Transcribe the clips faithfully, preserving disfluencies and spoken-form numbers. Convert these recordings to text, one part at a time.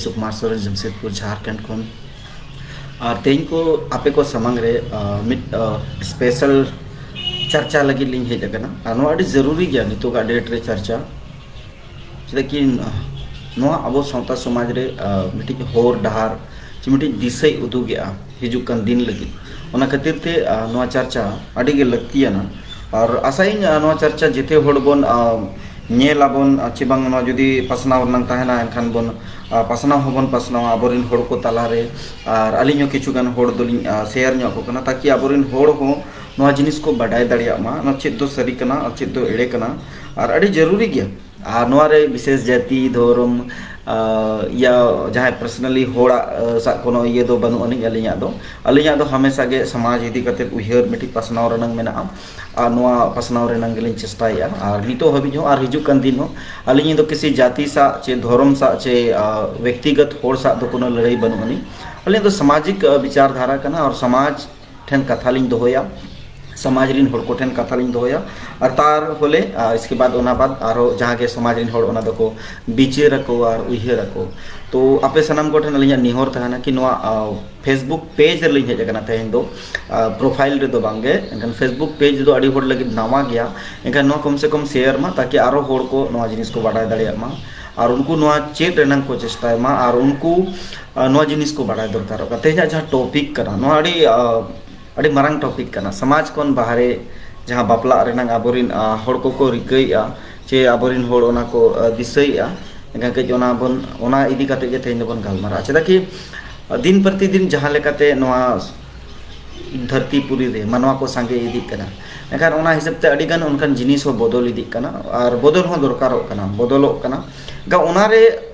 ᱥᱩᱠᱩᱢᱟᱨ ᱥᱚᱨᱮᱱ, ᱡᱟᱢᱥᱮᱫᱽᱯᱩᱨ, ᱡᱷᱟᱨᱠᱷᱚᱸᱰ ᱠᱷᱚᱱ᱾ ᱟᱨ ᱛᱮᱦᱮᱧ ᱠᱚ ᱟᱯᱮ ᱠᱚ ᱥᱟᱢᱟᱝ ᱨᱮ, ᱟ, ᱢᱤᱫ, ᱟ, ᱥᱯᱮᱥᱟᱞ ᱪᱟᱨᱪᱟ ᱞᱟᱹᱜᱤᱫ ᱞᱤᱧ ᱦᱮᱡ ᱟᱠᱟᱱᱟ᱾ ᱟᱨ ᱱᱚᱣᱟ ᱟᱹᱰᱤ ᱡᱟᱹᱨᱩᱨᱤ ᱜᱮᱭᱟ ᱱᱤᱛᱚᱜᱟᱜ ᱰᱮᱴ ᱨᱮ ᱪᱟᱨᱪᱟ᱾ ᱪᱮᱫᱟᱜ ᱠᱤ, ᱟ, ᱱᱚᱣᱟ ᱟᱵᱚ ᱥᱟᱶᱛᱟ ᱥᱚᱢᱟᱡᱽ ᱨᱮ, ᱟ, ᱢᱤᱫᱴᱤᱡ ᱦᱚᱨ ᱰᱟᱦᱟᱨ ᱪᱮ ᱢᱤᱫᱴᱤᱡ ᱫᱤᱥᱟᱹᱭ ᱩᱫᱩᱜᱮᱜᱼᱟ ᱦᱤᱡᱩᱜ ᱠᱟᱱ ᱫᱤᱱ ᱞᱟᱹᱜᱤᱫ᱾ ᱚᱱᱟ ᱠᱷᱟᱹᱛᱤᱨ ᱛᱮ, ᱟ, ᱱᱚᱣᱟ ᱪᱟᱨᱪᱟ ᱟᱹᱰᱤ ᱜᱮ ᱞᱟᱹᱠᱛᱤᱭᱟᱱᱟ᱾ ᱟᱨ ᱟᱥᱟᱭᱟᱹᱧ, ᱟ, ᱱᱚᱣᱟ ᱪᱟᱨᱪᱟ ᱡᱮᱛᱮ ᱦᱚᱲ ᱵᱚᱱ, ᱟ, ᱧᱮᱞ ᱟᱵᱚᱱ, ᱟ, ᱪᱮ ᱵᱟᱝ ᱱᱚᱣᱟ ᱡᱩᱫᱤ ᱯᱟᱥᱱᱟᱣ ᱨᱮᱱᱟᱜ ᱛᱟᱦᱮᱱᱟ, ᱮᱱᱠᱷᱟᱱ ᱵᱚᱱ, ᱟ, ᱯᱟᱥᱱᱟᱣ ᱦᱚᱸᱵᱚᱱ ᱯᱟᱥᱱᱟᱣᱟ ᱟᱵᱚᱨᱮᱱ ᱦᱚᱲ ᱠᱚ ᱛᱟᱞᱟᱨᱮ᱾ ᱟᱨ ᱟᱹᱞᱤᱧ ᱦᱚᱸ ᱠᱤᱪᱷᱩ ᱜᱟᱱ ᱦᱚᱲ ᱫᱚᱞᱤᱧ, ᱟ, ᱥᱮᱭᱟᱨ ᱧᱚᱜ ᱟᱠᱚ ᱠᱟᱱᱟ, ᱛᱟᱠᱤ ᱟᱵᱚᱨᱮᱱ ᱦᱚᱲ ᱦᱚᱸ ᱱᱚᱣᱟ ᱡᱤᱱᱤᱥ ᱠᱚ ᱵᱟᱰᱟᱭ ᱫᱟᱲᱮᱭᱟᱜ ᱢᱟ, ᱱᱚᱣᱟ ᱪᱮᱫ ᱫᱚ ᱥᱟᱹᱨᱤ ᱠᱟᱱᱟ ᱟᱨ ᱪᱮᱫ ᱫᱚ ᱮᱲᱮ ᱠᱟᱱᱟ᱾ ᱟᱨ ᱟᱹᱰᱤ ᱡᱟᱹᱨᱩᱨᱤ ᱜᱮᱭᱟ᱾ ᱟᱨ ᱱᱚᱣᱟ ᱨᱮ ᱵᱤᱥᱮᱥ ᱡᱟᱹᱛᱤ, ᱫᱷᱚᱨᱚᱢ, ᱟ, ᱭᱟ ᱡᱟᱦᱟᱸᱭ ᱯᱟᱨᱥᱚᱱᱟᱞᱤ ᱦᱚᱲᱟᱜ, ᱟ, ᱥᱟᱜ ᱠᱳᱱᱳ ᱤᱭᱟᱹ ᱫᱚ ᱵᱟᱹᱱᱩᱜ ᱟᱹᱱᱤᱡ ᱟᱹᱞᱤᱧᱟᱜ ᱫᱚ᱾ ᱟᱹᱞᱤᱧᱟᱜ ᱫᱚ ᱦᱟᱢᱮᱥᱟ ᱜᱮ ᱥᱚᱢᱟᱡᱽ ᱤᱫᱤ ᱠᱟᱛᱮᱫ ᱩᱭᱦᱟᱹᱨ ᱢᱤᱫᱴᱤᱡ ᱯᱟᱥᱱᱟᱣ ᱨᱮᱱᱟᱜ ᱢᱮᱱᱟᱜᱼᱟ᱾ ᱟᱨ ᱱᱚᱣᱟ ᱯᱟᱥᱱᱟᱣ ᱨᱮᱱᱟᱜ ᱜᱮᱞᱤᱧ ᱪᱮᱥᱴᱟᱭᱮᱫᱼᱟ᱾ ᱟᱨ ᱱᱤᱛᱚᱜ ᱦᱟᱹᱵᱤᱡ ᱦᱚᱸ ᱟᱨ ᱦᱤᱡᱩᱜ ᱠᱟᱱ ᱫᱤᱱ ᱦᱚᱸ ᱟᱹᱞᱤᱧ ᱫᱚ ᱠᱤᱥᱤ ᱡᱟᱹᱛᱤ ᱥᱟᱜ ᱪᱮ ᱫᱷᱚᱨᱚᱢ ᱥᱟᱜ ᱪᱮ, ᱟ, ᱵᱮᱠᱛᱤᱜᱚᱛ ᱦᱚᱲ ᱥᱟᱜ ᱫᱚ ᱠᱳᱱᱳ ᱞᱟᱹᱲᱦᱟᱹᱭ ᱵᱟᱹᱱᱩᱜ ᱟᱹᱱᱤᱡ᱾ ᱟᱹᱞᱤᱧ ᱫᱚ ᱥᱟᱢᱟᱡᱤᱠ, ᱟ, ᱵᱤᱪᱟᱨ ᱫᱷᱟᱨᱟ ᱠᱟᱱᱟ ᱟᱨ ᱥᱚᱢᱟᱡᱽ ᱴᱷᱮᱱ ᱠᱟᱛᱷᱟ ᱞᱤᱧ ᱫᱚᱦᱚᱭᱟ, ᱥᱚᱢᱟᱡᱽ ᱨᱤᱱ ᱦᱚᱲ ᱠᱚ ᱴᱷᱮᱱ ᱠᱟᱛᱷᱟ ᱞᱤᱧ ᱫᱚᱦᱚᱭᱟ᱾ ᱟᱨ ᱛᱟᱨ ᱦᱚᱞᱮ, ᱟ, ᱤᱥᱠᱮ ᱵᱟᱫ, ᱚᱱᱟ ᱵᱟᱫ ᱟᱨᱦᱚᱸ ᱡᱟᱦᱟᱸ ᱜᱮ ᱥᱚᱢᱟᱡᱽ ᱨᱤᱱ ᱦᱚᱲ ᱚᱱᱟ ᱫᱚᱠᱚ ᱵᱤᱪᱟᱹᱨ ᱟᱠᱚ ᱟᱨ ᱩᱭᱦᱟᱹᱨ ᱟᱠᱚ᱾ ᱛᱚ ᱟᱯᱮ ᱥᱟᱱᱟᱢ ᱠᱚ ᱴᱷᱮᱱ ᱟᱹᱞᱤᱧᱟᱜ ᱱᱮᱦᱚᱨ ᱛᱟᱦᱮᱱᱟ ᱠᱤ ᱱᱚᱣᱟ, ᱟ, Facebook ᱯᱮᱡᱽ ᱨᱮᱞᱤᱧ ᱦᱮᱡ ᱟᱠᱟᱱᱟ ᱛᱮᱦᱮᱧ ᱫᱚ, ᱟ, ᱯᱨᱚᱯᱷᱟᱭᱤᱞ ᱨᱮᱫᱚ ᱵᱟᱝᱜᱮ, ᱮᱱᱠᱷᱟᱱ Facebook ᱯᱮᱡᱽ ᱫᱚ ᱟᱹᱰᱤ ᱦᱚᱲ ᱞᱟᱹᱜᱤᱫ ᱱᱟᱣᱟ ᱜᱮᱭᱟ᱾ ᱮᱱᱠᱷᱟᱱ ᱱᱚᱣᱟ ᱠᱚᱢ ᱥᱮ ᱠᱚᱢ ᱥᱮᱭᱟᱨ ᱢᱟ, ᱛᱟᱠᱤ ᱟᱨᱚ ᱦᱚᱲ ᱠᱚ ᱱᱚᱣᱟ ᱡᱤᱱᱤᱥ ᱠᱚ ᱵᱟᱰᱟᱭ ᱫᱟᱲᱮᱭᱟᱜ ᱢᱟ ᱟᱨ ᱩᱱᱠᱩ ᱱᱚᱣᱟ ᱪᱮᱫ ᱨᱮᱱᱟᱜ ᱠᱚ ᱪᱮᱥᱴᱟᱭ ᱢᱟ ᱟᱨ ᱩᱱᱠᱩ, ᱟ, ᱱᱚᱣᱟ ᱡᱤᱱᱤᱥ ᱠᱚ ᱵᱟᱰᱟᱭ ᱫᱚᱨᱠᱟᱨᱚᱜ ᱠᱟᱱᱟ᱾ ᱛᱮᱦᱮᱧᱟᱜ ᱡᱟᱦᱟᱸ ᱴᱚᱯᱤᱠ ᱠᱟᱱᱟ, ᱱᱚᱣᱟ ᱟᱹᱰᱤ, ᱟ, ᱟᱹᱰᱤ ᱢᱟᱨᱟᱝ ᱴᱚᱯᱤᱠ ᱠᱟᱱᱟ᱾ ᱥᱚᱢᱟᱡᱽ ᱠᱷᱚᱱ ᱵᱟᱦᱨᱮ ᱡᱟᱦᱟᱸ ᱵᱟᱯᱞᱟᱜ ᱨᱮᱱᱟᱜ ᱟᱵᱚᱨᱮᱱ, ᱟ, ᱦᱚᱲ ᱠᱚᱠᱚ ᱨᱤᱠᱟᱹᱭᱮᱫᱼᱟ ᱪᱮ ᱟᱵᱚᱨᱮᱱ ᱦᱚᱲ ᱚᱱᱟ ᱠᱚ, ᱟ, ᱫᱤᱥᱟᱹᱭᱮᱫᱼᱟ᱾ ᱮᱱᱠᱷᱟᱱ ᱠᱟᱹᱡ ᱚᱱᱟ ᱵᱚᱱ, ᱚᱱᱟ ᱤᱫᱤ ᱠᱟᱛᱮ ᱜᱮ ᱛᱮᱦᱮᱧ ᱫᱚᱵᱚᱱ ᱜᱟᱞᱢᱟᱨᱟᱜᱼᱟ᱾ ᱪᱮᱫᱟᱜ ᱠᱤ, ᱟ, ᱫᱤᱱ ᱯᱨᱚᱛᱤᱫᱤᱱ ᱡᱟᱦᱟᱸ ᱞᱮᱠᱟᱛᱮ ᱱᱚᱣᱟ ᱫᱷᱟᱹᱨᱛᱤ ᱯᱩᱨᱤ ᱨᱮ ᱢᱟᱱᱣᱟ ᱠᱚ ᱥᱟᱸᱜᱮ ᱤᱫᱤᱜ ᱠᱟᱱᱟ, ᱮᱱᱠᱷᱟᱱ ᱚᱱᱟ ᱦᱤᱥᱟᱹᱵ ᱛᱮ ᱟᱹᱰᱤ ᱜᱟᱱ ᱚᱱᱠᱟᱱ ᱡᱤᱱᱤᱥ ᱦᱚᱸ ᱵᱚᱫᱚᱞ ᱤᱫᱤᱜ ᱠᱟᱱᱟ ᱟᱨ ᱵᱚᱫᱚᱞ ᱦᱚᱸ ᱫᱚᱨᱠᱟᱨᱚᱜ ᱠᱟᱱᱟ, ᱵᱚᱫᱚᱞᱚᱜ ᱠᱟᱱᱟ᱾ ᱮᱱᱠᱷᱟᱱ ᱚᱱᱟᱨᱮ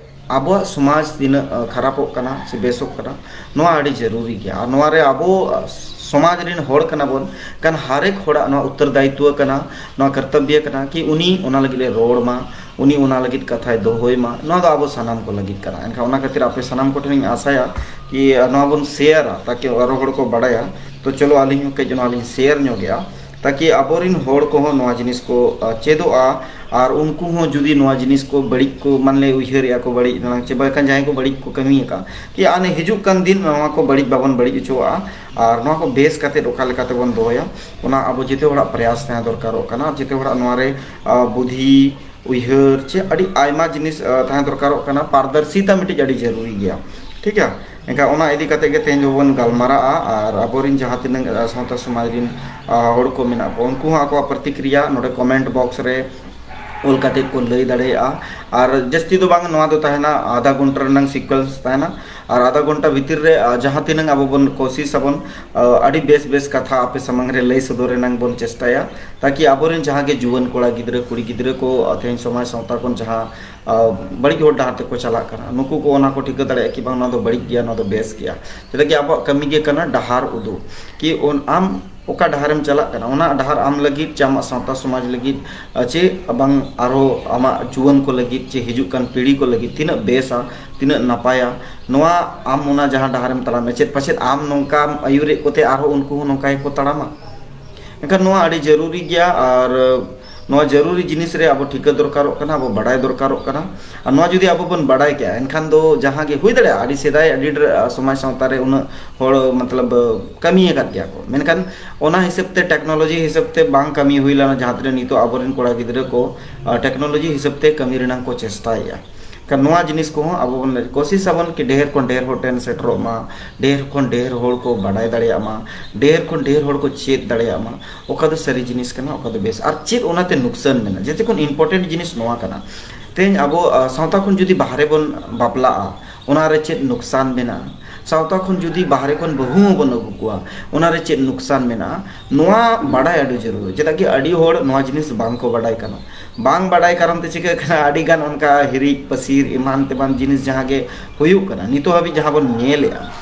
ᱟᱵᱚᱣᱟᱜ ᱥᱚᱢᱟᱡᱽ ᱛᱤᱱᱟᱹᱜ, ᱟ, ᱠᱷᱟᱨᱟᱯᱚᱜ ᱠᱟᱱᱟ ᱥᱮ ᱵᱮᱥᱚᱜ ᱠᱟᱱᱟ, ᱱᱚᱣᱟ ᱟᱹᱰᱤ ᱡᱟᱹᱨᱩᱨᱤ ᱜᱮᱭᱟ᱾ ᱟᱨ ᱱᱚᱣᱟ ᱨᱮ ᱟᱵᱚ, ᱟ, ᱥᱚᱢᱟᱡᱽ ᱨᱮᱱ ᱦᱚᱲ ᱠᱟᱱᱟ ᱵᱚᱱ, ᱠᱷᱟᱱ ᱦᱟᱨᱮᱠ ᱦᱚᱲᱟᱜ ᱱᱚᱣᱟ ᱩᱛᱛᱚᱨ ᱫᱟᱭᱤᱛᱛᱚ ᱠᱟᱱᱟ, ᱱᱚᱣᱟ ᱠᱚᱨᱛᱚᱵᱵᱚ ᱠᱟᱱᱟ ᱠᱤ ᱩᱱᱤ ᱚᱱᱟ ᱞᱟᱹᱜᱤᱫ ᱮ ᱨᱚᱲ ᱢᱟ, ᱩᱱᱤ ᱚᱱᱟ ᱞᱟᱹᱜᱤᱫ ᱠᱟᱛᱷᱟᱭ ᱫᱚᱦᱚᱭ ᱢᱟ᱾ ᱱᱚᱣᱟ ᱫᱚ ᱟᱵᱚ ᱥᱟᱱᱟᱢ ᱠᱚ ᱞᱟᱹᱜᱤᱫ ᱠᱟᱱᱟ᱾ ᱮᱱᱠᱷᱟᱱ ᱚᱱᱟ ᱠᱷᱟᱹᱛᱤᱨ ᱟᱯᱮ ᱥᱟᱱᱟᱢ ᱠᱚᱴᱷᱮᱱᱤᱧ ᱟᱥᱟᱭᱟ ᱠᱤ, ᱟ, ᱱᱚᱣᱟ ᱵᱚᱱ ᱥᱮᱭᱟᱨᱟ, ᱛᱟᱠᱤ ᱟᱨᱚ ᱦᱚᱲ ᱠᱚ ᱵᱟᱲᱟᱭᱟ᱾ ᱛᱚ ᱪᱚᱞᱚ, ᱟᱹᱞᱤᱧ ᱦᱚᱸ ᱠᱟᱹᱡ ᱱᱚᱣᱟ ᱞᱤᱧ ᱥᱮᱭᱟᱨ ᱧᱚᱜᱮᱜᱼᱟ᱾ ᱛᱟᱠᱤ ᱟᱵᱚᱨᱤᱱ ᱦᱚᱲ ᱠᱚᱦᱚᱸ ᱱᱚᱣᱟ ᱡᱤᱱᱤᱥ ᱠᱚ ᱪᱮᱫᱚᱜᱼᱟ᱾ ᱟᱨ ᱩᱱᱠᱩ ᱦᱚᱸ ᱡᱩᱫᱤ ᱱᱚᱣᱟ ᱡᱤᱱᱤᱥ ᱠᱚ ᱵᱟᱹᱲᱤᱡ ᱠᱚ ᱢᱟᱱᱞᱮ ᱩᱭᱦᱟᱹᱨᱮᱜᱼᱟ ᱠᱚ, ᱵᱟᱹᱲᱤᱡ ᱨᱮᱱᱟᱜ ᱪᱮ ᱵᱟᱠᱷᱟᱱ ᱡᱟᱦᱟᱸᱭ ᱠᱚ ᱵᱟᱹᱲᱤᱡ ᱠᱚ ᱠᱟᱹᱢᱤᱭᱟᱠᱟᱫ, ᱠᱤ ᱟᱨ ᱦᱤᱡᱩᱜ ᱠᱟᱱ ᱫᱤᱱ ᱱᱚᱣᱟ ᱠᱚ ᱵᱟᱹᱲᱤᱡ ᱵᱟᱵᱚᱱ ᱵᱟᱹᱲᱤᱡ ᱦᱚᱪᱚᱣᱟᱜᱼᱟ᱾ ᱟᱨ ᱱᱚᱣᱟ ᱠᱚ ᱵᱮᱥ ᱠᱟᱛᱮᱫ ᱚᱠᱟ ᱞᱮᱠᱟ ᱛᱮᱵᱚᱱ ᱫᱚᱦᱚᱭᱟ, ᱚᱱᱟ ᱟᱵᱚ ᱡᱮᱛᱮ ᱦᱚᱲᱟᱜ ᱯᱨᱚᱭᱟᱥ ᱛᱟᱦᱮᱸ ᱫᱚᱨᱠᱟᱨᱚᱜ ᱠᱟᱱᱟ᱾ ᱡᱮᱛᱮ ᱦᱚᱲᱟᱜ ᱱᱚᱣᱟ ᱨᱮ ᱵᱩᱫᱷᱤ, ᱩᱭᱦᱟᱹᱨ ᱪᱮ ᱟᱹᱰᱤ ᱟᱭᱢᱟ ᱡᱤᱱᱤᱥ ᱛᱟᱦᱮᱸ ᱫᱚᱨᱠᱟᱨᱚᱜ ᱠᱟᱱᱟ᱾ ᱯᱟᱨᱫᱚᱨᱥᱤᱛᱟ ᱢᱤᱫᱴᱤᱡ ᱟᱹᱰᱤ ᱡᱟᱹᱨᱩᱨᱤ ᱜᱮᱭᱟ, ᱴᱷᱤᱠ ᱜᱮᱭᱟ᱾ ᱮᱱᱠᱷᱟᱱ ᱚᱱᱟ ᱤᱫᱤ ᱠᱟᱛᱮ ᱜᱮ ᱛᱮᱦᱮᱧ ᱫᱚᱵᱚᱱ ᱜᱟᱞᱢᱟᱨᱟᱜᱼᱟ᱾ ᱟᱨ ᱟᱵᱚᱨᱤᱱ ᱡᱟᱦᱟᱸ ᱛᱤᱱᱟᱹᱜ ᱥᱟᱶᱛᱟ ᱥᱚᱢᱟᱡᱽ ᱨᱤᱱ ᱦᱚᱲ ᱠᱚ ᱢᱮᱱᱟᱜ ᱠᱚᱣᱟ, ᱩᱱᱠᱩ ᱦᱚᱸ ᱟᱠᱚᱣᱟᱜ ᱯᱨᱚᱛᱤᱠᱨᱤᱭᱟ ᱱᱚᱰᱮ ᱠᱚᱢᱮᱱᱴ ᱵᱚᱠᱥ ᱨᱮ ᱚᱞ ᱠᱟᱛᱮ ᱠᱚ ᱞᱟᱹᱭ ᱫᱟᱲᱮᱭᱟᱜᱼᱟ᱾ ᱟᱨ ᱡᱟᱹᱥᱛᱤ ᱫᱚ ᱵᱟᱝ, ᱱᱚᱣᱟ ᱫᱚ ᱛᱟᱦᱮᱱᱟ ᱟᱫᱷᱟ ᱜᱷᱚᱱᱴᱟ ᱨᱮᱱᱟᱝ ᱥᱤᱠᱩᱭᱮᱱᱥ ᱛᱟᱦᱮᱱᱟ᱾ ᱟᱨ ᱟᱫᱷᱟ ᱜᱷᱚᱱᱴᱟ ᱵᱷᱤᱛᱤᱨ ᱨᱮ ᱡᱟᱦᱟᱸ ᱛᱤᱱᱟᱹᱝ ᱟᱵᱚ ᱵᱚᱱ ᱠᱳᱥᱤᱥ ᱟᱵᱚᱱ, ᱟᱹᱰᱤ ᱵᱮᱥ ᱵᱮᱥ ᱠᱟᱛᱷᱟ ᱟᱯᱮ ᱥᱟᱢᱟᱝ ᱨᱮ ᱞᱟᱹᱭ ᱥᱚᱫᱚᱨ ᱨᱮᱱᱟᱝ ᱵᱚᱱ ᱪᱮᱥᱴᱟᱭᱟ, ᱛᱟᱠᱤ ᱟᱵᱚᱨᱮᱱ ᱡᱟᱦᱟᱸ ᱜᱮ ᱡᱩᱣᱟᱹᱱ ᱠᱚᱲᱟ ᱜᱤᱫᱽᱨᱟᱹ ᱠᱩᱲᱤ ᱜᱤᱫᱽᱨᱟᱹ ᱠᱚ ᱛᱮᱦᱮᱧ ᱥᱚᱢᱟᱡᱽ ᱥᱟᱶᱛᱟ ᱠᱷᱚᱱ ᱡᱟᱦᱟᱸ ᱵᱟᱹᱲᱤᱡ ᱦᱚᱨ ᱰᱟᱦᱟᱨ ᱛᱮᱠᱚ ᱪᱟᱞᱟᱜ ᱠᱟᱱᱟ, ᱱᱩᱠᱩ ᱠᱚ ᱚᱱᱟ ᱠᱚ ᱴᱷᱤᱠᱟᱹ ᱫᱟᱲᱮᱭᱟᱜᱼᱟ ᱠᱤ ᱵᱟᱝ ᱱᱚᱣᱟ ᱫᱚ ᱵᱟᱹᱲᱤᱡ ᱜᱮᱭᱟ, ᱱᱚᱣᱟ ᱫᱚ ᱵᱮᱥ ᱜᱮᱭᱟ᱾ ᱪᱮᱫᱟᱜ ᱠᱤ ᱟᱵᱚᱣᱟᱜ ᱠᱟᱹᱢᱤ ᱜᱮ ᱠᱟᱱᱟ ᱰᱟᱦᱟᱨ ᱩᱫᱩᱜ, ᱠᱤ ᱟᱢ ᱚᱠᱟ ᱰᱟᱦᱟᱨᱮᱢ ᱪᱟᱞᱟᱜ ᱠᱟᱱᱟ, ᱚᱱᱟ ᱰᱟᱦᱟᱨ ᱟᱢ ᱞᱟᱹᱜᱤᱫ ᱪᱮ ᱟᱢᱟᱜ ᱥᱟᱶᱛᱟ ᱥᱚᱢᱟᱡᱽ ᱞᱟᱹᱜᱤᱫ ᱪᱮ ᱵᱟᱝ ᱟᱨᱦᱚᱸ ᱟᱢᱟᱜ ᱡᱩᱣᱟᱹᱱ ᱠᱚ ᱞᱟᱹᱜᱤᱫ ᱪᱮ ᱦᱤᱡᱩᱜ ᱠᱟᱱ ᱯᱤᱲᱦᱤ ᱠᱚ ᱞᱟᱹᱜᱤᱫ ᱛᱤᱱᱟᱹᱜ ᱵᱮᱥᱟ, ᱛᱤᱱᱟᱹᱜ ᱱᱟᱯᱟᱭᱟ, ᱱᱚᱣᱟ ᱟᱢ ᱚᱱᱟ ᱡᱟᱦᱟᱸ ᱰᱟᱦᱟᱨᱮᱢ ᱛᱟᱲᱟᱢᱮᱫ, ᱪᱮᱫ ᱯᱟᱪᱮᱫ ᱟᱢ ᱱᱚᱝᱠᱟᱢ ᱟᱹᱭᱩᱨᱮᱫ ᱠᱚᱛᱮ ᱟᱨᱦᱚᱸ ᱩᱱᱠᱩ ᱦᱚᱸ ᱱᱚᱝᱠᱟ ᱜᱮᱠᱚ ᱛᱟᱲᱟᱢᱟ? ᱮᱱᱠᱷᱟᱱ ᱱᱚᱣᱟ ᱟᱹᱰᱤ ᱡᱟᱹᱨᱩᱨᱤ ᱜᱮᱭᱟ᱾ ᱟᱨ ᱱᱚᱣᱟ ᱡᱟᱹᱨᱩᱨᱤ ᱡᱤᱱᱤᱥ ᱨᱮ ᱟᱵᱚ ᱴᱷᱤᱠᱟᱹ ᱫᱚᱨᱠᱟᱨᱚᱜ ᱠᱟᱱᱟ, ᱟᱵᱚ ᱵᱟᱰᱟᱭ ᱫᱚᱨᱠᱟᱨᱚᱜ ᱠᱟᱱᱟ᱾ ᱟᱨ ᱱᱚᱣᱟ ᱡᱩᱫᱤ ᱟᱵᱚ ᱵᱚᱱ ᱵᱟᱰᱟᱭ ᱠᱮᱭᱟ, ᱮᱱᱠᱷᱟᱱ ᱫᱚ ᱡᱟᱦᱟᱸ ᱜᱮ ᱦᱩᱭ ᱫᱟᱲᱮᱭᱟᱜᱼᱟ, ᱟᱹᱰᱤ ᱥᱮᱫᱟᱭ ᱟᱹᱰᱤ ᱰᱷᱮᱨ ᱥᱚᱢᱟᱡᱽ ᱥᱟᱶᱛᱟ ᱨᱮ ᱩᱱᱟᱹᱜ ᱦᱚᱲ ᱢᱚᱛᱞᱚᱵ ᱠᱟᱹᱢᱤ ᱟᱠᱟᱫ ᱜᱮᱭᱟ ᱠᱚ, ᱢᱮᱱᱠᱷᱟᱱ ᱚᱱᱟ ᱦᱤᱥᱟᱹᱵ ᱛᱮ ᱴᱮᱠᱱᱳᱞᱚᱡᱤ ᱦᱤᱥᱟᱹᱵ ᱛᱮ ᱵᱟᱝ ᱠᱟᱹᱢᱤ ᱦᱩᱭ ᱞᱮᱱᱟ, ᱡᱟᱦᱟᱸ ᱛᱤᱱᱟᱹᱜ ᱱᱤᱛᱚᱜ ᱟᱵᱚᱨᱮᱱ ᱠᱚᱲᱟ ᱜᱤᱫᱽᱨᱟᱹ ᱠᱚ ᱴᱮᱠᱱᱳᱞᱚᱡᱤ ᱦᱤᱥᱟᱹᱵ ᱛᱮ ᱠᱟᱹᱢᱤ ᱨᱮᱱᱟᱜ ᱠᱚ ᱪᱮᱥᱴᱟᱭᱮᱫᱼᱟ᱾ ᱠᱷᱟᱱ ᱱᱚᱣᱟ ᱡᱤᱱᱤᱥ ᱠᱚᱦᱚᱸ ᱟᱵᱚ ᱵᱚᱱ ᱠᱳᱥᱤᱥ ᱟᱵᱚᱱ ᱠᱤ ᱰᱷᱮᱨ ᱠᱷᱚᱱ ᱰᱷᱮᱨ ᱦᱚᱲ ᱴᱷᱮᱱ ᱥᱮᱴᱮᱨᱚᱜ ᱢᱟ, ᱰᱷᱮᱨ ᱠᱷᱚᱱ ᱰᱷᱮᱨ ᱦᱚᱲ ᱠᱚ ᱵᱟᱰᱟᱭ ᱫᱟᱲᱮᱭᱟᱜ ᱢᱟ, ᱰᱷᱮᱨ ᱠᱷᱚᱱ ᱰᱷᱮᱨ ᱦᱚᱲ ᱠᱚ ᱪᱮᱫ ᱫᱟᱲᱮᱭᱟᱜ ᱢᱟ, ᱚᱠᱟ ᱫᱚ ᱥᱟᱹᱨᱤ ᱡᱤᱱᱤᱥ ᱠᱟᱱᱟ, ᱚᱠᱟ ᱫᱚ ᱵᱮᱥ, ᱟᱨ ᱪᱮᱫ ᱚᱱᱟᱛᱮ ᱱᱩᱠᱥᱟᱱ ᱢᱮᱱᱟᱜᱼᱟ᱾ ᱡᱮᱛᱮ ᱠᱷᱚᱱ ᱤᱢᱯᱚᱨᱴᱮᱱᱴ ᱡᱤᱱᱤᱥ ᱱᱚᱣᱟ ᱠᱟᱱᱟ, ᱛᱮᱦᱮᱧ ᱟᱵᱚ ᱥᱟᱶᱛᱟ ᱠᱷᱚᱱ ᱡᱩᱫᱤ ᱵᱟᱦᱨᱮ ᱵᱚᱱ ᱵᱟᱯᱞᱟᱜᱼᱟ, ᱚᱱᱟᱨᱮ ᱪᱮᱫ ᱱᱩᱠᱥᱟᱱ ᱢᱮᱱᱟᱜᱼᱟ? ᱥᱟᱶᱛᱟ ᱠᱷᱚᱱ ᱡᱩᱫᱤ ᱵᱟᱦᱨᱮ ᱠᱷᱚᱱ ᱵᱟᱹᱦᱩ ᱦᱚᱸᱵᱚᱱ ᱟᱹᱜᱩ ᱠᱚᱣᱟ, ᱚᱱᱟᱨᱮ ᱪᱮᱫ ᱱᱩᱠᱥᱟᱱ ᱢᱮᱱᱟᱜᱼᱟ? ᱱᱚᱣᱟ ᱵᱟᱰᱟᱭ ᱟᱹᱰᱤ ᱡᱟᱹᱨᱩᱲ, ᱪᱮᱫᱟᱜ ᱠᱤ ᱟᱹᱰᱤ ᱦᱚᱲ ᱱᱚᱣᱟ ᱡᱤᱱᱤᱥ ᱵᱟᱝ ᱠᱚ ᱵᱟᱰᱟᱭ ᱠᱟᱱᱟ᱾ ᱵᱟᱝ ᱵᱟᱰᱟᱭ ᱠᱟᱨᱚᱱ ᱛᱮ ᱪᱤᱠᱟᱹᱜ ᱠᱟᱱᱟ, ᱟᱹᱰᱤ ᱜᱟᱱ ᱚᱱᱠᱟ ᱦᱤᱨᱤᱡ ᱯᱟᱹᱥᱤᱨ ᱮᱢᱟᱱ ᱛᱮᱢᱟᱱ ᱡᱤᱱᱤᱥ ᱡᱟᱦᱟᱸ ᱜᱮ ᱦᱩᱭᱩᱜ ᱠᱟᱱᱟ, ᱱᱤᱛᱚᱜ ᱦᱟᱹᱵᱤᱡ ᱡᱟᱦᱟᱸ ᱵᱚᱱ ᱧᱮᱞᱮᱜᱼᱟ,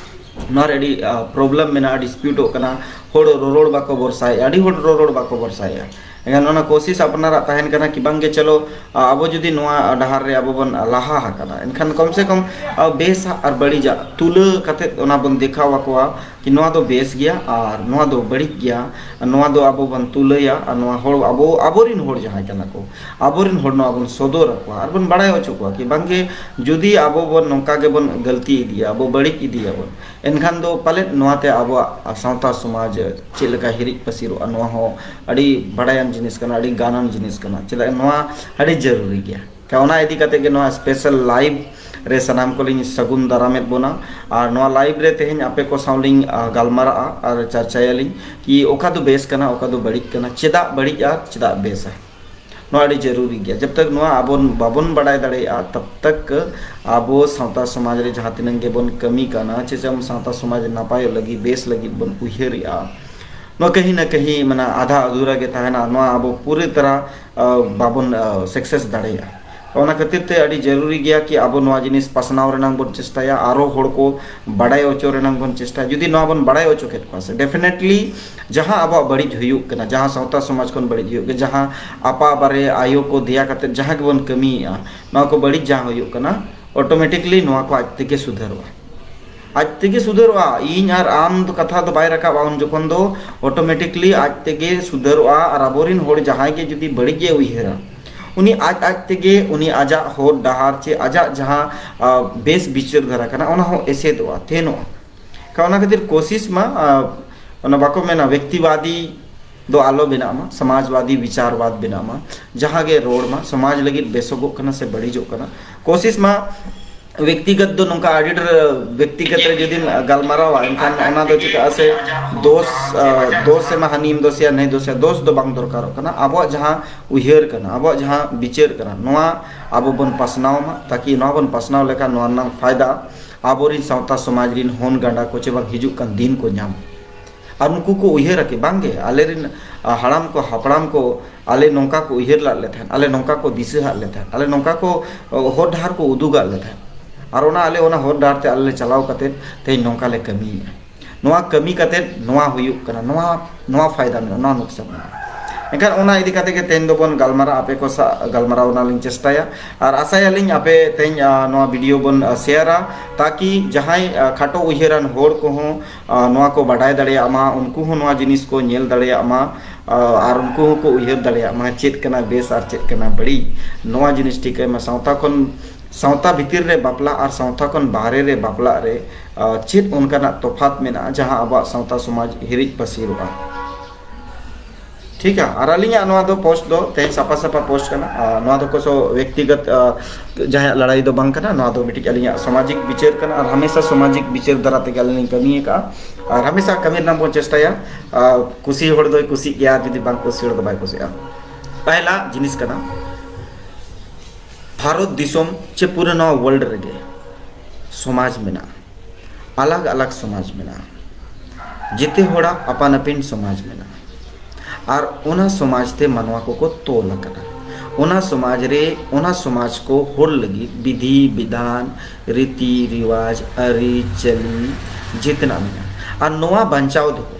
ᱱᱚᱣᱟ ᱨᱮ ᱟᱹᱰᱤ ᱯᱨᱚᱵᱞᱮᱢ ᱢᱮᱱᱟᱜᱼᱟ, ᱰᱤᱥᱯᱤᱭᱩᱴᱚᱜ ᱠᱟᱱᱟ, ᱦᱚᱲ ᱨᱚᱨᱚᱲ ᱵᱟᱠᱚ ᱵᱷᱚᱨᱥᱟᱭᱮᱜᱼᱟ, ᱟᱹᱰᱤ ᱦᱚᱲ ᱨᱚᱨᱚᱲ ᱵᱟᱠᱚ ᱵᱷᱚᱨᱥᱟᱭᱮᱜᱼᱟ᱾ ᱮᱱᱠᱷᱟᱱ ᱚᱱᱟ ᱠᱳᱥᱤᱥ ᱟᱯᱱᱟᱨᱟᱜ ᱛᱟᱦᱮᱱ ᱠᱟᱱᱟ ᱠᱤ ᱵᱟᱝᱜᱮ ᱪᱚᱞᱚ, ᱟ, ᱟᱵᱚ ᱡᱩᱫᱤ ᱱᱚᱣᱟ ᱰᱟᱦᱟᱨ ᱨᱮ ᱟᱵᱚ ᱵᱚᱱ ᱞᱟᱦᱟ ᱟᱠᱟᱱᱟ, ᱮᱱᱠᱷᱟᱱ ᱠᱚᱢ ᱥᱮ ᱠᱚᱢ, ᱟ, ᱵᱮᱥᱟᱜ ᱟᱨ ᱵᱟᱹᱲᱤᱡᱟᱜ ᱛᱩᱞᱟᱹ ᱠᱟᱛᱮᱫ ᱚᱱᱟ ᱵᱚᱱ ᱫᱮᱠᱷᱟᱣ ᱟᱠᱚᱣᱟ ᱠᱤ ᱱᱚᱣᱟ ᱫᱚ ᱵᱮᱥ ᱜᱮᱭᱟ ᱟᱨ ᱱᱚᱣᱟ ᱫᱚ ᱵᱟᱹᱲᱤᱡ ᱜᱮᱭᱟ, ᱱᱚᱣᱟ ᱫᱚ ᱟᱵᱚ ᱵᱚᱱ ᱛᱩᱞᱟᱹᱭᱟ ᱟᱨ ᱱᱚᱣᱟ ᱦᱚᱲ ᱟᱵᱚ, ᱟᱵᱚᱨᱤᱱ ᱦᱚᱲ ᱡᱟᱦᱟᱸᱭ ᱠᱟᱱᱟ ᱠᱚ, ᱟᱵᱚᱨᱤᱱ ᱦᱚᱲ ᱱᱚᱣᱟ ᱵᱚᱱ ᱥᱚᱫᱚᱨ ᱟᱠᱚᱣᱟ ᱟᱨ ᱵᱚᱱ ᱵᱟᱲᱟᱭ ᱦᱚᱪᱚ ᱠᱚᱣᱟ ᱠᱤ ᱵᱟᱝᱜᱮ, ᱡᱩᱫᱤ ᱟᱵᱚ ᱵᱚᱱ ᱱᱚᱝᱠᱟ ᱜᱮᱵᱚᱱ ᱜᱟᱹᱞᱛᱤ ᱤᱫᱤᱭᱟ, ᱟᱵᱚ ᱵᱟᱹᱲᱤᱡ ᱤᱫᱤᱭᱟᱵᱚᱱ, ᱮᱱᱠᱷᱟᱱ ᱫᱚ ᱯᱟᱞᱮᱫ ᱱᱚᱣᱟᱛᱮ ᱟᱵᱚᱣᱟᱜ ᱥᱟᱶᱛᱟ ᱥᱚᱢᱟᱡᱽ ᱪᱮᱫ ᱞᱮᱠᱟ ᱦᱤᱨᱤᱡ ᱯᱟᱹᱥᱤᱨᱚᱜᱼᱟ, ᱱᱚᱣᱟ ᱦᱚᱸ ᱟᱹᱰᱤ ᱵᱟᱲᱟᱭᱟᱱ ᱡᱤᱱᱤᱥ ᱠᱟᱱᱟ, ᱟᱹᱰᱤ ᱜᱟᱱᱟᱱ ᱡᱤᱱᱤᱥ ᱠᱟᱱᱟ᱾ ᱪᱮᱫᱟᱜ ᱱᱚᱣᱟ ᱟᱹᱰᱤ ᱡᱟᱹᱨᱩᱨᱤ ᱜᱮᱭᱟ᱾ ᱠᱟ-, ᱚᱱᱟ ᱤᱫᱤ ᱠᱟᱛᱮ ᱜᱮ ᱱᱚᱣᱟ ᱥᱯᱮᱥᱟᱞ ᱞᱟᱭᱤᱵᱷ ᱨᱮ ᱥᱟᱱᱟᱢ ᱠᱚᱞᱤᱧ ᱥᱟᱹᱜᱩᱱ ᱫᱟᱨᱟᱢᱮᱫ ᱵᱚᱱᱟ᱾ ᱟᱨ ᱱᱚᱣᱟ ᱞᱟᱭᱤᱵᱷ ᱨᱮ ᱛᱮᱦᱮᱧ ᱟᱯᱮ ᱠᱚ ᱥᱟᱶ ᱞᱤᱧ, ᱟ, ᱜᱟᱞᱢᱟᱨᱟᱜᱼᱟ ᱟᱨ ᱪᱟᱨᱪᱟᱭᱟᱞᱤᱧ ᱠᱤ ᱚᱠᱟ ᱫᱚ ᱵᱮᱥ ᱠᱟᱱᱟ, ᱚᱠᱟ ᱫᱚ ᱵᱟᱹᱲᱤᱡ ᱠᱟᱱᱟ, ᱪᱮᱫᱟᱜ ᱵᱟᱹᱲᱤᱡᱼᱟ, ᱪᱮᱫᱟᱜ ᱵᱮᱥᱟ᱾ ᱱᱚᱣᱟ ᱟᱹᱰᱤ ᱡᱟᱹᱨᱩᱨᱤ ᱜᱮᱭᱟ᱾ ᱡᱟᱵ ᱛᱟᱠ ᱱᱚᱣᱟ ᱟᱵᱚ ᱵᱟᱵᱚᱱ ᱵᱟᱲᱟᱭ ᱫᱟᱲᱮᱭᱟᱜᱼᱟ, ᱛᱟᱵ ᱛᱟᱠ ᱟᱵᱚ ᱥᱟᱶᱛᱟ ᱥᱚᱢᱟᱡᱽ ᱨᱮ ᱡᱟᱦᱟᱸ ᱛᱤᱱᱟᱹᱜ ᱜᱮᱵᱚᱱ ᱠᱟᱹᱢᱤ ᱠᱟᱱᱟ, ᱪᱮ ᱪᱮ ᱥᱟᱶᱛᱟ ᱥᱚᱢᱟᱡᱽ ᱱᱟᱯᱟᱭᱚᱜ ᱞᱟᱹᱜᱤᱫ, ᱵᱮᱥ ᱞᱟᱹᱜᱤᱫ ᱵᱚᱱ ᱩᱭᱦᱟᱹᱨᱮᱜᱼᱟ, ᱱᱚᱣᱟ ᱠᱟᱹᱦᱤ ᱱᱟ ᱠᱟᱹᱦᱤ ᱢᱟᱱᱮ ᱟᱫᱷᱟ ᱟᱫᱷᱩᱨᱟ ᱜᱮ ᱛᱟᱦᱮᱱᱟ᱾ ᱱᱚᱣᱟ ᱟᱵᱚ ᱯᱩᱨᱟᱹ ᱛᱟᱨᱟ, ᱟ, ᱵᱟᱵᱚᱱ, ᱟ, ᱥᱟᱠᱥᱮᱥ ᱫᱟᱲᱮᱭᱟᱜᱼᱟ᱾ ᱚᱱᱟ ᱠᱷᱟᱹᱛᱤᱨ ᱛᱮ ᱟᱹᱰᱤ ᱡᱟᱹᱨᱩᱨᱤ ᱜᱮᱭᱟ ᱠᱤ ᱟᱵᱚ ᱱᱚᱣᱟ ᱡᱤᱱᱤᱥ ᱯᱟᱥᱱᱟᱣ ᱨᱮᱱᱟᱝ ᱵᱚᱱ ᱪᱮᱥᱴᱟᱭᱟ, ᱟᱨᱚ ᱦᱚᱲ ᱠᱚ ᱵᱟᱰᱟᱭ ᱦᱚᱪᱚ ᱨᱮᱱᱟᱝ ᱵᱚᱱ ᱪᱮᱥᱴᱟᱭᱟ᱾ ᱡᱩᱫᱤ ᱱᱚᱣᱟ ᱵᱚᱱ ᱵᱟᱲᱟᱭ ᱦᱚᱪᱚ ᱠᱮᱫ ᱠᱚᱣᱟ ᱥᱮ, ᱰᱮᱯᱷᱤᱱᱮᱴᱞᱤ ᱡᱟᱦᱟᱸ ᱟᱵᱚᱣᱟᱜ ᱵᱟᱹᱲᱤᱡ ᱦᱩᱭᱩᱜ ᱠᱟᱱᱟ, ᱡᱟᱦᱟᱸ ᱥᱟᱶᱛᱟ ᱥᱚᱢᱟᱡᱽ ᱠᱷᱚᱱ ᱵᱟᱹᱲᱤᱡ ᱦᱩᱭᱩᱜ ᱠᱟᱱᱟ, ᱡᱟᱦᱟᱸ ᱟᱯᱟ ᱵᱟᱨᱮ ᱟᱭᱳ ᱠᱚ ᱫᱮᱭᱟ ᱠᱟᱛᱮᱫ ᱡᱟᱦᱟᱸ ᱜᱮᱵᱚᱱ ᱠᱟᱹᱢᱤᱭᱮᱫᱼᱟ, ᱱᱚᱣᱟ ᱠᱚ ᱵᱟᱹᱲᱤᱡ ᱡᱟᱦᱟᱸ ᱦᱩᱭᱩᱜ ᱠᱟᱱᱟ, ᱚᱴᱳᱢᱮᱴᱤᱠᱞᱤ ᱱᱚᱣᱟ ᱠᱚ ᱟᱡ ᱛᱮᱜᱮ ᱥᱩᱫᱷᱟᱹᱨᱚᱜᱼᱟ᱾ ᱟᱡ ᱛᱮᱜᱮ ᱥᱩᱫᱷᱟᱹᱨᱚᱜᱼᱟ᱾ ᱤᱧ ᱟᱨ ᱟᱢ ᱫᱚ ᱠᱟᱛᱷᱟ ᱫᱚ ᱵᱟᱭ ᱨᱟᱠᱟᱵᱼᱟ, ᱩᱱ ᱡᱚᱠᱷᱚᱱ ᱫᱚ ᱚᱴᱳᱢᱮᱴᱤᱠᱞᱤ ᱟᱡ ᱛᱮᱜᱮ ᱥᱩᱫᱷᱟᱹᱨᱚᱜᱼᱟ᱾ ᱟᱨ ᱟᱵᱚᱨᱤᱱ ᱦᱚᱲ ᱡᱟᱦᱟᱸᱭ ᱜᱮ ᱡᱩᱫᱤ ᱵᱟᱹᱲᱤᱡ ᱮ ᱩᱭᱦᱟᱹᱨᱟ, ᱩᱱᱤ ᱟᱡ ᱟᱡ ᱛᱮᱜᱮ ᱩᱱᱤ ᱟᱡᱟᱜ ᱦᱚᱨ ᱰᱟᱦᱟᱨ ᱪᱮ ᱟᱡᱟᱜ ᱡᱟᱦᱟᱸ, ᱟ, ᱵᱮᱥ ᱵᱤᱪᱟᱹᱨ ᱫᱷᱟᱨᱟ ᱠᱟᱱᱟ, ᱚᱱᱟ ᱦᱚᱸ ᱮᱥᱮᱫᱚᱜᱼᱟ, ᱛᱷᱮᱱᱚᱜᱼᱟ᱾ ᱠᱟ-, ᱚᱱᱟ ᱠᱷᱟᱹᱛᱤᱨ ᱠᱳᱥᱤᱥ ᱢᱟ, ᱟ, ᱚᱱᱟ ᱵᱟᱠᱚ ᱢᱮᱱᱟ ᱵᱮᱠᱛᱤᱵᱟᱫᱤ ᱫᱚ ᱟᱞᱚ ᱵᱮᱱᱟᱜ ᱢᱟ, ᱥᱚᱢᱟᱡᱽᱵᱟᱫᱤ ᱵᱤᱪᱟᱨᱵᱟᱫ ᱵᱮᱱᱟᱜ ᱢᱟ᱾ ᱡᱟᱦᱟᱸ ᱜᱮ ᱨᱚᱲ ᱢᱟ, ᱥᱚᱢᱟᱡᱽ ᱞᱟᱹᱜᱤᱫ ᱵᱮᱥᱚᱜᱚᱜ ᱠᱟᱱᱟ ᱥᱮ ᱵᱟᱹᱲᱤᱡᱚᱜ ᱠᱟᱱᱟ, ᱠᱳᱥᱤᱥ ᱢᱟ ᱵᱮᱠᱛᱤᱜᱚᱛ ᱫᱚ ᱱᱚᱝᱠᱟ ᱟᱹᱰᱤ ᱰᱷᱮᱨ ᱵᱮᱠᱛᱤᱜᱚᱛ ᱨᱮ ᱡᱩᱫᱤᱢ ᱜᱟᱞᱢᱟᱨᱟᱣᱟ, ᱮᱱᱠᱷᱟᱱ ᱚᱱᱟ ᱫᱚ ᱪᱤᱠᱟᱹᱜᱼᱟ ᱥᱮ ᱫᱳᱥ, ᱟ, ᱫᱳᱥ ᱮᱢᱟ ᱦᱟᱹᱱᱤᱢ ᱫᱳᱥᱮᱭᱟ, ᱱᱟᱹᱭ ᱫᱳᱥᱮᱭᱟ, ᱫᱳᱥ ᱫᱚ ᱵᱟᱝ ᱫᱚᱨᱠᱟᱨᱚᱜ ᱠᱟᱱᱟ᱾ ᱟᱵᱚᱣᱟᱜ ᱡᱟᱦᱟᱸ ᱩᱭᱦᱟᱹᱨ ᱠᱟᱱᱟ, ᱟᱵᱚᱣᱟᱜ ᱡᱟᱦᱟᱸ ᱵᱤᱪᱟᱹᱨ ᱠᱟᱱᱟ, ᱱᱚᱣᱟ ᱟᱵᱚ ᱵᱚᱱ ᱯᱟᱥᱱᱟᱣ ᱢᱟ, ᱛᱟᱠᱤ ᱱᱚᱣᱟ ᱵᱚᱱ ᱯᱟᱥᱱᱟᱣ ᱞᱮᱠᱷᱟᱱ ᱱᱚᱣᱟ ᱨᱮᱱᱟᱜ ᱯᱷᱟᱭᱫᱟ ᱟᱵᱚᱨᱤᱱ ᱥᱟᱶᱛᱟ ᱥᱚᱢᱟᱡᱽ ᱨᱤᱱ ᱦᱚᱱ ᱜᱟᱸᱰᱟ ᱠᱚ ᱪᱮ ᱵᱟᱝ ᱦᱤᱡᱩᱜ ᱠᱟᱱ ᱫᱤᱱ ᱠᱚ ᱧᱟᱢ᱾ ᱟᱨ ᱱᱩᱠᱩ ᱠᱚ ᱩᱭᱦᱟᱹᱨᱟ ᱠᱤ ᱵᱟᱝᱜᱮ, ᱟᱞᱮᱨᱤᱱ, ᱟ, ᱦᱟᱲᱟᱢ ᱠᱚ, ᱦᱟᱯᱲᱟᱢ ᱠᱚ ᱟᱞᱮ ᱱᱚᱝᱠᱟ ᱠᱚ ᱩᱭᱦᱟᱹᱨ ᱞᱟᱫ ᱞᱮ ᱛᱟᱦᱮᱸᱫ, ᱟᱞᱮ ᱱᱚᱝᱠᱟ ᱠᱚ ᱫᱤᱥᱟᱹ ᱟᱫ ᱞᱮ ᱛᱟᱦᱮᱸᱫ, ᱟᱞᱮ ᱱᱚᱝᱠᱟ ᱠᱚ, ᱚ, ᱦᱚᱨ ᱰᱟᱦᱟᱨ ᱠᱚ ᱩᱫᱩᱜ ᱟᱫ ᱞᱮ ᱛᱟᱦᱮᱸᱫ᱾ ᱟᱨ ᱚᱱᱟ ᱟᱞᱮ ᱚᱱᱟ ᱦᱚᱨ ᱰᱟᱦᱟᱨ ᱛᱮ ᱟᱞᱮ ᱞᱮ ᱪᱟᱞᱟᱣ ᱠᱟᱛᱮᱫ ᱛᱮᱦᱮᱧ ᱱᱚᱝᱠᱟ ᱞᱮ ᱠᱟᱹᱢᱤᱭᱮᱫᱼᱟ᱾ ᱱᱚᱣᱟ ᱠᱟᱹᱢᱤ ᱠᱟᱛᱮᱫ ᱱᱚᱣᱟ ᱦᱩᱭᱩᱜ ᱠᱟᱱᱟ, ᱱᱚᱣᱟ, ᱱᱚᱣᱟ ᱯᱷᱟᱭᱫᱟ ᱢᱮᱱᱟᱜᱼᱟ, ᱱᱚᱣᱟ ᱱᱩᱠᱥᱟᱱ ᱢᱮᱱᱟᱜᱼᱟ᱾ ᱮᱱᱠᱷᱟᱱ ᱚᱱᱟ ᱤᱫᱤ ᱠᱟᱛᱮ ᱜᱮ ᱛᱮᱦᱮᱧ ᱫᱚᱵᱚᱱ ᱜᱟᱞᱢᱟᱨᱟᱣ, ᱟᱯᱮ ᱠᱚ ᱥᱟᱶ ᱜᱟᱞᱢᱟᱨᱟᱣ ᱨᱮᱱᱟᱜ ᱞᱤᱧ ᱪᱮᱥᱴᱟᱭᱟ᱾ ᱟᱨ ᱟᱥᱟᱭᱟᱞᱤᱧ ᱟᱯᱮ ᱛᱮᱦᱮᱧ, ᱟ, ᱱᱚᱣᱟ ᱵᱷᱤᱰᱤᱭᱳ ᱵᱚᱱ, ᱟ, ᱥᱮᱭᱟᱨᱟ, ᱛᱟᱠᱤ ᱡᱟᱦᱟᱸᱭ, ᱟ, ᱠᱷᱟᱴᱚ ᱩᱭᱦᱟᱹᱨᱟᱱ ᱦᱚᱲ ᱠᱚᱦᱚᱸ, ᱟ, ᱱᱚᱣᱟ ᱠᱚ ᱵᱟᱰᱟᱭ ᱫᱟᱲᱮᱭᱟᱜ ᱢᱟ, ᱩᱱᱠᱩ ᱦᱚᱸ ᱱᱚᱣᱟ ᱡᱤᱱᱤᱥ ᱠᱚ ᱧᱮᱞ ᱫᱟᱲᱮᱭᱟᱜ ᱢᱟ, ᱟ, ᱟᱨ ᱩᱱᱠᱩ ᱦᱚᱸᱠᱚ ᱩᱭᱦᱟᱹᱨ ᱫᱟᱲᱮᱭᱟᱜ ᱢᱟ ᱪᱮᱫ ᱠᱟᱱᱟ ᱵᱮᱥ ᱟᱨ ᱪᱮᱫ ᱠᱟᱱᱟ ᱵᱟᱹᱲᱤᱡ᱾ ᱱᱚᱣᱟ ᱡᱤᱱᱤᱥ ᱴᱷᱤᱠᱟᱹᱭ ᱢᱟ, ᱥᱟᱶᱛᱟ ᱠᱷᱚᱱ, ᱥᱟᱶᱛᱟ ᱵᱷᱤᱛᱤᱨ ᱨᱮ ᱵᱟᱯᱞᱟ ᱟᱨ ᱥᱟᱶᱛᱟ ᱠᱷᱚᱱ ᱵᱟᱦᱨᱮ ᱨᱮ ᱵᱟᱯᱞᱟᱜ ᱨᱮ, ᱟ, ᱪᱮᱫ ᱚᱱᱠᱟᱱᱟᱜ ᱛᱚᱯᱷᱟᱛ ᱢᱮᱱᱟᱜᱼᱟ ᱡᱟᱦᱟᱸ ᱟᱵᱚᱣᱟᱜ ᱥᱟᱶᱛᱟ ᱥᱚᱢᱟᱡᱽ ᱦᱤᱨᱤᱡ ᱯᱟᱹᱥᱤᱨᱚᱜᱼᱟ᱾ ᱴᱷᱤᱠᱟ, ᱟᱨ ᱟᱹᱞᱤᱧᱟᱜ ᱱᱚᱣᱟ ᱫᱚ ᱯᱳᱥᱴ ᱫᱚ ᱛᱮᱦᱮᱧ ᱥᱟᱯᱷᱟ ᱥᱟᱯᱷᱟ ᱯᱳᱥᱴ ᱠᱟᱱᱟ᱾ ᱟᱨ ᱱᱚᱣᱟ ᱫᱚ ᱠᱚᱥᱚ ᱵᱮᱠᱛᱤᱜᱚᱛ, ᱟ, ᱡᱟᱦᱟᱸᱭᱟᱜ ᱞᱟᱲᱟᱭ ᱫᱚ ᱵᱟᱝ ᱠᱟᱱᱟ, ᱱᱚᱣᱟ ᱫᱚ ᱢᱤᱫᱴᱤᱡ ᱟᱹᱞᱤᱧᱟᱜ ᱥᱟᱢᱟᱡᱤᱠ ᱵᱤᱪᱟᱹᱨ ᱠᱟᱱᱟ, ᱟᱨ ᱦᱟᱢᱮᱥᱟ ᱥᱟᱢᱟᱡᱤᱠ ᱵᱤᱪᱟᱹᱨ ᱫᱟᱨᱟ ᱛᱮᱜᱮ ᱟᱹᱞᱤᱧ ᱞᱤᱧ ᱠᱟᱹᱢᱤ ᱟᱠᱟᱫᱼᱟ᱾ ᱟᱨ ᱦᱟᱢᱮᱥᱟ ᱠᱟᱹᱢᱤ ᱨᱮᱱᱟᱜ ᱵᱚᱱ ᱪᱮᱥᱴᱟᱭᱟ᱾ ᱟᱨ ᱠᱩᱥᱤ ᱦᱚᱲ ᱫᱚᱭ ᱠᱩᱥᱤᱜ ᱜᱮᱭᱟ, ᱟᱨ ᱡᱩᱫᱤ ᱵᱟᱝ ᱠᱩᱥᱤ ᱦᱚᱲ ᱫᱚ ᱵᱟᱭ ᱠᱩᱥᱤᱜᱼᱟ᱾ ᱯᱟᱦᱞᱟ ᱡᱤᱱᱤᱥ ᱠᱟᱱᱟ, ᱵᱷᱟᱨᱚᱛ ᱫᱤᱥᱚᱢ ᱪᱮ ᱯᱩᱨᱟᱹ ᱱᱚᱣᱟ ᱣᱟᱨᱞᱰ ᱨᱮᱜᱮ ᱥᱚᱢᱟᱡᱽ ᱢᱮᱱᱟᱜᱼᱟ, ᱟᱞᱟᱜᱽ ᱟᱞᱟᱜᱽ ᱥᱚᱢᱟᱡᱽ ᱢᱮᱱᱟᱜᱼᱟ, ᱡᱮᱛᱮ ᱦᱚᱲᱟᱜ ᱟᱯᱟᱱ ᱟᱹᱯᱤᱱ ᱥᱚᱢᱟᱡᱽ ᱢᱮᱱᱟᱜᱼᱟ᱾ ᱟᱨ ᱚᱱᱟ ᱥᱚᱢᱟᱡᱽ ᱛᱮ ᱢᱟᱱᱣᱟ ᱠᱚᱠᱚ ᱛᱚᱞ ᱟᱠᱟᱱᱟ᱾ ᱚᱱᱟ ᱥᱚᱢᱟᱡᱽ ᱨᱮ, ᱚᱱᱟ ᱥᱚᱢᱟᱡᱽ ᱠᱚ ᱦᱚᱲ ᱞᱟᱹᱜᱤᱫ ᱵᱤᱫᱷᱤ ᱵᱤᱫᱷᱟᱱ, ᱨᱤᱛᱤ ᱨᱤᱣᱟᱡᱽ, ᱟᱹᱨᱤᱪᱟᱹᱞᱤ ᱡᱮᱛᱮᱱᱟᱜ ᱢᱮᱱᱟᱜᱼᱟ᱾ ᱟᱨ ᱱᱚᱣᱟ ᱵᱟᱧᱪᱟᱣ ᱫᱚᱦᱚ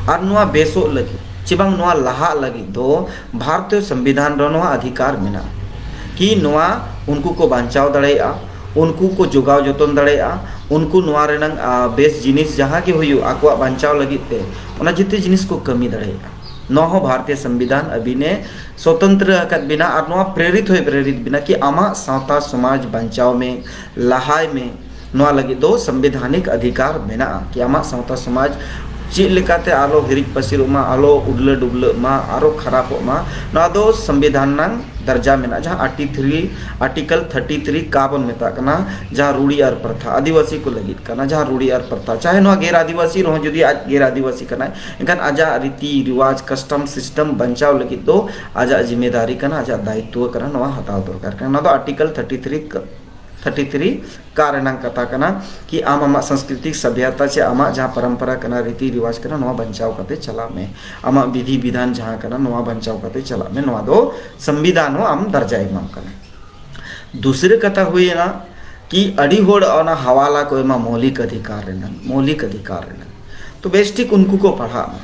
ᱟᱨ ᱱᱚᱣᱟ ᱵᱮᱥᱚᱜ ᱞᱟᱹᱜᱤᱫ ᱪᱮ ᱵᱟᱝ ᱱᱚᱣᱟ ᱞᱟᱦᱟᱜ ᱞᱟᱹᱜᱤᱫ ᱫᱚ ᱵᱷᱟᱨᱚᱛᱤᱭᱚ ᱥᱚᱝᱵᱤᱫᱷᱟᱱ ᱨᱮ ᱱᱚᱣᱟ ᱚᱫᱷᱤᱠᱟᱨ ᱢᱮᱱᱟᱜᱼᱟ ᱠᱤ ᱱᱚᱣᱟ ᱩᱱᱠᱩ ᱠᱚ ᱵᱟᱧᱪᱟᱣ ᱫᱟᱲᱮᱭᱟᱜᱼᱟ, ᱩᱱᱠᱩ ᱠᱚ ᱡᱚᱜᱟᱣ ᱡᱚᱛᱚᱱ ᱫᱟᱲᱮᱭᱟᱜᱼᱟ, ᱩᱱᱠᱩ ᱱᱚᱣᱟ ᱨᱮᱱᱟᱜ, ᱟ, ᱵᱮᱥ ᱡᱤᱱᱤᱥ ᱡᱟᱦᱟᱸ ᱜᱮ ᱦᱩᱭᱩᱜ ᱟᱠᱚᱣᱟᱜ ᱵᱟᱧᱪᱟᱣ ᱞᱟᱹᱜᱤᱫ ᱛᱮ ᱚᱱᱟ ᱡᱮᱛᱮ ᱡᱤᱱᱤᱥ ᱠᱚ ᱠᱟᱹᱢᱤ ᱫᱟᱲᱮᱭᱟᱜᱼᱟ᱾ ᱱᱚᱣᱟ ᱦᱚᱸ ᱵᱷᱟᱨᱚᱛᱤᱭᱚ ᱥᱚᱝᱵᱤᱫᱷᱟᱱ ᱟᱹᱵᱤᱱᱮ ᱥᱚᱛᱚᱱᱛᱨᱚ ᱟᱠᱟᱫ ᱵᱤᱱᱟ ᱟᱨ ᱱᱚᱣᱟ ᱯᱨᱮᱨᱤᱛ ᱦᱚᱸᱭ ᱯᱨᱮᱨᱤᱛ ᱵᱤᱱᱟ ᱠᱤ ᱟᱢᱟᱜ ᱥᱟᱶᱛᱟ ᱥᱚᱢᱟᱡᱽ ᱵᱟᱧᱪᱟᱣ ᱢᱮ, ᱞᱟᱦᱟᱭ ᱢᱮ᱾ ᱱᱚᱣᱟ ᱞᱟᱹᱜᱤᱫ ᱫᱚ ᱥᱚᱝᱵᱤᱫᱷᱟᱱᱤᱠ ᱚᱫᱷᱤᱠᱟᱨ ᱢᱮᱱᱟᱜᱼᱟ ᱠᱤ ᱟᱢᱟᱜ ᱥᱟᱶᱛᱟ ᱥᱚᱢᱟᱡᱽ ᱪᱮᱫ ᱞᱮᱠᱟᱛᱮ ᱟᱞᱚ ᱦᱤᱨᱤᱡ ᱯᱟᱹᱥᱤᱨᱚᱜ ᱢᱟ, ᱟᱞᱚ ᱩᱰᱞᱟᱹ ᱰᱩᱵᱞᱟᱹᱜ ᱢᱟ, ᱟᱨᱚ ᱠᱷᱟᱨᱟᱯᱚᱜ ᱢᱟ, ᱱᱚᱣᱟ ᱫᱚ ᱥᱚᱝᱵᱤᱫᱷᱟᱱ ᱨᱮᱱᱟᱝ ᱫᱟᱨᱡᱟ ᱢᱮᱱᱟᱜᱼᱟ, ᱡᱟᱦᱟᱸ ᱟᱨᱴᱤ ᱛᱷᱨᱤ, ᱟᱨᱴᱤᱠᱮᱞ ᱛᱷᱟᱨᱴᱤ ᱛᱷᱨᱤ ᱠᱟ ᱵᱚᱱ ᱢᱮᱛᱟᱜ ᱠᱟᱱᱟ, ᱡᱟᱦᱟᱸ ᱨᱩᱲᱤ ᱟᱨ ᱯᱨᱚᱛᱷᱟ, ᱟᱹᱫᱤᱵᱟᱹᱥᱤ ᱠᱚ ᱞᱟᱹᱜᱤᱫ ᱠᱟᱱᱟ, ᱡᱟᱦᱟᱸ ᱨᱩᱲᱤ ᱟᱨ ᱯᱨᱚᱛᱷᱟ, ᱪᱟᱦᱮ ᱱᱚᱣᱟ ᱜᱮᱨ ᱟᱹᱫᱤᱵᱟᱹᱥᱤ ᱨᱮᱦᱚᱸ ᱡᱩᱫᱤ ᱟᱡ ᱜᱮᱨ ᱟᱹᱫᱤᱵᱟᱹᱥᱤ ᱠᱟᱱᱟᱭ, ᱮᱱᱠᱷᱟᱱ ᱟᱡᱟᱜ ᱨᱤᱛᱤ ᱨᱤᱣᱟᱡᱽ, ᱠᱟᱥᱴᱚᱢ ᱥᱤᱥᱴᱮᱢ ᱵᱟᱧᱪᱟᱣ ᱞᱟᱹᱜᱤᱫ ᱫᱚ ᱟᱡᱟᱜ ᱡᱤᱢᱮᱫᱟᱨᱤ ᱠᱟᱱᱟ, ᱟᱡᱟᱜ ᱫᱟᱭᱤᱛᱛᱚ ᱠᱟᱱᱟ, ᱱᱚᱣᱟ ᱦᱟᱛᱟᱣ ᱫᱚᱨᱠᱟᱨ ᱠᱟᱱᱟ᱾ ᱱᱚᱣᱟ ᱫᱚ ᱟᱨᱴᱤᱠᱮᱞ ᱛᱷᱟᱨᱴᱤ ᱛᱷᱨᱤ ᱠᱟ-, ᱛᱷᱟᱨᱴᱤ ᱛᱷᱨᱤ ᱠᱟ ᱨᱮᱱᱟᱝ ᱠᱟᱛᱷᱟ ᱠᱟᱱᱟ ᱠᱤ ᱟᱢ ᱟᱢᱟᱜ ᱥᱟᱝᱥᱠᱨᱤᱛᱤᱠ ᱥᱟᱵᱷᱭᱟᱛᱟ ᱪᱮ ᱟᱢᱟᱜ ᱡᱟᱦᱟᱸ ᱯᱚᱨᱚᱢᱯᱚᱨᱟ ᱠᱟᱱᱟ, ᱨᱤᱛᱤ ᱨᱤᱣᱟᱡᱽ ᱠᱟᱱᱟ, ᱱᱚᱣᱟ ᱵᱟᱧᱪᱟᱣ ᱠᱟᱛᱮ ᱪᱟᱞᱟᱜ ᱢᱮ᱾ ᱟᱢᱟᱜ ᱵᱤᱫᱷᱤ ᱵᱤᱫᱷᱟᱱ ᱡᱟᱦᱟᱸ ᱠᱟᱱᱟ, ᱱᱚᱣᱟ ᱵᱟᱧᱪᱟᱣ ᱠᱟᱛᱮ ᱪᱟᱞᱟᱜ ᱢᱮ᱾ ᱱᱚᱣᱟ ᱫᱚ ᱥᱚᱝᱵᱤᱫᱷᱟᱱ ᱦᱚᱸ ᱟᱢ ᱫᱟᱨᱡᱟᱭ ᱮᱢᱟᱢ ᱠᱟᱱᱟ᱾ ᱫᱩᱥᱨᱟᱹ ᱠᱟᱛᱷᱟ ᱦᱩᱭᱮᱱᱟ ᱠᱤ ᱟᱹᱰᱤ ᱦᱚᱲ ᱚᱱᱟ ᱦᱟᱣᱟᱞᱟ ᱠᱚ ᱮᱢᱟ ᱢᱳᱣᱞᱤᱠ ᱚᱫᱷᱤᱠᱟᱨ ᱨᱮᱱᱟᱜ, ᱢᱳᱣᱞᱤᱠ ᱚᱫᱷᱤᱠᱟᱨ ᱨᱮᱱᱟᱜ᱾ ᱛᱚ ᱵᱮᱥ ᱴᱷᱤᱠ ᱩᱱᱠᱩ ᱠᱚ ᱯᱟᱲᱦᱟᱜ ᱢᱟ᱾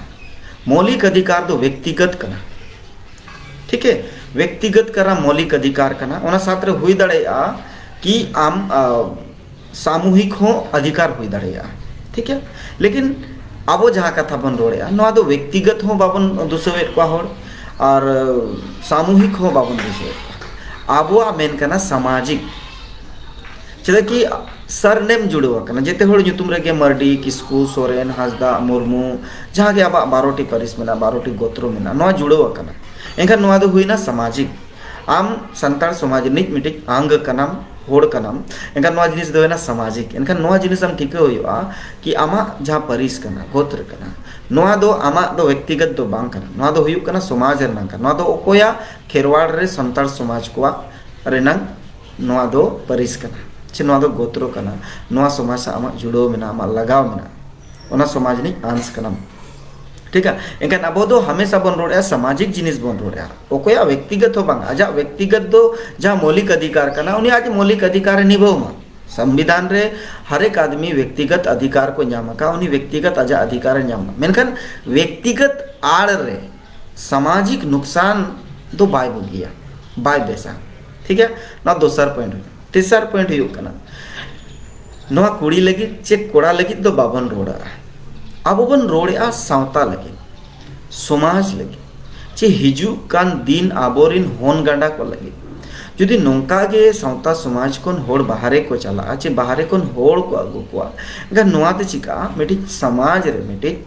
ᱢᱳᱣᱞᱤᱠ ᱚᱫᱷᱤᱠᱟᱨ ᱫᱚ ᱵᱮᱠᱛᱤᱜᱚᱛ ᱠᱟᱱᱟ᱾ ᱴᱷᱤᱠ ᱦᱮ, ᱵᱮᱠᱛᱤᱜᱚᱛ ᱠᱟᱱᱟ, ᱢᱳᱣᱞᱤᱠ ᱚᱫᱷᱤᱠᱟᱨ ᱠᱟᱱᱟ᱾ ᱚᱱᱟ ᱥᱟᱛ ᱨᱮ ᱦᱩᱭ ᱫᱟᱲᱮᱭᱟᱜᱼᱟ ᱠᱤ ᱟᱢ ᱟ, ᱥᱟᱢᱩᱦᱤᱠ ᱦᱚᱸ ᱚᱫᱷᱤᱠᱟᱨ ᱦᱩᱭ ᱫᱟᱲᱮᱭᱟᱜᱼᱟ᱾ ᱴᱷᱤᱠ ᱜᱮᱭᱟ, ᱞᱮᱠᱤᱱ ᱟᱵᱚ ᱡᱟᱦᱟᱸ ᱠᱟᱛᱷᱟ ᱵᱚᱱ ᱨᱚᱲᱮᱫᱼᱟ, ᱱᱚᱣᱟ ᱫᱚ ᱵᱮᱠᱛᱤᱜᱚᱛ ᱦᱚᱸ ᱵᱟᱵᱚᱱ ᱫᱩᱥᱟᱹᱣᱮᱫ ᱠᱚᱣᱟ ᱦᱚᱲ, ᱟᱨ ᱥᱟᱢᱩᱦᱤᱠ ᱦᱚᱸ ᱵᱟᱵᱚᱱ ᱫᱩᱥᱟᱹᱣᱮᱫ ᱠᱚᱣᱟ᱾ ᱟᱵᱚᱣᱟᱜ ᱢᱮᱱ ᱠᱟᱱᱟ ᱥᱟᱢᱟᱡᱤᱠ᱾ ᱪᱮᱫᱟᱜ ᱠᱤ ᱥᱟᱨᱱᱮᱢ ᱡᱩᱲᱟᱹᱣ ᱟᱠᱟᱱᱟ, ᱡᱮᱛᱮ ᱦᱚᱲ ᱧᱩᱛᱩᱢ ᱨᱮᱜᱮ ᱢᱟᱨᱰᱤ, ᱠᱤᱥᱠᱩ, ᱥᱚᱨᱮᱱ, ᱦᱟᱸᱥᱫᱟ, ᱢᱩᱨᱢᱩ, ᱡᱟᱦᱟᱸ ᱜᱮ ᱟᱵᱚᱣᱟᱜ ᱵᱟᱨᱚᱴᱤ ᱯᱟᱹᱨᱤᱥ ᱢᱮᱱᱟᱜᱼᱟ, ᱵᱟᱨᱚᱴᱤ ᱜᱳᱛᱨᱚ ᱢᱮᱱᱟᱜᱼᱟ, ᱱᱚᱣᱟ ᱡᱩᱲᱟᱹᱣ ᱟᱠᱟᱱᱟ᱾ ᱮᱱᱠᱷᱟᱱ ᱱᱚᱣᱟ ᱫᱚ ᱦᱩᱭᱱᱟ ᱥᱟᱢᱟᱡᱤᱠ᱾ ᱟᱢ ᱥᱟᱱᱛᱟᱲ ᱥᱚᱢᱟᱡᱽ ᱨᱤᱱᱤᱡ ᱢᱤᱫᱴᱤᱡ ᱟᱝᱜ ᱠᱟᱱᱟᱢ, ᱦᱚᱲ ᱠᱟᱱᱟᱢ, ᱮᱱᱠᱷᱟᱱ ᱱᱚᱣᱟ ᱡᱤᱱᱤᱥ ᱫᱚ ᱦᱩᱭᱱᱟ ᱥᱟᱢᱟᱡᱤᱠ᱾ ᱮᱱᱠᱷᱟᱱ ᱱᱚᱣᱟ ᱡᱤᱱᱤᱥ ᱟᱢ ᱴᱷᱤᱠᱟᱹ ᱦᱩᱭᱩᱜᱼᱟ ᱠᱤ ᱟᱢᱟᱜ ᱡᱟᱦᱟᱸ ᱯᱟᱹᱨᱤᱥ ᱠᱟᱱᱟ, ᱜᱳᱛᱨᱚ ᱠᱟᱱᱟ, ᱱᱚᱣᱟ ᱫᱚ ᱟᱢᱟᱜ ᱫᱚ ᱵᱮᱠᱛᱤᱜᱚᱛ ᱫᱚ ᱵᱟᱝ ᱠᱟᱱᱟ, ᱱᱚᱣᱟ ᱫᱚ ᱦᱩᱭᱩᱜ ᱠᱟᱱᱟ ᱥᱚᱢᱟᱡᱽ ᱨᱮᱱᱟᱜ ᱠᱟᱱᱟ᱾ ᱱᱚᱣᱟ ᱫᱚ ᱚᱠᱚᱭᱟᱜ ᱠᱷᱮᱨᱣᱟᱲ ᱨᱮ ᱥᱟᱱᱛᱟᱲ ᱥᱚᱢᱟᱡᱽ ᱠᱚᱣᱟᱜ ᱨᱮᱱᱟᱝ ᱱᱚᱣᱟ ᱫᱚ ᱯᱟᱹᱨᱤᱥ ᱠᱟᱱᱟ, ᱪᱮ ᱱᱚᱣᱟ ᱫᱚ ᱜᱳᱛᱨᱚ ᱠᱟᱱᱟ, ᱱᱚᱣᱟ ᱥᱚᱢᱟᱡᱽ ᱥᱟᱶ ᱟᱢᱟᱜ ᱡᱩᱲᱟᱹᱣ ᱢᱮᱱᱟᱜᱼᱟ, ᱟᱢᱟᱜ ᱞᱟᱜᱟᱣ ᱢᱮᱱᱟᱜᱼᱟ, ᱚᱱᱟ ᱥᱚᱢᱟᱡᱽ ᱨᱤᱱᱤᱡ ᱟᱝᱥ ᱠᱟᱱᱟᱢ᱾ ᱴᱷᱤᱠᱟ? ᱮᱱᱠᱷᱟᱱ ᱟᱵᱚ ᱫᱚ ᱦᱟᱢᱮᱥᱟ ᱵᱚᱱ ᱨᱚᱲᱮᱫᱼᱟ, ᱥᱟᱢᱟᱡᱤᱠ ᱡᱤᱱᱤᱥ ᱵᱚᱱ ᱨᱚᱲᱮᱫᱼᱟ, ᱚᱠᱚᱭᱟᱜ ᱵᱮᱠᱛᱤᱜᱚᱛ ᱦᱚᱸ ᱵᱟᱝ, ᱟᱡᱟᱜ ᱵᱮᱠᱛᱤᱜᱚᱛ ᱫᱚ ᱡᱟᱦᱟᱸ ᱢᱳᱣᱞᱤᱠ ᱚᱫᱷᱤᱠᱟᱨ ᱠᱟᱱᱟ, ᱩᱱᱤ ᱟᱡ ᱢᱳᱣᱞᱤᱠ ᱚᱫᱷᱤᱠᱟᱨ ᱮ ᱱᱤᱵᱷᱟᱹᱣ ᱢᱟ᱾ ᱥᱚᱝᱵᱤᱫᱷᱟᱱ ᱨᱮ ᱦᱟᱨᱮᱠ ᱟᱫᱢᱤ ᱵᱮᱠᱛᱤᱜᱚᱛ ᱚᱫᱷᱤᱠᱟᱨ ᱠᱚ ᱧᱟᱢ ᱟᱠᱟᱫ, ᱩᱱᱤ ᱵᱮᱠᱛᱤᱜᱚᱛ ᱟᱡᱟᱜ ᱚᱫᱷᱤᱠᱟᱨ ᱮ ᱧᱟᱢ ᱢᱟ᱾ ᱢᱮᱱᱠᱷᱟᱱ ᱵᱮᱠᱛᱤᱜᱚᱛ ᱟᱲ ᱨᱮ ᱥᱟᱢᱟᱡᱤᱠ ᱱᱩᱠᱥᱟᱱ ᱫᱚ ᱵᱟᱭ ᱵᱩᱜᱤᱭᱟ, ᱵᱟᱭ ᱵᱮᱥᱟ᱾ ᱴᱷᱤᱠ ᱜᱮᱭᱟ, ᱱᱚᱣᱟ ᱫᱚᱥᱟᱨ ᱯᱚᱭᱮᱱᱴ ᱦᱩᱭᱩᱜ ᱠᱟᱱᱟ᱾ ᱛᱮᱥᱟᱨ ᱯᱚᱭᱮᱱᱴ ᱦᱩᱭᱩᱜ ᱠᱟᱱᱟ, ᱱᱚᱣᱟ ᱠᱩᱲᱤ ᱞᱟᱹᱜᱤᱫ ᱪᱮ ᱠᱚᱲᱟ ᱞᱟᱹᱜᱤᱫ ᱫᱚ ᱵᱟᱵᱚᱱ ᱨᱚᱲᱟ, ᱟᱵᱚ ᱵᱚᱱ ᱨᱚᱲᱮᱫᱼᱟ ᱥᱟᱶᱛᱟ ᱞᱟᱹᱜᱤᱫ, ᱥᱚᱢᱟᱡᱽ ᱞᱟᱹᱜᱤᱫ, ᱪᱮ ᱦᱤᱡᱩᱜ ᱠᱟᱱ ᱫᱤᱱ ᱟᱵᱚᱨᱤᱱ ᱦᱚᱱ ᱜᱟᱸᱰᱟ ᱠᱚ ᱞᱟᱹᱜᱤᱫ᱾ ᱡᱩᱫᱤ ᱱᱚᱝᱠᱟ ᱜᱮ ᱥᱟᱶᱛᱟ ᱥᱚᱢᱟᱡᱽ ᱠᱷᱚᱱ ᱦᱚᱲ ᱵᱟᱦᱨᱮ ᱠᱚ ᱪᱟᱞᱟᱜᱼᱟ, ᱪᱮ ᱵᱟᱦᱨᱮ ᱠᱷᱚᱱ ᱦᱚᱲ ᱠᱚ ᱟᱹᱜᱩ ᱠᱚᱣᱟ, ᱮᱱᱠᱷᱟᱱ ᱱᱚᱣᱟ ᱛᱮ ᱪᱤᱠᱟᱹᱜᱼᱟ? ᱢᱤᱫᱴᱤᱡ ᱥᱚᱢᱟᱡᱽ ᱨᱮ ᱢᱤᱫᱴᱤᱡ,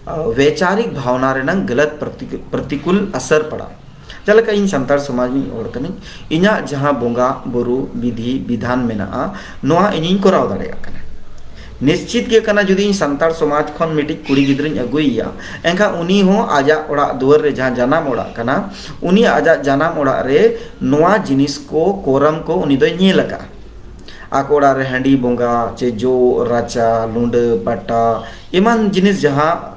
ᱟ, ᱵᱮᱪᱟᱨᱤᱠ ᱵᱷᱟᱣᱱᱟ ᱨᱮᱱᱟᱝ ᱜᱟᱞᱟᱛ ᱯᱨᱚᱛᱤ-, ᱯᱨᱚᱛᱤᱠᱩᱞ ᱟᱥᱟᱨ ᱯᱟᱲᱟᱜᱼᱟ᱾ ᱡᱮᱞᱮᱠᱟ ᱤᱧ ᱥᱟᱱᱛᱟᱲ ᱥᱚᱢᱟᱡᱽ ᱨᱤᱱᱤᱡ ᱦᱚᱲ ᱠᱟᱹᱱᱟᱹᱧ, ᱤᱧᱟᱹᱜ ᱡᱟᱦᱟᱸ ᱵᱚᱸᱜᱟ ᱵᱩᱨᱩ ᱵᱤᱫᱷᱤ ᱵᱤᱫᱷᱟᱱ ᱢᱮᱱᱟᱜᱼᱟ, ᱱᱚᱣᱟ ᱤᱧᱤᱧ ᱠᱚᱨᱟᱣ ᱫᱟᱲᱮᱭᱟᱜ ᱠᱟᱱᱟ᱾ ᱱᱤᱥᱪᱤᱛ ᱜᱮ ᱠᱟᱱᱟ, ᱡᱩᱫᱤ ᱤᱧ ᱥᱟᱱᱛᱟᱲ ᱥᱚᱢᱟᱡᱽ ᱠᱷᱚᱱ ᱢᱤᱫᱴᱤᱡ ᱠᱩᱲᱤ ᱜᱤᱫᱽᱨᱟᱹᱧ ᱟᱹᱜᱩᱭᱮᱭᱟ, ᱮᱱᱠᱷᱟᱱ ᱩᱱᱤ ᱦᱚᱸ ᱟᱡᱟᱜ ᱚᱲᱟᱜ ᱫᱩᱣᱟᱹᱨ ᱨᱮ ᱡᱟᱦᱟᱸ ᱡᱟᱱᱟᱢ ᱚᱲᱟᱜ ᱠᱟᱱᱟ, ᱩᱱᱤ ᱟᱡᱟᱜ ᱡᱟᱱᱟᱢ ᱚᱲᱟᱜ ᱨᱮ ᱱᱚᱣᱟ ᱡᱤᱱᱤᱥ ᱠᱚ, ᱠᱚᱨᱚᱢ ᱠᱚ ᱩᱱᱤ ᱫᱚᱭ ᱧᱮᱞ ᱟᱠᱟᱫᱼᱟ᱾ ᱟᱠᱚ ᱚᱲᱟᱜ ᱨᱮ ᱦᱟᱺᱰᱤ ᱵᱚᱸᱜᱟ, ᱪᱮ ᱡᱚᱜ ᱨᱟᱪᱟ, ᱞᱩᱸᱰᱟᱹ ᱯᱟᱴᱟ, ᱮᱢᱟᱱ ᱡᱤᱱᱤᱥ ᱡᱟᱦᱟᱸ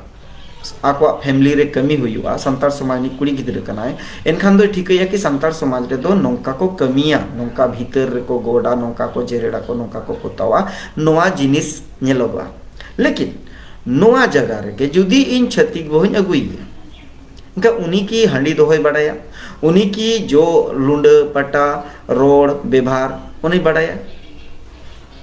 ᱟᱠᱚᱣᱟᱜ ᱯᱷᱮᱢᱤᱞᱤ ᱨᱮ ᱠᱟᱹᱢᱤ ᱦᱩᱭᱩᱜᱼᱟ, ᱥᱟᱱᱛᱟᱲ ᱥᱚᱢᱟᱡᱽ ᱨᱤᱱᱤᱡ ᱠᱩᱲᱤ ᱜᱤᱫᱽᱨᱟᱹ ᱠᱟᱱᱟᱭ, ᱮᱱᱠᱷᱟᱱ ᱫᱚᱭ ᱴᱷᱤᱠᱟᱹᱭᱟ ᱠᱤ ᱥᱟᱱᱛᱟᱲ ᱥᱚᱢᱟᱡᱽ ᱨᱮᱫᱚ ᱱᱚᱝᱠᱟ ᱠᱚ ᱠᱟᱹᱢᱤᱭᱟ, ᱱᱚᱝᱠᱟ ᱵᱷᱤᱛᱟᱹᱨ ᱨᱮᱠᱚ ᱜᱚᱰᱟ, ᱱᱚᱝᱠᱟ ᱠᱚ ᱡᱮᱨᱮᱲᱟ ᱠᱚ, ᱱᱚᱝᱠᱟ ᱠᱚ ᱯᱚᱛᱟᱣᱟ, ᱱᱚᱣᱟ ᱡᱤᱱᱤᱥ ᱧᱮᱞᱚᱜᱚᱜᱼᱟ᱾ ᱞᱮᱠᱤᱱ ᱱᱚᱣᱟ ᱡᱟᱭᱜᱟ ᱨᱮᱜᱮ ᱡᱩᱫᱤ ᱤᱧ ᱪᱷᱟᱹᱛᱤᱠ ᱵᱟᱹᱦᱩᱧ ᱟᱹᱜᱩᱭᱮᱭᱟ, ᱮᱱᱠᱷᱟᱱ ᱩᱱᱤ ᱠᱤ ᱦᱟᱺᱰᱤ ᱫᱚᱦᱚᱭ ᱵᱟᱰᱟᱭᱟ? ᱩᱱᱤ ᱠᱤ ᱡᱚ ᱞᱩᱸᱰᱟᱹ ᱯᱟᱴᱟ ᱨᱚᱲ ᱵᱮᱵᱷᱟᱨ ᱩᱱᱤ ᱵᱟᱰᱟᱭᱟ?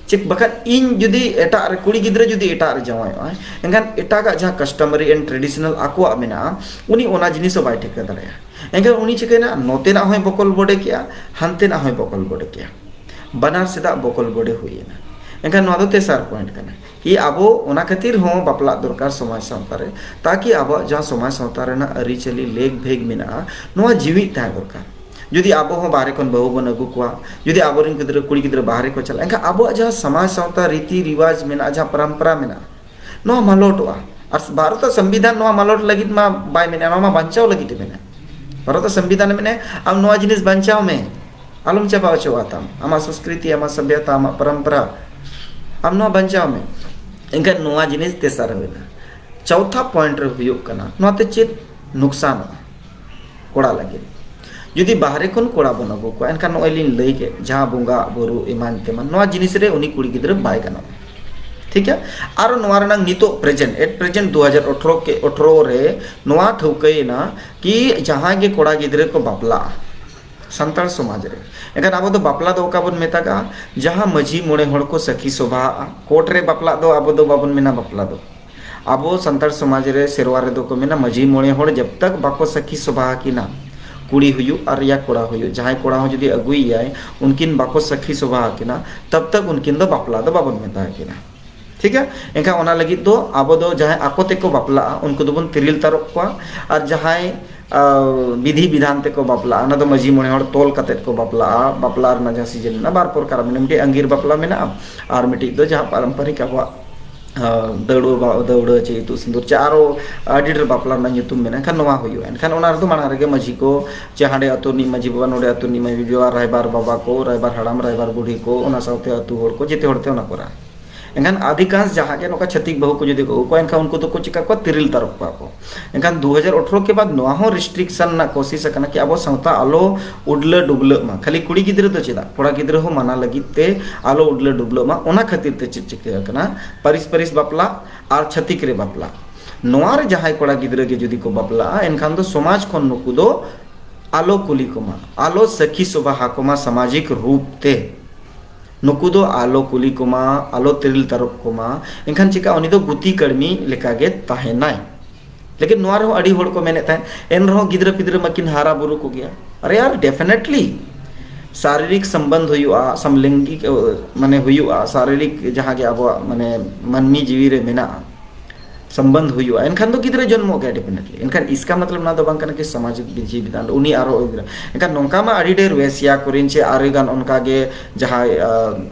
ᱪᱮᱫ ᱵᱟᱠᱷᱟᱱ ᱤᱧ ᱡᱩᱫᱤ ᱮᱴᱟᱜ ᱨᱮ, ᱠᱩᱲᱤ ᱜᱤᱫᱽᱨᱟᱹ ᱡᱩᱫᱤ ᱮᱴᱟᱜ ᱨᱮ ᱡᱟᱶᱟᱭᱚᱜᱼᱟᱭ, ᱮᱱᱠᱷᱟᱱ ᱮᱴᱟᱜᱟᱜ ᱡᱟᱦᱟᱸ customary and traditional ᱟᱠᱚᱣᱟᱜ ᱢᱮᱱᱟᱜᱼᱟ, ᱩᱱᱤ ᱚᱱᱟ ᱡᱤᱱᱤᱥ ᱦᱚᱸ ᱵᱟᱭ ᱴᱷᱤᱠᱟᱹ ᱫᱟᱲᱮᱭᱟᱜᱼᱟ᱾ ᱮᱱᱠᱷᱟᱱ ᱩᱱᱤ ᱪᱤᱠᱟᱹᱭᱮᱱᱟ? ᱱᱚᱛᱮᱱᱟᱜ ᱦᱚᱸᱭ ᱵᱚᱠᱚᱞ ᱵᱚᱰᱮ ᱠᱮᱜᱼᱟ, ᱦᱟᱱᱛᱮᱱᱟᱜ ᱦᱚᱸᱭ ᱵᱚᱠᱚᱞ ᱵᱚᱰᱮ ᱠᱮᱜᱼᱟ᱾ ᱵᱟᱱᱟᱨ ᱥᱮᱫᱟᱜ ᱵᱚᱠᱚᱞ ᱵᱚᱰᱮ ᱦᱩᱭᱮᱱᱟ᱾ ᱮᱱᱠᱷᱟᱱ ᱱᱚᱣᱟ ᱫᱚ ᱛᱮᱥᱟᱨ point ᱠᱟᱱᱟ, ᱠᱤ ᱟᱵᱚ ᱚᱱᱟ ᱠᱷᱟᱹᱛᱤᱨ ᱦᱚᱸ ᱵᱟᱯᱞᱟᱜ ᱫᱚᱨᱠᱟᱨ ᱥᱚᱢᱟᱡᱽ ᱥᱟᱶᱛᱟ ᱨᱮ, ᱛᱟᱠᱤ ᱟᱵᱚᱣᱟᱜ ᱡᱟᱦᱟᱸ ᱥᱚᱢᱟᱡᱽ ᱥᱟᱶᱛᱟ ᱨᱮᱱᱟᱜ ᱟᱹᱨᱤᱪᱟᱹᱞᱤ ᱞᱮᱠ ᱵᱷᱮᱜᱽ ᱢᱮᱱᱟᱜᱼᱟ, ᱱᱚᱣᱟ ᱡᱤᱣᱤᱫ ᱛᱟᱦᱮᱸ ᱫᱚᱨᱠᱟᱨ᱾ ᱡᱩᱫᱤ ᱟᱵᱚ ᱦᱚᱸ ᱵᱟᱦᱨᱮ ᱠᱷᱚᱱ ᱵᱟᱹᱦᱩ ᱵᱚᱱ ᱟᱹᱜᱩ ᱠᱚᱣᱟ, ᱡᱩᱫᱤ ᱟᱵᱚᱨᱮᱱ ᱜᱤᱫᱽᱨᱟᱹ, ᱠᱩᱲᱤ ᱜᱤᱫᱽᱨᱟᱹ ᱵᱟᱦᱨᱮ ᱠᱚ ᱪᱟᱞᱟᱜᱼᱟ, ᱮᱱᱠᱷᱟᱱ ᱟᱵᱚᱣᱟᱜ ᱡᱟᱦᱟᱸ ᱥᱚᱢᱟᱡᱽ ᱥᱟᱶᱛᱟ ᱨᱤᱛᱤ ᱨᱤᱣᱟᱡᱽ ᱢᱮᱱᱟᱜᱼᱟ, ᱡᱟᱦᱟᱸ ᱯᱚᱨᱚᱢᱯᱚᱨᱟ ᱢᱮᱱᱟᱜᱼᱟ, ᱱᱚᱣᱟ ᱢᱟᱞᱚᱴᱚᱜᱼᱟ᱾ ᱟᱨ ᱵᱷᱟᱨᱚᱛ ᱥᱚᱝᱵᱤᱫᱷᱟᱱ ᱱᱚᱣᱟ ᱢᱟᱞᱚᱴ ᱞᱟᱹᱜᱤᱫ ᱢᱟ ᱵᱟᱭ ᱢᱮᱱᱟ, ᱱᱚᱣᱟ ᱢᱟ ᱵᱟᱧᱪᱟᱣ ᱞᱟᱹᱜᱤᱫ ᱮ ᱢᱮᱱᱟ᱾ ᱵᱷᱟᱨᱚᱛ ᱥᱚᱝᱵᱤᱫᱷᱟᱱ ᱢᱮᱱᱟ, ᱟᱢ ᱱᱚᱣᱟ ᱡᱤᱱᱤᱥ ᱵᱟᱧᱪᱟᱣ ᱢᱮ, ᱟᱞᱚᱢ ᱪᱟᱵᱟ ᱦᱚᱪᱚᱣᱟᱜ ᱛᱟᱢ, ᱟᱢᱟᱜ ᱥᱚᱝᱥᱠᱨᱤᱛᱤ, ᱟᱢᱟᱜ ᱥᱚᱵᱷᱭᱚᱛᱟ, ᱟᱢᱟᱜ ᱯᱚᱨᱚᱢᱯᱚᱨᱟ, ᱟᱢ ᱱᱚᱣᱟ ᱵᱟᱧᱪᱟᱣ ᱢᱮ᱾ ᱮᱱᱠᱷᱟᱱ ᱱᱚᱣᱟ ᱡᱤᱱᱤᱥ ᱛᱮᱥᱟᱨ ᱦᱩᱭᱱᱟ᱾ ᱪᱚᱣᱛᱷᱟ point ᱨᱮ ᱦᱩᱭᱩᱜ ᱠᱟᱱᱟ, ᱱᱚᱣᱟᱛᱮ ᱪᱮᱫ ᱱᱩᱠᱥᱟᱱᱚᱜᱼᱟ ᱠᱚᱲᱟ ᱞᱟᱹᱜᱤᱫ? ᱡᱩᱫᱤ ᱵᱟᱦᱨᱮ ᱠᱷᱚᱱ ᱠᱚᱲᱟ ᱵᱚᱱ ᱟᱹᱜᱩ ᱠᱚᱣᱟ, ᱮᱱᱠᱷᱟᱱ ᱱᱚᱜᱼᱚᱭ ᱞᱤᱧ ᱞᱟᱹᱭ ᱠᱮᱫ, ᱡᱟᱦᱟᱸ ᱵᱚᱸᱜᱟ ᱵᱩᱨᱩ ᱮᱢᱟᱱ ᱛᱮᱢᱟᱱ, ᱱᱚᱣᱟ ᱡᱤᱱᱤᱥ ᱨᱮ ᱩᱱᱤ ᱠᱩᱲᱤ ᱜᱤᱫᱽᱨᱟᱹ ᱵᱟᱭ ᱜᱟᱱᱚᱜᱼᱟ᱾ ᱴᱷᱤᱠ ᱜᱮᱭᱟ? ᱟᱨᱚ ᱱᱚᱣᱟ ᱨᱮᱱᱟᱜ ᱱᱤᱛᱚᱜ present, at present ᱫᱩ ᱦᱟᱡᱟᱨ ᱟᱴᱷᱨᱚ ᱠᱮ, ᱟᱴᱷᱨᱚ ᱨᱮ ᱱᱚᱣᱟ ᱴᱷᱟᱹᱣᱠᱟᱹᱭᱮᱱᱟ ᱠᱤ ᱡᱟᱦᱟᱸᱭ ᱜᱮ ᱠᱚᱲᱟ ᱜᱤᱫᱽᱨᱟᱹ ᱠᱚ ᱵᱟᱯᱞᱟᱜᱼᱟ ᱥᱟᱱᱛᱟᱲ ᱥᱚᱢᱟᱡᱽ ᱨᱮ, ᱮᱱᱠᱷᱟᱱ ᱟᱵᱚ ᱫᱚ ᱵᱟᱯᱞᱟ ᱫᱚ ᱚᱠᱟ ᱵᱚᱱ ᱢᱮᱛᱟᱜᱼᱟ? ᱡᱟᱦᱟᱸ ᱢᱟᱹᱡᱷᱤ ᱢᱚᱬᱮ ᱦᱚᱲ ᱠᱚ ᱥᱟᱹᱠᱷᱤ ᱥᱚᱵᱷᱟᱜᱼᱟ᱾ ᱠᱳᱨᱴ ᱨᱮ ᱵᱟᱯᱞᱟᱜ ᱫᱚ ᱟᱵᱚ ᱫᱚ ᱵᱟᱵᱚᱱ ᱢᱮᱱᱟ ᱵᱟᱯᱞᱟ ᱫᱚ᱾ ᱟᱵᱚ ᱥᱟᱱᱛᱟᱲ ᱥᱚᱢᱟᱡᱽ ᱨᱮ ᱥᱮᱨᱣᱟ ᱨᱮᱫᱚ ᱠᱚ ᱢᱮᱱᱟ, ᱢᱟᱹᱡᱷᱤ ᱢᱚᱬᱮ ᱦᱚᱲ ᱡᱟᱵ ᱛᱟᱠ ᱵᱟᱠᱚ ᱥᱟᱹᱠᱷᱤ ᱥᱚᱵᱷᱟ ᱟᱹᱠᱤᱱᱟ, ᱠᱩᱲᱤ ᱦᱩᱭᱩᱜ ᱟᱨ ᱭᱟ ᱠᱚᱲᱟ ᱦᱩᱭᱩᱜ, ᱡᱟᱦᱟᱸᱭ ᱠᱚᱲᱟ ᱦᱚᱸ ᱡᱩᱫᱤ ᱟᱹᱜᱩᱭᱮᱭᱟᱭ, ᱩᱱᱠᱤᱱ ᱵᱟᱠᱚ ᱥᱟᱹᱠᱷᱤ ᱥᱚᱵᱷᱟ ᱟᱹᱠᱤᱱᱟ, ᱛᱟᱵ ᱛᱟᱠ ᱩᱱᱠᱤᱱ ᱫᱚ ᱵᱟᱯᱞᱟ ᱫᱚ ᱵᱟᱵᱚᱱ ᱢᱮᱛᱟ ᱟᱹᱠᱤᱱᱟ᱾ ᱴᱷᱤᱠ ᱜᱮᱭᱟ? ᱮᱱᱠᱷᱟᱱ ᱚᱱᱟ ᱞᱟᱹᱜᱤᱫ ᱫᱚ ᱟᱵᱚ ᱫᱚ ᱡᱟᱦᱟᱸᱭ ᱟᱠᱚ ᱛᱮᱠᱚ ᱵᱟᱯᱞᱟᱜᱼᱟ, ᱩᱱᱠᱩ ᱫᱚᱵᱚᱱ ᱛᱤᱨᱤᱞ ᱛᱟᱨᱚᱵ ᱠᱚᱣᱟ, ᱟᱨ ᱡᱟᱦᱟᱸᱭ, ᱟ, ᱵᱤᱫᱷᱤ ᱵᱤᱫᱷᱟᱱ ᱛᱮᱠᱚ ᱵᱟᱯᱞᱟᱜᱼᱟ, ᱚᱱᱟ ᱫᱚ ᱢᱟᱹᱡᱷᱤ ᱢᱚᱬᱮ ᱦᱚᱲ ᱛᱚᱞ ᱠᱟᱛᱮᱫ ᱠᱚ ᱵᱟᱯᱞᱟᱜᱼᱟ᱾ ᱵᱟᱯᱞᱟ ᱨᱮᱱᱟᱜ ᱡᱟᱦᱟᱸ ᱥᱤᱡᱤᱱ ᱢᱮᱱᱟᱜᱼᱟ, ᱵᱟᱨ ᱯᱨᱚᱠᱟᱨ ᱢᱮᱱᱟᱜᱼᱟ, ᱢᱤᱫᱴᱤᱡ ᱟᱸᱜᱤᱨ ᱵᱟᱯᱞᱟ ᱢᱮᱱᱟᱜᱼᱟ, ᱟᱨ ᱢᱤᱫᱴᱤᱡ ᱫᱚ ᱡᱟᱦᱟᱸ ᱯᱟᱨᱚᱢᱯᱚᱨᱤᱠ ᱟᱵᱚᱣᱟᱜ, ᱟ, ᱫᱟᱹᱣᱲᱟᱹ ᱵᱟ-, ᱫᱟᱹᱣᱲᱟᱹ ᱪᱮ ᱤᱛᱩᱫ ᱥᱤᱸᱫᱩᱨ ᱪᱮ ᱟᱨᱚ ᱟᱹᱰᱤ ᱰᱷᱮᱨ ᱵᱟᱯᱞᱟ ᱨᱮᱱᱟᱜ ᱧᱩᱛᱩᱢ ᱢᱮᱱᱟᱜᱼᱟ᱾ ᱮᱱᱠᱷᱟᱱ ᱱᱚᱣᱟ ᱦᱩᱭᱩᱜᱼᱟ᱾ ᱮᱱᱠᱷᱟᱱ ᱚᱱᱟ ᱨᱮᱫᱚ ᱢᱟᱲᱟᱝ ᱨᱮᱜᱮ ᱢᱟᱹᱡᱷᱤ ᱠᱚ ᱪᱮ ᱦᱟᱸᱰᱮ ᱟᱹᱛᱩ ᱨᱤᱱᱤᱡ ᱢᱟᱹᱡᱷᱤ ᱵᱟᱵᱟ, ᱱᱚᱰᱮ ᱟᱹᱛᱩ ᱨᱤᱱᱤᱡ ᱢᱟᱹᱡᱷᱤ ᱵᱟᱵᱟ, ᱨᱟᱭᱵᱟᱨ ᱵᱟᱵᱟ ᱠᱚ, ᱨᱟᱭᱵᱟᱨ ᱦᱟᱲᱟᱢ, ᱨᱟᱭᱵᱟᱨ ᱵᱩᱰᱷᱤ ᱠᱚ, ᱚᱱᱟ ᱥᱟᱶᱛᱮ ᱟᱹᱛᱩ ᱦᱚᱲ ᱠᱚ, ᱡᱮᱛᱮ ᱦᱚᱲ ᱛᱮ ᱚᱱᱟ ᱠᱚᱨᱟᱣ᱾ ᱮᱱᱠᱷᱟᱱ ᱟᱫᱷᱤᱠᱟᱝᱥ ᱡᱟᱦᱟᱸ ᱜᱮ ᱱᱚᱝᱠᱟ ᱪᱷᱟᱹᱛᱤᱠ ᱵᱟᱹᱦᱩ ᱠᱚ ᱡᱩᱫᱤ ᱠᱚ ᱟᱹᱜᱩ ᱠᱚᱣᱟ, ᱮᱱᱠᱷᱟᱱ ᱩᱱᱠᱩ ᱫᱚᱠᱚ ᱪᱤᱠᱟ ᱠᱚᱣᱟ? ᱛᱤᱨᱤᱞ ᱛᱟᱨᱚᱵ ᱠᱚᱣᱟ ᱠᱚ᱾ ᱮᱱᱠᱷᱟᱱ ᱫᱩ ᱦᱟᱡᱟᱨ ᱟᱴᱷᱨᱚ ᱠᱮ ᱵᱟᱫ ᱱᱚᱣᱟ ᱦᱚᱸ ᱨᱮᱥᱴᱨᱤᱠᱥᱚᱱ ᱨᱮᱱᱟᱜ ᱠᱳᱥᱤᱥ ᱟᱠᱟᱱᱟ ᱠᱤ ᱟᱵᱚ ᱥᱟᱶᱛᱟ ᱟᱞᱚ ᱩᱰᱞᱟᱹ ᱰᱩᱵᱞᱟᱹᱜ ᱢᱟ᱾ ᱠᱷᱟᱹᱞᱤ ᱠᱩᱲᱤ ᱜᱤᱫᱽᱨᱟᱹ ᱫᱚ ᱪᱮᱫᱟᱜ, ᱠᱚᱲᱟ ᱜᱤᱫᱽᱨᱟᱹ ᱦᱚᱸ ᱢᱟᱱᱟ ᱞᱟᱹᱜᱤᱫ ᱛᱮ ᱟᱞᱚ ᱩᱰᱞᱟᱹ ᱰᱩᱵᱞᱟᱹᱜ ᱢᱟ, ᱚᱱᱟ ᱠᱷᱟᱹᱛᱤᱨ ᱛᱮ ᱪᱮᱫ ᱪᱤᱠᱟᱹ ᱟᱠᱟᱱᱟ? ᱯᱟᱹᱨᱤᱥ ᱯᱟᱹᱨᱤᱥ ᱵᱟᱯᱞᱟ ᱟᱨ ᱪᱷᱟᱹᱛᱤᱠ ᱨᱮ ᱵᱟᱯᱞᱟ, ᱱᱚᱣᱟ ᱨᱮ ᱡᱟᱦᱟᱸᱭ ᱠᱚᱲᱟ ᱜᱤᱫᱽᱨᱟᱹ ᱜᱮ ᱡᱩᱫᱤ ᱠᱚ ᱵᱟᱯᱞᱟᱜᱼᱟ, ᱮᱱᱠᱷᱟᱱ ᱫᱚ ᱥᱚᱢᱟᱡᱽ ᱠᱷᱚᱱ ᱱᱩᱠᱩ ᱫᱚ ᱟᱞᱚ ᱠᱩᱞᱤ ᱠᱚᱢᱟ, ᱟᱞᱚ ᱥᱟᱹᱠᱷᱤ ᱥᱚᱵᱷᱟ ᱟᱠᱚᱢᱟ ᱥᱟᱢᱟᱡᱤᱠ ᱨᱩᱯ ᱛᱮ᱾ ᱱᱩᱠᱩ ᱫᱚ ᱟᱞᱚ ᱠᱩᱞᱤ ᱠᱚᱢᱟ, ᱟᱞᱚ ᱛᱤᱨᱤᱞ ᱛᱟᱨᱚᱵ ᱠᱚᱢᱟ᱾ ᱮᱱᱠᱷᱟᱱ ᱪᱤᱠᱟ? ᱩᱱᱤ ᱫᱚ ᱜᱩᱛᱤ ᱠᱟᱹᱲᱢᱤ ᱞᱮᱠᱟᱜᱮ ᱛᱟᱦᱮᱱᱟᱭ᱾ ᱞᱮᱠᱤᱱ ᱱᱚᱣᱟ ᱨᱮᱦᱚᱸ ᱟᱹᱰᱤ ᱦᱚᱲ ᱠᱚ ᱢᱮᱱᱮᱫ ᱛᱟᱦᱮᱸᱫ, ᱮᱱ ᱨᱮᱦᱚᱸ ᱜᱤᱫᱽᱨᱟᱹ ᱯᱤᱫᱽᱨᱟᱹ ᱢᱟᱠᱤᱱ ᱦᱟᱨᱟ ᱵᱩᱨᱩ ᱠᱚᱜᱮᱭᱟ᱾ ᱟᱨᱮ ᱭᱟᱨ, ᱰᱮᱯᱷᱤᱱᱮᱴᱞᱤ ᱥᱟᱨᱤᱨᱤᱠ ᱥᱚᱢᱵᱚᱱᱫᱷ ᱦᱩᱭᱩᱜᱼᱟ, ᱥᱚᱢᱞᱤᱝᱜᱤᱠ, ᱢᱟᱱᱮ, ᱦᱩᱭᱩᱜᱼᱟ, ᱥᱟᱨᱤᱨᱤᱠ ᱡᱟᱦᱟᱸ ᱜᱮ ᱟᱵᱚᱣᱟᱜ, ᱢᱟᱱᱮ, ᱢᱟᱹᱱᱢᱤ ᱡᱤᱣᱤ ᱨᱮ ᱢᱮᱱᱟᱜᱼᱟ, ᱥᱚᱢᱵᱚᱱᱫᱷ ᱦᱩᱭᱩᱜᱼᱟ, ᱮᱱᱠᱷᱟᱱ ᱫᱚ ᱜᱤᱫᱽᱨᱟᱹ ᱡᱚᱱᱢᱚᱜ ᱜᱮᱭᱟ ᱰᱮᱯᱷᱤᱱᱮᱴᱞᱤ᱾ ᱮᱱᱠᱷᱟᱱ ᱤᱥᱠᱟ ᱢᱚᱛᱞᱚᱵ ᱱᱚᱣᱟ ᱫᱚ ᱵᱟᱝ ᱠᱟᱱᱟ ᱠᱤ ᱥᱟᱢᱟᱡᱤᱠ ᱵᱤᱫᱷᱤ ᱵᱤᱫᱷᱟᱱ ᱩᱱᱤ ᱟᱨᱚ ᱜᱤᱫᱽᱨᱟᱹ᱾ ᱮᱱᱠᱷᱟᱱ ᱱᱚᱝᱠᱟ ᱢᱟ ᱟᱹᱰᱤ ᱰᱷᱮᱨ ᱣᱮᱥᱭᱟ ᱠᱚᱨᱮᱱ ᱪᱮ ᱟᱹᱰᱤ ᱜᱟᱱ ᱚᱱᱠᱟ ᱜᱮ ᱡᱟᱦᱟᱸᱭ,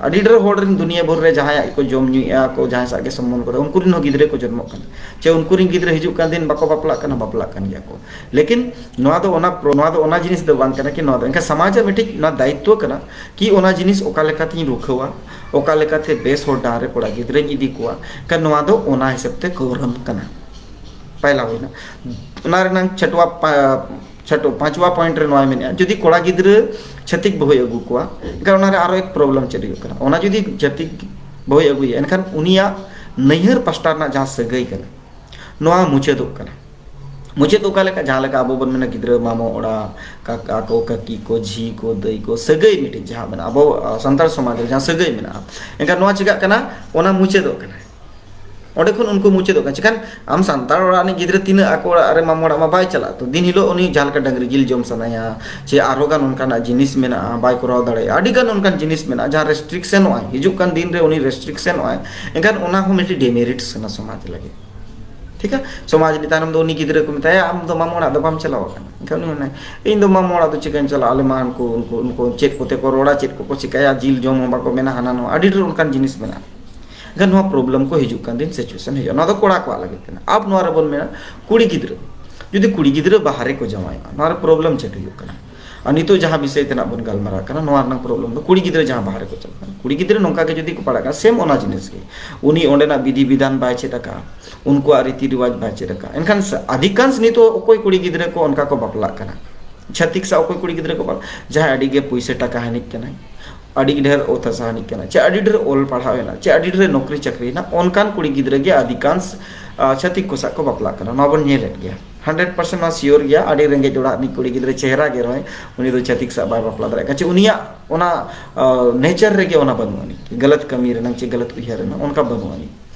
ᱟᱹᱰᱤ ᱰᱷᱮᱨ ᱦᱚᱲ ᱨᱮᱱ ᱫᱩᱱᱤᱭᱟᱹ ᱵᱷᱳᱨ ᱨᱮ ᱡᱟᱦᱟᱸᱭᱟᱜ ᱠᱚ ᱡᱚᱢ ᱧᱩᱭᱮᱫᱼᱟ ᱠᱚ, ᱡᱟᱦᱟᱸᱭ ᱥᱟᱶ ᱜᱮ ᱥᱚᱢᱵᱚᱱᱫᱷ ᱠᱚ, ᱩᱱᱠᱩ ᱨᱮᱱ ᱦᱚᱸ ᱜᱤᱫᱽᱨᱟᱹ ᱠᱚ ᱡᱚᱱᱢᱚᱜ ᱠᱟᱱᱟ, ᱪᱮ ᱩᱱᱠᱩ ᱨᱮᱱ ᱜᱤᱫᱽᱨᱟᱹ ᱦᱤᱡᱩᱜ ᱠᱟᱱ ᱫᱤᱱ ᱵᱟᱠᱚ ᱵᱟᱯᱞᱟᱜ ᱠᱟᱱᱟ, ᱵᱟᱯᱞᱟᱜ ᱠᱟᱱ ᱜᱮᱭᱟ ᱠᱚ᱾ ᱞᱮᱠᱤᱱ ᱱᱚᱣᱟ ᱫᱚ ᱚᱱᱟ ᱯᱨᱚ-, ᱱᱚᱣᱟ ᱫᱚ ᱚᱱᱟ ᱡᱤᱱᱤᱥ ᱫᱚ ᱵᱟᱝ ᱠᱟᱱᱟ ᱠᱤ ᱱᱚᱣᱟ ᱫᱚ᱾ ᱮᱱᱠᱷᱟᱱ ᱥᱚᱢᱟᱡᱽ ᱨᱮ ᱢᱤᱫᱴᱤᱡ ᱱᱚᱣᱟ ᱫᱟᱭᱤᱛᱛᱚ ᱠᱟᱱᱟ ᱠᱤ ᱚᱱᱟ ᱡᱤᱱᱤᱥ ᱚᱠᱟ ᱞᱮᱠᱟᱛᱤᱧ ᱨᱩᱠᱷᱟᱹᱣᱟ, ᱚᱠᱟ ᱞᱮᱠᱟᱛᱮ ᱵᱮᱥ ᱦᱚᱨ ᱰᱟᱦᱟᱨ ᱨᱮ ᱠᱚᱲᱟ ᱜᱤᱫᱽᱨᱟᱹᱧ ᱤᱫᱤ ᱠᱚᱣᱟ᱾ ᱮᱱᱠᱷᱟᱱ ᱱᱚᱣᱟ ᱫᱚ ᱚᱱᱟ ᱦᱤᱥᱟᱹᱵ ᱛᱮ ᱠᱟᱹᱣᱨᱟᱹᱢ ᱠᱟᱱᱟ᱾ ᱯᱟᱭᱞᱟ ᱦᱩᱭᱱᱟ᱾ ᱚᱱᱟ ᱨᱮᱱᱟᱝ ᱪᱷᱟᱴᱣᱟ ᱯᱟ-, ᱪᱷᱟᱴᱚ, ᱯᱟᱸᱪᱣᱟ ᱯᱚᱭᱮᱱᱴ ᱨᱮ ᱱᱚᱣᱟ ᱢᱮᱱᱮᱜᱼᱟ, ᱡᱩᱫᱤ ᱠᱚᱲᱟ ᱜᱤᱫᱽᱨᱟᱹ ᱪᱷᱟᱹᱛᱤᱠ ᱵᱟᱹᱦᱩᱭ ᱟᱹᱜᱩ ᱠᱚᱣᱟ, ᱮᱱᱠᱷᱟᱱ ᱚᱱᱟ ᱨᱮ ᱟᱨᱚ ᱮᱠ ᱯᱨᱚᱵᱞᱮᱢ ᱪᱮᱫ ᱦᱩᱭᱩᱜ ᱠᱟᱱᱟ? ᱚᱱᱟ ᱡᱩᱫᱤ ᱪᱷᱟᱹᱛᱤᱠ ᱵᱟᱹᱦᱩᱭ ᱟᱹᱜᱩᱭᱟ, ᱮᱱᱠᱷᱟᱱ ᱩᱱᱤᱭᱟᱜ ᱱᱟᱹᱭᱦᱟᱹᱨ ᱯᱟᱥᱴᱟ ᱨᱮᱱᱟᱜ ᱡᱟᱦᱟᱸ ᱥᱟᱹᱜᱟᱹᱭ ᱠᱟᱱᱟ, ᱱᱚᱣᱟ ᱢᱩᱪᱟᱹᱫᱚᱜ ᱠᱟᱱᱟ᱾ ᱢᱩᱪᱟᱹᱫ ᱚᱠᱟ ᱞᱮᱠᱟ? ᱡᱟᱦᱟᱸ ᱞᱮᱠᱟ ᱟᱵᱚ ᱵᱚᱱ ᱢᱮᱱᱟ, ᱜᱤᱫᱽᱨᱟᱹ ᱢᱟᱢᱚ ᱚᱲᱟᱜ, ᱠᱟᱠᱟ ᱠᱚ, ᱠᱟᱹᱠᱤ ᱠᱚ, ᱡᱷᱤ ᱠᱚ, ᱫᱟᱹᱭ ᱠᱚ, ᱥᱟᱹᱜᱟᱹᱭ ᱢᱤᱫᱴᱤᱡ ᱡᱟᱦᱟᱸ ᱢᱮᱱᱟᱜᱼᱟ, ᱟᱵᱚ, ᱟ, ᱥᱟᱱᱛᱟᱲ ᱥᱚᱢᱟᱡᱽ ᱨᱮ ᱡᱟᱦᱟᱸ ᱥᱟᱹᱜᱟᱹᱭ ᱢᱮᱱᱟᱜᱼᱟ, ᱮᱱᱠᱷᱟᱱ ᱱᱚᱣᱟ ᱪᱤᱠᱟᱹᱜ ᱠᱟᱱᱟ? ᱚᱱᱟ ᱢᱩᱪᱟᱹᱫᱚᱜ ᱠᱟᱱᱟ᱾ ᱚᱸᱰᱮ ᱠᱷᱚᱱ ᱩᱱᱠᱩ ᱢᱩᱪᱟᱹᱫᱚᱜ ᱠᱟᱱᱟ᱾ ᱪᱤᱠᱟᱹᱱ ᱟᱢ ᱥᱟᱱᱛᱟᱲ ᱚᱲᱟᱜ ᱨᱤᱱᱤᱡ ᱜᱤᱫᱽᱨᱟᱹ ᱛᱤᱱᱟᱹᱜ ᱟᱠᱚ ᱚᱲᱟᱜ ᱨᱮ ᱢᱟᱢᱚ ᱚᱲᱟᱜ ᱢᱟ ᱵᱟᱭ ᱪᱟᱞᱟᱜ, ᱛᱚ ᱫᱤᱱ ᱦᱤᱞᱳᱜ ᱩᱱᱤ ᱡᱟᱦᱟᱸ ᱞᱮᱠᱟ ᱰᱟᱹᱝᱨᱤ ᱡᱤᱞ ᱡᱚᱢ ᱥᱟᱱᱟᱭᱟ, ᱪᱮ ᱟᱨᱦᱚᱸ ᱜᱟᱱ ᱚᱱᱠᱟᱱᱟᱜ ᱡᱤᱱᱤᱥ ᱢᱮᱱᱟᱜᱼᱟ, ᱵᱟᱭ ᱠᱚᱨᱟᱣ ᱫᱟᱲᱮᱭᱟᱜᱼᱟ, ᱟᱹᱰᱤ ᱜᱟᱱ ᱚᱱᱠᱟᱱ ᱡᱤᱱᱤᱥ ᱢᱮᱱᱟᱜᱼᱟ, ᱡᱟᱦᱟᱸ ᱨᱮᱥᱴᱨᱤᱠᱥᱚᱱᱚᱜᱼᱟᱭ, ᱦᱤᱡᱩᱜ ᱠᱟᱱ ᱫᱤᱱ ᱨᱮ ᱩᱱᱤ ᱨᱮᱥᱴᱨᱤᱠᱥᱚᱱᱚᱜᱼᱟᱭ, ᱮᱱᱠᱷᱟᱱ ᱚᱱᱟ ᱦᱚᱸ ᱢᱤᱫᱴᱤᱡ ᱰᱤᱢᱮᱨᱤᱴᱥ ᱠᱟᱱᱟ ᱥᱚᱢᱟᱡᱽ ᱞᱟᱹᱜᱤᱫ᱾ ᱴᱷᱤᱠᱟ? ᱥᱚᱢᱟᱡᱽ ᱨᱤᱱᱤᱡ ᱛᱟᱭᱱᱚᱢ ᱫᱚ ᱩᱱᱤ ᱜᱤᱫᱽᱨᱟᱹ ᱠᱚ ᱢᱮᱛᱟᱭᱟ, "ᱟᱢ ᱫᱚ ᱢᱟᱢᱚ ᱚᱲᱟᱜ ᱫᱚ ᱵᱟᱢ ᱪᱟᱞᱟᱣ ᱟᱠᱟᱱᱟ?" ᱮᱱᱠᱷᱟᱱ ᱩᱱᱤ ᱢᱮᱱᱟᱭ, "ᱤᱧ ᱫᱚ ᱢᱟᱢᱚ ᱚᱲᱟᱜ ᱫᱚ ᱪᱤᱠᱟᱹᱧ ᱪᱟᱞᱟᱜᱼᱟ? ᱟᱞᱮ ᱢᱟ ᱩᱱᱠᱩ, ᱩᱱᱠᱩ, ᱩᱱᱠᱩ ᱪᱮᱫ ᱠᱚᱛᱮ ᱠᱚ ᱨᱚᱲᱟ, ᱪᱮᱫ ᱠᱚᱠᱚ ᱪᱤᱠᱟᱹᱭᱟ, ᱡᱤᱞ ᱡᱚᱢ ᱦᱚᱸ ᱵᱟᱠᱚ ᱢᱮᱱᱟ, ᱦᱟᱱᱟ ᱱᱚᱣᱟ, ᱟᱹᱰᱤ ᱰᱷᱮᱨ ᱚᱱᱠᱟᱱ ᱡᱤᱱᱤᱥ ᱢᱮᱱᱟᱜᱼᱟ᱾" ᱮᱱᱠᱷᱟᱱ ᱱᱚᱣᱟ ᱯᱨᱚᱵᱞᱮᱢ ᱠᱚ ᱦᱤᱡᱩᱜ ᱠᱟᱱ ᱫᱤᱱ ᱥᱤᱪᱩᱭᱮᱥᱚᱱ ᱦᱤᱡᱩᱜᱼᱟ᱾ ᱱᱚᱣᱟ ᱫᱚ ᱠᱚᱲᱟ ᱠᱚᱣᱟᱜ ᱞᱟᱹᱜᱤᱫ ᱠᱟᱱᱟ᱾ ᱟᱵ ᱱᱚᱣᱟ ᱨᱮᱵᱚᱱ ᱢᱮᱱᱟ, ᱠᱩᱲᱤ ᱜᱤᱫᱽᱨᱟᱹ, ᱡᱩᱫᱤ ᱠᱩᱲᱤ ᱜᱤᱫᱽᱨᱟᱹ ᱵᱟᱦᱨᱮ ᱠᱚ ᱡᱟᱶᱟᱭᱚᱜᱼᱟ, ᱱᱚᱣᱟ ᱨᱮ ᱯᱨᱚᱵᱞᱮᱢ ᱪᱮᱫ ᱦᱩᱭᱩᱜ ᱠᱟᱱᱟ? ᱟᱨ ᱱᱤᱛᱚᱜ ᱡᱟᱦᱟᱸ ᱵᱤᱥᱚᱭ ᱛᱮ ᱱᱟᱜ ᱵᱚᱱ ᱜᱟᱞᱢᱟᱨᱟᱜ ᱠᱟᱱᱟ, ᱱᱚᱣᱟ ᱨᱮᱱᱟᱜ ᱯᱨᱚᱵᱞᱮᱢ ᱫᱚ ᱠᱩᱲᱤ ᱜᱤᱫᱽᱨᱟᱹ ᱡᱟᱦᱟᱸ ᱵᱟᱦᱨᱮ ᱠᱚ ᱪᱟᱞᱟᱜ ᱠᱟᱱᱟ, ᱠᱩᱲᱤ ᱜᱤᱫᱽᱨᱟᱹ ᱱᱚᱝᱠᱟ ᱜᱮ ᱡᱩᱫᱤ ᱠᱚ ᱯᱟᱲᱦᱟᱜ ᱠᱟᱱᱟ, ᱥᱮᱢ ᱚᱱᱟ ᱡᱤᱱᱤᱥ ᱜᱮ, ᱩᱱᱤ ᱚᱸᱰᱮᱱᱟᱜ ᱵᱤᱫᱷᱤ ᱵᱤᱫᱷᱟᱱ ᱵᱟᱭ ᱪᱮᱫ ᱟᱠᱟᱫᱼᱟ, ᱩᱱᱠᱩᱣᱟᱜ ᱨᱤᱛᱤ ᱨᱤᱣᱟᱡᱽ ᱵᱟᱭ ᱪᱮᱫ ᱟᱠᱟᱫᱼᱟ᱾ ᱮᱱᱠᱷᱟᱱ ᱥᱟ- ᱟᱫᱷᱤᱠᱟᱝᱥ ᱱᱤᱛᱚᱜ ᱚᱠᱚᱭ ᱠᱩᱲᱤ ᱜᱤᱫᱽᱨᱟᱹ ᱠᱚ ᱚᱱᱠᱟ ᱠᱚ ᱵᱟᱯᱞᱟᱜ ᱠᱟᱱᱟ? ᱪᱷᱟᱹᱛᱤᱠ ᱥᱟᱶ ᱚᱠᱚᱭ ᱠᱩᱲᱤ ᱜᱤᱫᱽᱨᱟᱹ ᱠᱚ ᱵᱟᱯᱞᱟᱜ? ᱡᱟᱦᱟᱸᱭ ᱟᱹᱰᱤ ᱜᱮ ᱯᱩᱭᱥᱟᱹ ᱴᱟᱠᱟ ᱦᱟᱹᱱᱤᱡ ᱠᱟᱱᱟᱭ, ᱟᱹᱰᱤ ᱰᱷᱮᱨ ᱚᱛ ᱦᱟᱥᱟ ᱦᱟᱹᱱᱤᱡ ᱠᱟᱱᱟᱭ, ᱪᱮ ᱟᱹᱰᱤ ᱰᱷᱮᱨ ᱚᱞ ᱯᱟᱲᱦᱟᱣ ᱮᱱᱟ, ᱪᱮ ᱟᱹᱰᱤ ᱰᱷᱮᱨ ᱱᱚᱠᱨᱤ ᱪᱟᱹᱠᱨᱤ ᱮᱱᱟ, ᱚᱱᱠᱟᱱ ᱠᱩᱲᱤ ᱜᱤᱫᱽᱨᱟᱹ ᱜᱮ ᱟᱹᱰᱤ ᱜᱟᱱ, ᱟ, ᱪᱷᱟᱹᱛᱤᱠ ᱠᱚ ᱥᱟᱶ ᱠᱚ ᱵᱟᱯᱞᱟᱜ ᱠᱟᱱᱟ᱾ ᱱᱚᱣᱟ ᱵᱚᱱ ᱧᱮᱞᱮᱫ ᱜᱮᱭᱟ, ᱦᱟᱱᱰᱨᱮᱰ ᱯᱟᱨᱥᱮᱱᱴ ᱱᱚᱣᱟ ᱥᱤᱭᱳᱨ ᱜᱮᱭᱟ᱾ ᱟᱹᱰᱤ ᱨᱮᱸᱜᱮᱡ ᱚᱲᱟᱜ ᱨᱤᱱᱤᱡ ᱠᱩᱲᱤ ᱜᱤᱫᱽᱨᱟᱹ ᱪᱮᱦᱨᱟ ᱜᱮ ᱨᱮᱦᱚᱸᱭ, ᱩᱱᱤ ᱫᱚ ᱪᱷᱟᱹᱛᱤᱠ ᱥᱟᱶ ᱵᱟᱭ ᱵᱟᱯᱞᱟ ᱫᱟᱲᱮᱭᱟᱜ ᱠᱟᱱᱟ, ᱪᱮ ᱩᱱᱤᱭᱟᱜ ᱚᱱᱟ, ᱟ, ᱱᱮᱪᱟᱨ ᱨᱮᱜᱮ ᱚᱱᱟ ᱵᱟᱹᱱᱩᱜ ᱟᱹᱱᱤᱡ, ᱜᱟᱞᱟᱛ ᱠᱟᱹᱢᱤ ᱨᱮᱱᱟᱜ ᱪᱮ ᱜᱟᱞᱟᱛ ᱩᱭᱦᱟᱹᱨ ᱨᱮᱱᱟᱜ ᱚᱱᱠᱟ ᱵᱟᱹᱱᱩᱜ ᱟᱹᱱᱤᱡ᱾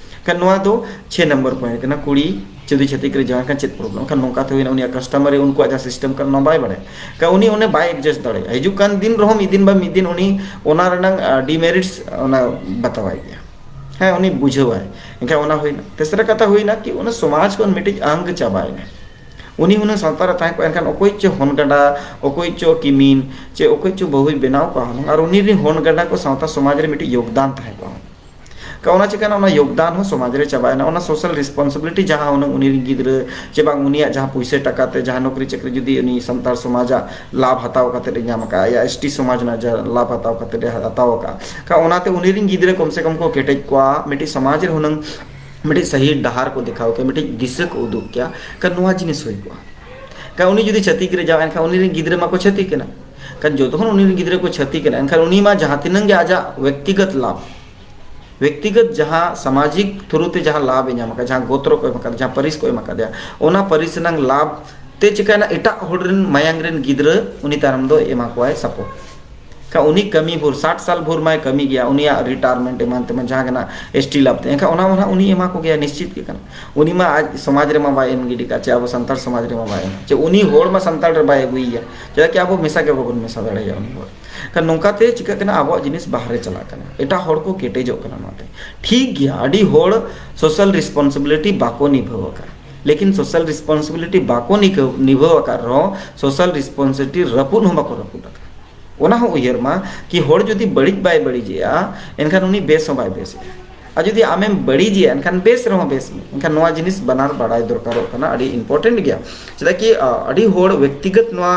ᱠᱷᱟᱱ ᱱᱚᱣᱟ ᱫᱚ ᱪᱷᱮ ᱱᱚᱢᱵᱚᱨ ᱯᱚᱭᱮᱱᱴ ᱠᱟᱱᱟ, ᱠᱩᱲᱤ ᱡᱩᱫᱤ ᱪᱷᱟᱹᱛᱤᱠ ᱨᱮ ᱡᱟᱶᱟᱭ ᱠᱷᱟᱱ ᱪᱮᱫ ᱯᱨᱚᱵᱞᱮᱢ? ᱠᱷᱟᱱ ᱱᱚᱝᱠᱟ ᱛᱮ ᱦᱩᱭᱱᱟ, ᱩᱱᱤᱭᱟᱜ ᱠᱟᱥᱴᱚᱢᱟᱨᱤ ᱩᱱᱠᱩᱣᱟᱜ ᱡᱟᱦᱟᱸ ᱥᱤᱥᱴᱮᱢ ᱠᱟᱱᱟ, ᱱᱚᱣᱟ ᱵᱟᱭ ᱵᱟᱲᱟᱭᱟ᱾ ᱠᱷᱟᱱ ᱩᱱᱤ ᱚᱱᱮ ᱵᱟᱭ ᱮᱰᱡᱟᱥᱴ ᱫᱟᱲᱮᱭᱟᱜᱼᱟ, ᱦᱤᱡᱩᱜ ᱠᱟᱱ ᱫᱤᱱ ᱨᱮᱦᱚᱸ ᱢᱤᱫ ᱫᱤᱱ ᱵᱟ ᱢᱤᱫ ᱫᱤᱱ ᱩᱱᱤ ᱚᱱᱟ ᱨᱮᱱᱟᱝ, ᱟ, ᱰᱤᱢᱮᱨᱤᱴᱥ ᱚᱱᱟ ᱵᱟᱛᱟᱣᱟᱭ ᱜᱮᱭᱟ᱾ ᱦᱮᱸ, ᱩᱱᱤ ᱵᱩᱡᱷᱟᱹᱣᱟᱭ᱾ ᱮᱱᱠᱷᱟᱱ ᱚᱱᱟ ᱦᱩᱭᱱᱟ᱾ ᱛᱮᱥᱨᱟ ᱠᱟᱛᱷᱟ ᱦᱩᱭᱱᱟ ᱠᱤ ᱚᱱᱟ ᱥᱚᱢᱟᱡᱽ ᱠᱷᱚᱱ ᱢᱤᱫᱴᱤᱡ ᱟᱝᱜᱽ ᱪᱟᱵᱟᱭᱮᱱᱟ᱾ ᱩᱱᱤ ᱦᱩᱱᱟᱹᱝ ᱥᱟᱶᱛᱟ ᱨᱮ ᱛᱟᱦᱮᱸ ᱠᱚᱜᱼᱟ, ᱮᱱᱠᱷᱟᱱ ᱚᱠᱚᱭ ᱪᱚ ᱦᱚᱱ ᱜᱟᱰᱟ, ᱚᱠᱚᱭ ᱪᱚ ᱠᱤᱢᱤᱱ, ᱪᱮ ᱚᱠᱚᱭ ᱪᱚ ᱵᱟᱹᱦᱩᱭ ᱵᱮᱱᱟᱣ ᱠᱚᱣᱟ ᱦᱩᱱᱟᱹᱝ, ᱟᱨ ᱩᱱᱤ ᱨᱤᱱ ᱦᱚᱱ ᱜᱟᱰᱟ ᱠᱚ ᱥᱟᱶᱛᱟ ᱥᱚᱢᱟᱡᱽ ᱨᱮ ᱢᱤᱫᱴᱤᱡ ᱭᱳᱜᱽᱫᱟᱱ ᱛᱟᱦᱮᱸ ᱠᱚᱜᱼᱟ᱾ ᱠᱟ ᱚᱱᱟ ᱪᱤᱠᱟᱹᱱᱟ, ᱚᱱᱟ ᱭᱳᱜᱽᱫᱟᱱ ᱦᱚᱸ ᱥᱚᱢᱟᱡᱽ ᱨᱮ ᱪᱟᱵᱟᱭᱮᱱᱟ᱾ ᱚᱱᱟ ᱥᱳᱥᱟᱞ ᱨᱮᱥᱯᱚᱱᱥᱤᱵᱤᱞᱤᱴᱤ ᱡᱟᱦᱟᱸ ᱦᱩᱱᱟᱹᱝ ᱩᱱᱤ ᱨᱤᱱ ᱜᱤᱫᱽᱨᱟᱹ ᱪᱮ ᱵᱟᱝ ᱩᱱᱤᱭᱟᱜ ᱡᱟᱦᱟᱸ ᱯᱩᱭᱥᱟᱹ ᱴᱟᱠᱟ ᱛᱮ ᱡᱟᱦᱟᱸ ᱱᱚᱠᱨᱤ ᱪᱟᱹᱠᱨᱤ ᱡᱩᱫᱤ ᱩᱱᱤ ᱥᱟᱱᱛᱟᱲ ᱥᱚᱢᱟᱡᱟᱜ ᱞᱟᱵᱷ ᱦᱟᱛᱟᱣ ᱠᱟᱛᱮᱫ ᱮ ᱧᱟᱢ ᱟᱠᱟᱫᱼᱟ, ᱭᱟ ᱮᱥ ᱴᱤ ᱥᱚᱢᱟᱡᱽ ᱨᱮᱱᱟᱜ ᱡᱟᱦᱟᱸ ᱞᱟᱵᱷ ᱦᱟᱛᱟᱣ ᱠᱟᱛᱮᱫ ᱮ ᱦᱟᱛᱟᱣ ᱟᱠᱟᱫᱼᱟ, ᱠᱟ ᱚᱱᱟᱛᱮ ᱩᱱᱤ ᱨᱤᱱ ᱜᱤᱫᱽᱨᱟᱹ ᱠᱚᱢ ᱥᱮ ᱠᱚᱢ ᱠᱚ ᱠᱮᱴᱮᱡ ᱠᱚᱣᱟ, ᱢᱤᱫᱴᱤᱡ ᱥᱚᱢᱟᱡᱽ ᱨᱮ ᱦᱩᱱᱟᱹᱝ ᱢᱤᱫᱴᱤᱡ ᱥᱟᱹᱦᱤ ᱰᱟᱦᱟᱨ ᱠᱚ ᱫᱮᱠᱷᱟᱣ ᱠᱮᱭᱟ, ᱢᱤᱫᱴᱤᱡ ᱫᱤᱥᱟᱹ ᱠᱚ ᱩᱫᱩᱜ ᱠᱮᱭᱟ, ᱠᱟ ᱱᱚᱣᱟ ᱡᱤᱱᱤᱥ ᱦᱩᱭ ᱠᱚᱜᱼᱟ᱾ ᱠᱟ ᱩᱱᱤ ᱡᱩᱫᱤ ᱪᱷᱟᱹᱛᱤᱠ ᱨᱮ ᱡᱟᱶᱟᱭ ᱮᱱᱠᱷᱟᱱ ᱩᱱᱤ ᱨᱤᱱ ᱜᱤᱫᱽᱨᱟᱹ ᱢᱟᱠᱚ ᱪᱷᱟᱹᱛᱤᱠ ᱮᱱᱟ᱾ ᱠᱟ ᱡᱚᱛᱚᱠᱷᱚᱱ ᱩᱱᱤ ᱨᱤᱱ ᱜᱤᱫᱽᱨᱟᱹ ᱠᱚ ᱪᱷᱟᱹᱛᱤᱠ ᱮᱱᱟ, ᱮᱱᱠᱷᱟᱱ ᱩᱱᱤ ᱢᱟ ᱡᱟᱦᱟᱸ ᱛᱤᱱᱟᱹᱝ ᱜᱮ ᱟᱡᱟᱜ ᱵᱮᱠᱛᱤᱜᱚᱛ ᱞᱟᱵᱷ, ᱵᱮᱠᱛᱤᱜᱚᱛ ᱡᱟᱦᱟᱸ ᱥᱟᱢᱟᱡᱤᱠ ᱛᱷᱨᱩ ᱛᱮ ᱡᱟᱦᱟᱸ ᱞᱟᱵᱷ ᱮ ᱧᱟᱢ ᱟᱠᱟᱫ, ᱡᱟᱦᱟᱸ ᱜᱳᱛᱨᱚ ᱠᱚ ᱮᱢ ᱟᱠᱟᱫ, ᱡᱟᱦᱟᱸ ᱯᱟᱹᱨᱤᱥ ᱠᱚ ᱮᱢ ᱟᱠᱟᱫᱮᱭᱟ, ᱚᱱᱟ ᱯᱟᱹᱨᱤᱥ ᱨᱮᱱᱟᱝ ᱞᱟᱵᱷ ᱛᱮ ᱪᱤᱠᱟᱹᱭᱮᱱᱟ, ᱮᱴᱟᱜ ᱦᱚᱲ ᱨᱮᱱ ᱢᱟᱭᱟᱝ ᱨᱮᱱ ᱜᱤᱫᱽᱨᱟᱹ ᱩᱱᱤ ᱛᱟᱭᱱᱚᱢ ᱫᱚ ᱮᱢᱟ ᱠᱚᱣᱟᱭ ᱥᱟᱯᱳᱨᱴ᱾ ᱠᱟ ᱩᱱᱤ ᱠᱟᱹᱢᱤ ᱵᱷᱳᱨ ᱥᱟᱴ ᱥᱟᱞ ᱵᱷᱳᱨ ᱢᱟᱭ ᱠᱟᱹᱢᱤ ᱜᱮᱭᱟ, ᱩᱱᱤᱭᱟᱜ ᱨᱤᱴᱟᱭᱟᱨᱢᱮᱱᱴ ᱮᱢᱟᱱ ᱛᱮᱢᱟᱱ ᱡᱟᱦᱟᱸ ᱠᱟᱱᱟ, ᱮᱥ ᱴᱤ ᱞᱟᱵᱷ ᱛᱮ, ᱮᱱᱠᱷᱟᱱ ᱚᱱᱟ ᱢᱟ ᱱᱟᱦᱟᱜ ᱩᱱᱤ ᱮᱢᱟ ᱠᱚᱜᱮᱭᱟ, ᱱᱤᱥᱪᱤᱛ ᱜᱮ ᱠᱟᱱᱟ᱾ ᱩᱱᱤ ᱢᱟ ᱟᱡ ᱥᱚᱢᱟᱡᱽ ᱨᱮᱢᱟ ᱵᱟᱭ ᱮᱢ ᱜᱤᱰᱤ ᱠᱟᱜ, ᱪᱮ ᱟᱵᱚ ᱥᱟᱱᱛᱟᱲ ᱥᱚᱢᱟᱡᱽ ᱨᱮᱢᱟ ᱵᱟᱭ ᱮᱢᱟ, ᱪᱮ ᱩᱱᱤ ᱦᱚᱲ ᱢᱟ ᱥᱟᱱᱛᱟᱲ ᱨᱮ ᱵᱟᱭ ᱟᱹᱜᱩᱭᱮᱭᱟ, ᱪᱮᱫᱟᱜ ᱠᱤ ᱟᱵᱚ ᱢᱮᱥᱟ ᱜᱮ ᱵᱟᱵᱚᱱ ᱢᱮᱥᱟ ᱫᱟᱲᱮᱭᱟᱜᱼᱟ ᱩᱱᱤ ᱦᱚᱲ᱾ ᱠᱷᱟᱱ ᱱᱚᱝᱠᱟ ᱛᱮ ᱪᱤᱠᱟᱹᱜ ᱠᱟᱱᱟ, ᱟᱵᱚᱣᱟᱜ ᱡᱤᱱᱤᱥ ᱵᱟᱦᱨᱮ ᱪᱟᱞᱟᱜ ᱠᱟᱱᱟ, ᱮᱴᱟᱜ ᱦᱚᱲ ᱠᱚ ᱠᱮᱴᱮᱡᱚᱜ ᱠᱟᱱᱟ᱾ ᱱᱚᱣᱟᱛᱮ ᱴᱷᱤᱠ ᱜᱮᱭᱟ, ᱟᱹᱰᱤ ᱦᱚᱲ ᱥᱳᱥᱟᱞ ᱨᱮᱥᱯᱚᱱᱥᱤᱵᱤᱞᱤᱴᱤ ᱵᱟᱠᱚ ᱱᱤᱵᱷᱟᱹᱣ ᱟᱠᱟᱫ, ᱞᱮᱠᱤᱱ ᱥᱳᱥᱟᱞ ᱨᱮᱥᱯᱚᱱᱥᱤᱵᱤᱞᱤᱴᱤ ᱵᱟᱠᱚ ᱱᱤᱵᱷᱟᱹᱣ, ᱱᱤᱵᱷᱟᱹᱣ ᱟᱠᱟᱫ ᱨᱮᱦᱚᱸ ᱥᱳᱥᱟᱞ ᱨᱮᱥᱯᱚᱱᱥᱤᱵᱤᱞᱤᱴᱤ ᱨᱟᱹᱯᱩᱫ ᱦᱚᱸ ᱵᱟᱠᱚ ᱨᱟᱹᱯᱩᱫ ᱟᱠᱟᱫ᱾ ᱚᱱᱟ ᱦᱚᱸ ᱩᱭᱦᱟᱹᱨ ᱢᱟ ᱠᱤ ᱦᱚᱲ ᱡᱩᱫᱤ ᱵᱟᱹᱲᱤᱡ ᱵᱟᱭ ᱵᱟᱹᱲᱤᱡᱮᱜᱼᱟ, ᱮᱱᱠᱷᱟᱱ ᱩᱱᱤ ᱵᱮᱥ ᱦᱚᱸ ᱵᱟᱭ ᱵᱮᱥᱮᱜᱼᱟ᱾ ᱟᱨ ᱡᱩᱫᱤ ᱟᱢᱮᱢ ᱵᱟᱹᱲᱤᱡᱮᱭᱟ, ᱮᱱᱠᱷᱟᱱ ᱵᱮᱥ ᱨᱮᱦᱚᱸ ᱵᱮᱥ ᱢᱮ᱾ ᱮᱱᱠᱷᱟᱱ ᱱᱚᱣᱟ ᱡᱤᱱᱤᱥ ᱵᱟᱱᱟᱨ ᱵᱟᱲᱟᱭ ᱫᱚᱨᱠᱟᱨᱚᱜ ᱠᱟᱱᱟ, ᱟᱹᱰᱤ important ᱜᱮᱭᱟ᱾ ᱪᱮᱫᱟᱜ ᱠᱤ ᱟᱹᱰᱤ ᱦᱚᱲ ᱵᱮᱠᱛᱤᱜᱚᱛ ᱱᱚᱣᱟ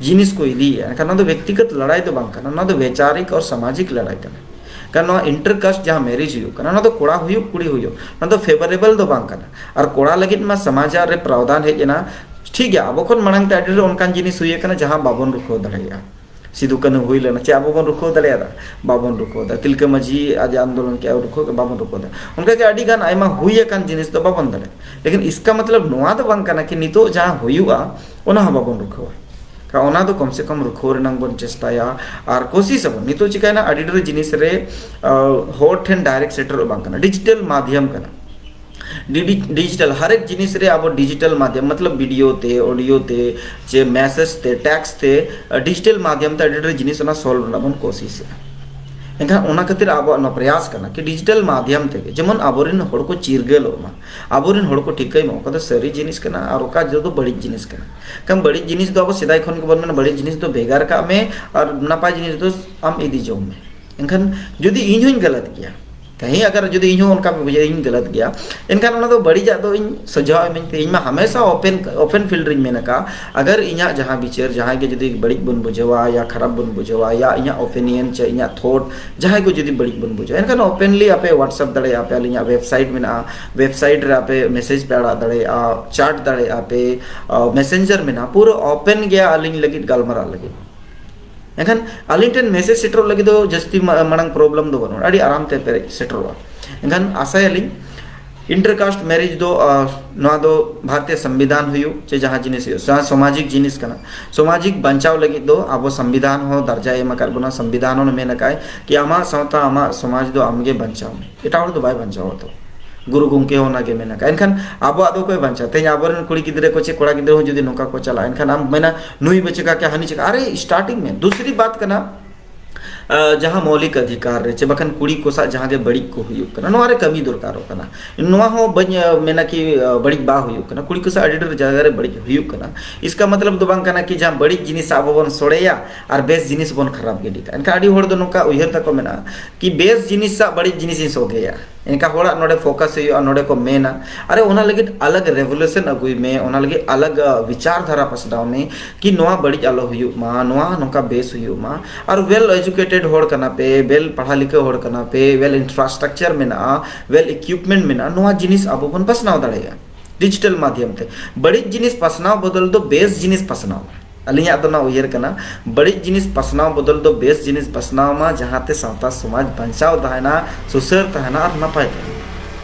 ᱡᱤᱱᱤᱥ ᱠᱚ ᱤᱫᱤᱭᱮᱫᱼᱟ, ᱮᱱᱠᱷᱟᱱ ᱱᱚᱣᱟ ᱫᱚ ᱵᱮᱠᱛᱤᱜᱚᱛ ᱞᱟᱲᱟᱭ ᱫᱚ ᱵᱟᱝ ᱠᱟᱱᱟ, ᱱᱚᱣᱟ ᱫᱚ ᱵᱮᱪᱟᱨᱤᱠ ᱟᱨ ᱥᱟᱢᱟᱡᱤᱠ ᱞᱟᱲᱟᱭ ᱠᱟᱱᱟ᱾ ᱠᱟᱨᱚᱱ ᱱᱚᱣᱟ ᱤᱱᱴᱟᱨ ᱠᱟᱥᱴ ᱡᱟᱦᱟᱸ ᱢᱮᱨᱤᱡᱽ ᱦᱩᱭᱩᱜ ᱠᱟᱱᱟ, ᱱᱚᱣᱟ ᱫᱚ ᱠᱚᱲᱟ ᱦᱩᱭᱩᱜ ᱠᱩᱲᱤ ᱦᱩᱭᱩᱜ, ᱱᱚᱣᱟ ᱫᱚ ᱯᱷᱮᱵᱟᱨᱮᱵᱚᱞ ᱫᱚ ᱵᱟᱝ ᱠᱟᱱᱟ᱾ ᱟᱨ ᱠᱚᱲᱟ ᱞᱟᱹᱜᱤᱫ ᱢᱟ ᱥᱚᱢᱟᱡᱽ ᱨᱮ ᱯᱨᱟᱣᱫᱷᱟᱱ ᱦᱮᱡ ᱮᱱᱟ, ᱴᱷᱤᱠ ᱜᱮᱭᱟ, ᱟᱵᱚ ᱠᱷᱚᱱ ᱢᱟᱲᱟᱝ ᱛᱮ ᱟᱹᱰᱤ ᱰᱷᱮᱨ ᱚᱱᱠᱟᱱ ᱡᱤᱱᱤᱥ ᱦᱩᱭ ᱟᱠᱟᱱᱟ ᱡᱟᱦᱟᱸ ᱵᱟᱵᱚᱱ ᱨᱩᱠᱷᱟᱹᱣ ᱫᱟᱲᱮᱭᱟᱜᱼᱟ᱾ ᱥᱤᱫᱩ ᱠᱟᱹᱱᱦᱩ ᱦᱩᱭ ᱞᱮᱱᱟ, ᱪᱮᱫ ᱟᱵᱚ ᱵᱚᱱ ᱨᱩᱠᱷᱟᱹᱣ ᱫᱟᱲᱮᱭᱟᱫᱟ? ᱵᱟᱵᱚᱱ ᱨᱩᱠᱷᱟᱹᱣ ᱫᱟ᱾ ᱛᱤᱞᱠᱟᱹ ᱢᱟᱹᱡᱷᱤ ᱟᱡ ᱟᱱᱫᱳᱞᱚᱱ ᱠᱮᱫᱼᱟ, ᱨᱩᱠᱷᱟᱹᱣ ᱠᱮᱫ, ᱵᱟᱵᱚᱱ ᱨᱩᱠᱷᱟᱹᱣ ᱫᱟ᱾ ᱚᱱᱠᱟᱜᱮ ᱟᱹᱰᱤ ᱜᱟᱱ ᱟᱭᱢᱟ ᱦᱩᱭ ᱟᱠᱟᱱ ᱡᱤᱱᱤᱥ ᱫᱚ ᱵᱟᱵᱚᱱ ᱫᱟᱲᱮᱭᱟᱜᱼᱟ᱾ ᱞᱮᱠᱤᱱ ᱤᱥᱠᱟ ᱢᱚᱛᱞᱚᱵ ᱱᱚᱣᱟ ᱫᱚ ᱵᱟᱝ ᱠᱟᱱᱟ ᱠᱤ ᱱᱤᱛᱚᱜ ᱡᱟᱦᱟᱸ ᱦᱩᱭᱩᱜᱼᱟ ᱚᱱᱟ ᱦᱚᱸ ᱵᱟᱵᱚᱱ ᱨᱩᱠᱷᱟᱹᱣᱟ᱾ ᱠᱟ-, ᱚᱱᱟ ᱫᱚ ᱠᱚᱢ ᱥᱮ ᱠᱚᱢ ᱨᱩᱠᱷᱟᱹᱣ ᱨᱮᱱᱟᱝ ᱵᱚᱱ ᱪᱮᱥᱴᱟᱭᱟ ᱟᱨ ᱠᱳᱥᱤᱥ ᱟᱵᱚᱱ᱾ ᱱᱤᱛᱚᱜ ᱪᱤᱠᱟᱭᱱᱟ, ᱟᱹᱰᱤ ᱰᱷᱮᱨ ᱡᱤᱱᱤᱥ ᱨᱮ ᱟ, ᱦᱚᱲ ᱴᱷᱮᱱ ᱰᱟᱭᱨᱮᱠᱴ ᱥᱮᱴᱮᱨᱚᱜ ᱵᱟᱝ ᱠᱟᱱᱟ, ᱰᱤᱡᱤᱴᱟᱞ ᱢᱟᱫᱷᱭᱚᱢ ᱠᱟᱱᱟ᱾ ᱰᱤᱡᱤ-, ᱰᱤᱡᱤᱴᱟᱞ, ᱦᱟᱨ ᱮᱠ ᱡᱤᱱᱤᱥ ᱨᱮ ᱟᱵᱚ ᱰᱤᱡᱤᱴᱟᱞ ᱢᱟᱫᱷᱭᱚᱢ, ᱢᱚᱛᱞᱚᱵ ᱵᱷᱤᱰᱤᱭᱳ ᱛᱮ, ᱚᱰᱤᱭᱳ ᱛᱮ, ᱪᱮ ᱢᱮᱥᱮᱡᱽ ᱛᱮ, ᱴᱮᱠᱥᱴ ᱛᱮ, ᱰᱤᱡᱤᱴᱟᱞ ᱢᱟᱫᱷᱭᱚᱢ ᱛᱮ ᱟᱹᱰᱤ ᱰᱷᱮᱨ ᱡᱤᱱᱤᱥ ᱚᱱᱟ ᱥᱚᱞᱵᱷ ᱨᱮᱱᱟᱜ ᱵᱚᱱ ᱠᱳᱥᱤᱥᱮᱜᱼᱟ᱾ ᱮᱱᱠᱷᱟᱱ ᱚᱱᱟ ᱠᱷᱟᱹᱛᱤᱨ ᱟᱵᱚᱣᱟᱜ ᱱᱚᱣᱟ ᱯᱨᱚᱭᱟᱥ ᱠᱟᱱᱟ ᱠᱤ ᱰᱤᱡᱤᱴᱟᱞ ᱢᱟᱫᱷᱭᱚᱢ ᱛᱮᱜᱮ ᱡᱮᱢᱚᱱ ᱟᱵᱚᱨᱮᱱ ᱦᱚᱲ ᱠᱚ ᱪᱤᱨᱜᱟᱹᱞᱚᱜ ᱢᱟ, ᱟᱵᱚᱨᱮᱱ ᱦᱚᱲ ᱠᱚ ᱴᱷᱤᱠᱟᱹᱭ ᱢᱟ ᱚᱠᱟ ᱫᱚ ᱥᱟᱹᱨᱤ ᱡᱤᱱᱤᱥ ᱠᱟᱱᱟ ᱟᱨ ᱚᱠᱟ ᱫᱚ ᱵᱟᱹᱲᱤᱡ ᱡᱤᱱᱤᱥ ᱠᱟᱱᱟ᱾ ᱠᱟᱨᱚᱱ ᱵᱟᱹᱲᱤᱡ ᱡᱤᱱᱤᱥ ᱫᱚ ᱟᱵᱚ ᱥᱮᱫᱟᱭ ᱠᱷᱚᱱ ᱜᱮᱵᱚᱱ ᱢᱮᱱᱟ, ᱵᱟᱹᱲᱤᱡ ᱡᱤᱱᱤᱥ ᱫᱚ ᱵᱷᱮᱜᱟᱨ ᱠᱟᱜ ᱢᱮ ᱟᱨ ᱱᱟᱯᱟᱭ ᱡᱤᱱᱤᱥ ᱫᱚ ᱟᱢ ᱤᱫᱤ ᱡᱚᱝ ᱢᱮ᱾ ᱮᱱᱠᱷᱟᱱ ᱡᱩᱫᱤ ᱤᱧ ᱦᱚᱸᱧ ᱜᱟᱞᱟᱛ ᱜᱮᱭᱟ, ᱠᱟᱹᱦᱤ ᱟᱜᱟᱨ ᱡᱩᱫᱤ ᱤᱧ ᱦᱚᱸ ᱚᱱᱠᱟ ᱵᱩᱡᱷᱟᱹᱣ ᱤᱧ ᱜᱟᱞᱟᱛ ᱜᱮᱭᱟ, ᱮᱱᱠᱷᱟᱱ ᱚᱱᱟ ᱫᱚ ᱵᱟᱹᱲᱤᱡᱟᱜ ᱫᱚ ᱤᱧ ᱥᱚᱡᱷᱟᱣ ᱤᱢᱟᱹᱧ ᱯᱮ᱾ ᱤᱧ ᱢᱟ ᱦᱟᱢᱮᱥᱟ ᱳᱯᱮᱱ, ᱳᱯᱮᱱ ᱯᱷᱤᱞᱰ ᱨᱤᱧ ᱢᱮᱱ ᱟᱠᱟᱫᱼᱟ᱾ ᱟᱜᱟᱨ ᱤᱧᱟᱹᱜ ᱡᱟᱦᱟᱸ ᱵᱤᱪᱟᱹᱨ, ᱡᱟᱦᱟᱸᱭ ᱜᱮ ᱡᱩᱫᱤ ᱵᱟᱹᱲᱤᱡ ᱵᱚᱱ ᱵᱩᱡᱷᱟᱹᱣᱟ ᱭᱟ ᱠᱷᱟᱨᱟᱯ ᱵᱚᱱ ᱵᱩᱡᱷᱟᱹᱣᱟ ᱭᱟ ᱤᱧᱟᱹᱜ ᱳᱯᱤᱱᱤᱭᱚᱱ ᱪᱮ ᱤᱧᱟᱹᱜ ᱛᱷᱚᱴ ᱡᱟᱦᱟᱸᱭ ᱠᱚ ᱡᱩᱫᱤ ᱵᱟᱹᱲᱤᱡ ᱵᱚᱱ ᱵᱩᱡᱷᱟᱹᱣᱟ, ᱮᱱᱠᱷᱟᱱ ᱳᱯᱮᱱᱞᱤ ᱟᱯᱮ WhatsApp ᱫᱟᱲᱮᱭᱟᱜᱼᱟ ᱯᱮ, ᱟᱹᱞᱤᱧᱟᱜ ᱣᱮᱵᱥᱟᱭᱤᱴ ᱢᱮᱱᱟᱜᱼᱟ, ᱣᱮᱵᱥᱟᱭᱤᱴ ᱨᱮ ᱟᱯᱮ ᱢᱮᱥᱮᱡᱽ ᱯᱮ ᱟᱲᱟᱜ ᱫᱟᱲᱮᱭᱟᱜᱼᱟ, ᱪᱟᱴ ᱫᱟᱲᱮᱭᱟᱜᱼᱟ ᱯᱮ, ᱢᱮᱥᱮᱧᱡᱟᱨ ᱢᱮᱱᱟᱜᱼᱟ, ᱯᱩᱨᱟᱹ ᱳᱯᱮᱱ ᱜᱮᱭᱟ ᱟᱹᱞᱤᱧ ᱞᱟᱹᱜᱤᱫ ᱜᱟᱞᱢᱟᱨᱟᱜ ᱞᱟᱹᱜᱤᱫ᱾ ᱮᱱᱠᱷᱟᱱ ᱟᱹᱞᱤᱧ ᱴᱷᱮᱱ ᱢᱮᱥᱮᱡᱽ ᱥᱮᱴᱮᱨᱚᱜ ᱞᱟᱹᱜᱤᱫ ᱫᱚ ᱡᱟᱹᱥᱛᱤ ᱢᱟ-, ᱢᱟᱲᱟᱝ ᱯᱨᱚᱵᱞᱮᱢ ᱫᱚ ᱵᱟᱹᱱᱩᱜᱼᱟ, ᱟᱹᱰᱤ ᱟᱨᱟᱢ ᱛᱮ ᱯᱮᱨᱮᱡ ᱥᱮᱴᱮᱨᱚᱜᱼᱟ᱾ ᱮᱱᱠᱷᱟᱱ ᱟᱥᱟᱭᱟᱞᱤᱧ ᱤᱱᱴᱟᱨ ᱠᱟᱥᱴ ᱢᱮᱨᱤᱡᱽ ᱫᱚ, ᱟ, ᱱᱚᱣᱟ ᱫᱚ ᱵᱷᱟᱨᱚᱛᱤᱭᱚ ᱥᱚᱝᱵᱤᱫᱷᱟᱱ ᱦᱩᱭᱩᱜ ᱪᱮ ᱡᱟᱦᱟᱸ ᱡᱤᱱᱤᱥ ᱦᱩᱭᱩᱜ, ᱥᱟ-, ᱥᱟᱢᱟᱡᱤᱠ ᱡᱤᱱᱤᱥ ᱠᱟᱱᱟ᱾ ᱥᱟᱢᱟᱡᱤᱠ ᱵᱟᱧᱪᱟᱣ ᱞᱟᱹᱜᱤᱫ ᱫᱚ ᱟᱵᱚ ᱥᱚᱝᱵᱤᱫᱷᱟᱱ ᱦᱚᱸ ᱫᱟᱨᱡᱟᱭ ᱮᱢ ᱟᱠᱟᱫ ᱵᱚᱱᱟ᱾ ᱥᱚᱝᱵᱤᱫᱷᱟᱱ ᱦᱚᱸ ᱢᱮᱱ ᱟᱠᱟᱫ ᱠᱤ ᱟᱢᱟᱜ ᱥᱟᱶᱛᱟ, ᱟᱢᱟᱜ ᱥᱚᱢᱟᱡᱽ ᱫᱚ ᱟᱢᱜᱮ ᱵᱟᱧᱪᱟᱣ ᱢᱮ, ᱮᱴᱟᱜ ᱦᱚᱲ ᱫᱚ ᱵᱟᱭ ᱵᱟᱧᱪᱟᱣᱟ᱾ ᱛᱚ ᱜᱩᱨᱩ ᱜᱚᱢᱠᱮ ᱦᱚᱸ ᱚᱱᱟᱜᱮ ᱢᱮᱱ ᱟᱠᱟᱫ᱾ ᱮᱱᱠᱷᱟᱱ ᱟᱵᱚᱣᱟᱜ ᱫᱚ ᱚᱠᱚᱭ ᱵᱟᱧᱪᱟᱣᱟ? ᱛᱮᱦᱮᱧ ᱟᱵᱚᱨᱮᱱ ᱠᱩᱲᱤ ᱜᱤᱫᱽᱨᱟᱹ ᱠᱚ ᱪᱮ ᱠᱚᱲᱟ ᱜᱤᱫᱽᱨᱟᱹ ᱦᱚᱸ ᱡᱩᱫᱤ ᱱᱚᱝᱠᱟ ᱠᱚ ᱪᱟᱞᱟᱜᱼᱟ, ᱮᱱᱠᱷᱟᱱ ᱟᱢ ᱢᱮᱱᱟ, "ᱱᱩᱭ ᱵᱟᱹᱪᱤ ᱠᱟ ᱠᱮ ᱦᱟᱹᱱᱤ ᱪᱤᱠᱟ?" ᱟᱨᱮ, starting ᱢᱮ, ᱫᱩᱥᱨᱤ ᱵᱟᱛ ᱠᱟᱱᱟ, ᱟ, ᱡᱟᱦᱟᱸ ᱢᱳᱣᱞᱤᱠ ᱚᱫᱷᱤᱠᱟᱨ ᱨᱮ ᱪᱮ ᱵᱟᱠᱷᱟᱱ ᱠᱩᱲᱤ ᱠᱚ ᱥᱟᱶ ᱡᱟᱦᱟᱸ ᱜᱮ ᱵᱟᱹᱲᱤᱡ ᱠᱚ ᱦᱩᱭᱩᱜ ᱠᱟᱱᱟ, ᱱᱚᱣᱟ ᱨᱮ ᱠᱟᱹᱢᱤ ᱫᱚᱨᱠᱟᱨᱚᱜ ᱠᱟᱱᱟ᱾ ᱱᱚᱣᱟ ᱦᱚᱸ ᱵᱟᱹᱧ, ᱟ, ᱢᱮᱱᱟ ᱠᱤ, ᱟ, ᱵᱟᱹᱲᱤᱡ ᱵᱟᱝ ᱦᱩᱭᱩᱜ ᱠᱟᱱᱟ᱾ ᱠᱩᱲᱤ ᱠᱚ ᱥᱟᱶ ᱟᱹᱰᱤ ᱰᱷᱮᱨ ᱡᱟᱭᱜᱟ ᱨᱮ ᱵᱟᱹᱲᱤᱡ ᱦᱩᱭᱩᱜ ᱠᱟᱱᱟ᱾ ᱤᱥᱠᱟ ᱢᱚᱛᱞᱚᱵ ᱫᱚ ᱵᱟᱝ ᱠᱟᱱᱟ ᱠᱤ ᱡᱟᱦᱟᱸ ᱵᱟᱹᱲᱤᱡ ᱡᱤᱱᱤᱥ ᱟᱵᱚ ᱵᱚᱱ ᱥᱚᱲᱮᱭᱟ ᱟᱨ ᱵᱮᱥ ᱡᱤᱱᱤᱥ ᱵᱚᱱ ᱠᱷᱟᱨᱟᱯ ᱜᱤᱰᱤ ᱠᱟᱜᱼᱟ᱾ ᱮᱱᱠᱷᱟᱱ ᱟᱹᱰᱤ ᱦᱚᱲ ᱫᱚ ᱱᱚᱝᱠᱟ ᱩᱭᱦᱟᱹᱨ ᱛᱟᱠᱚ ᱢᱮᱱᱟᱜᱼᱟ ᱠᱤ ᱵᱮᱥ ᱡᱤᱱᱤᱥ ᱥᱟᱶ ᱵᱟᱹᱲᱤᱡ ᱡᱤᱱᱤᱥ ᱤᱧ ᱥᱚᱜᱮᱭᱟ᱾ ᱮᱱᱠᱷᱟᱱ ᱦᱚᱲᱟᱜ ᱱᱚᱰᱮ ᱯᱷᱳᱠᱟᱥ ᱦᱩᱭᱩᱜᱼᱟ, ᱱᱚᱰᱮ ᱠᱚ ᱢᱮᱱᱟ, ᱟᱨᱮ ᱚᱱᱟ ᱞᱟᱹᱜᱤᱫ ᱟᱞᱟᱜᱽ ᱨᱮᱵᱷᱩᱞᱩᱥᱚᱱ ᱟᱹᱜᱩᱭ ᱢᱮ, ᱚᱱᱟ ᱞᱟᱹᱜᱤᱫ ᱟᱞᱟᱜᱽ ᱵᱤᱪᱟᱨ ᱫᱷᱟᱨᱟ ᱯᱟᱥᱱᱟᱣ ᱢᱮ, ᱠᱤ ᱱᱚᱣᱟ ᱵᱟᱹᱲᱤᱡ ᱟᱞᱚ ᱦᱩᱭᱩᱜ ᱢᱟ, ᱱᱚᱣᱟ ᱱᱚᱝᱠᱟ ᱵᱮᱥ ᱦᱩᱭᱩᱜ ᱢᱟ᱾ ᱟᱨ ᱳᱭᱮᱞ ᱮᱡᱩᱠᱮᱴᱮᱰ ᱦᱚᱲ ᱠᱟᱱᱟ ᱯᱮ, ᱳᱭᱮᱞ ᱯᱟᱲᱦᱟ ᱞᱤᱠᱷᱟᱹ ᱦᱚᱲ ᱠᱟᱱᱟ ᱯᱮ, ᱳᱭᱮᱞ ᱤᱱᱯᱷᱨᱟᱥᱴᱨᱟᱠᱪᱟᱨ ᱢᱮᱱᱟᱜᱼᱟ, ᱳᱭᱮᱞ ᱤᱠᱩᱭᱤᱯᱢᱮᱱᱴ ᱢᱮᱱᱟᱜᱼᱟ, ᱱᱚᱣᱟ ᱡᱤᱱᱤᱥ ᱟᱵᱚ ᱵᱚᱱ ᱯᱟᱥᱱᱟᱣ ᱫᱟᱲᱮᱭᱟᱜᱼᱟ ᱰᱤᱡᱤᱴᱟᱞ ᱢᱟᱫᱷᱭᱚᱢ ᱛᱮ᱾ ᱵᱟᱹᱲᱤᱡ ᱡᱤᱱᱤᱥ ᱯᱟᱥᱱᱟᱣ ᱵᱚᱫᱚᱞ ᱫᱚ ᱵᱮᱥ ᱡᱤᱱᱤᱥ ᱯᱟᱥᱱᱟᱣ ᱢᱮ᱾ ᱟᱹᱞᱤᱧᱟᱜ ᱫᱚ ᱱᱚᱣᱟ ᱩᱭᱦᱟᱹᱨ ᱠᱟᱱᱟ, ᱵᱟᱹᱲᱤᱡ ᱡᱤᱱᱤᱥ ᱯᱟᱥᱱᱟᱣ ᱵᱚᱫᱚᱞ ᱫᱚ ᱵᱮᱥ ᱡᱤᱱᱤᱥ ᱯᱟᱥᱱᱟᱣ ᱢᱟ, ᱡᱟᱦᱟᱸᱛᱮ ᱥᱟᱶᱛᱟ ᱥᱚᱢᱟᱡᱽ ᱵᱟᱧᱪᱟᱣ ᱛᱟᱦᱮᱱᱟ, ᱥᱩᱥᱟᱹᱨ ᱛᱟᱦᱮᱱᱟ ᱟᱨ ᱱᱟᱯᱟᱭ ᱛᱟᱦᱮᱱᱟ᱾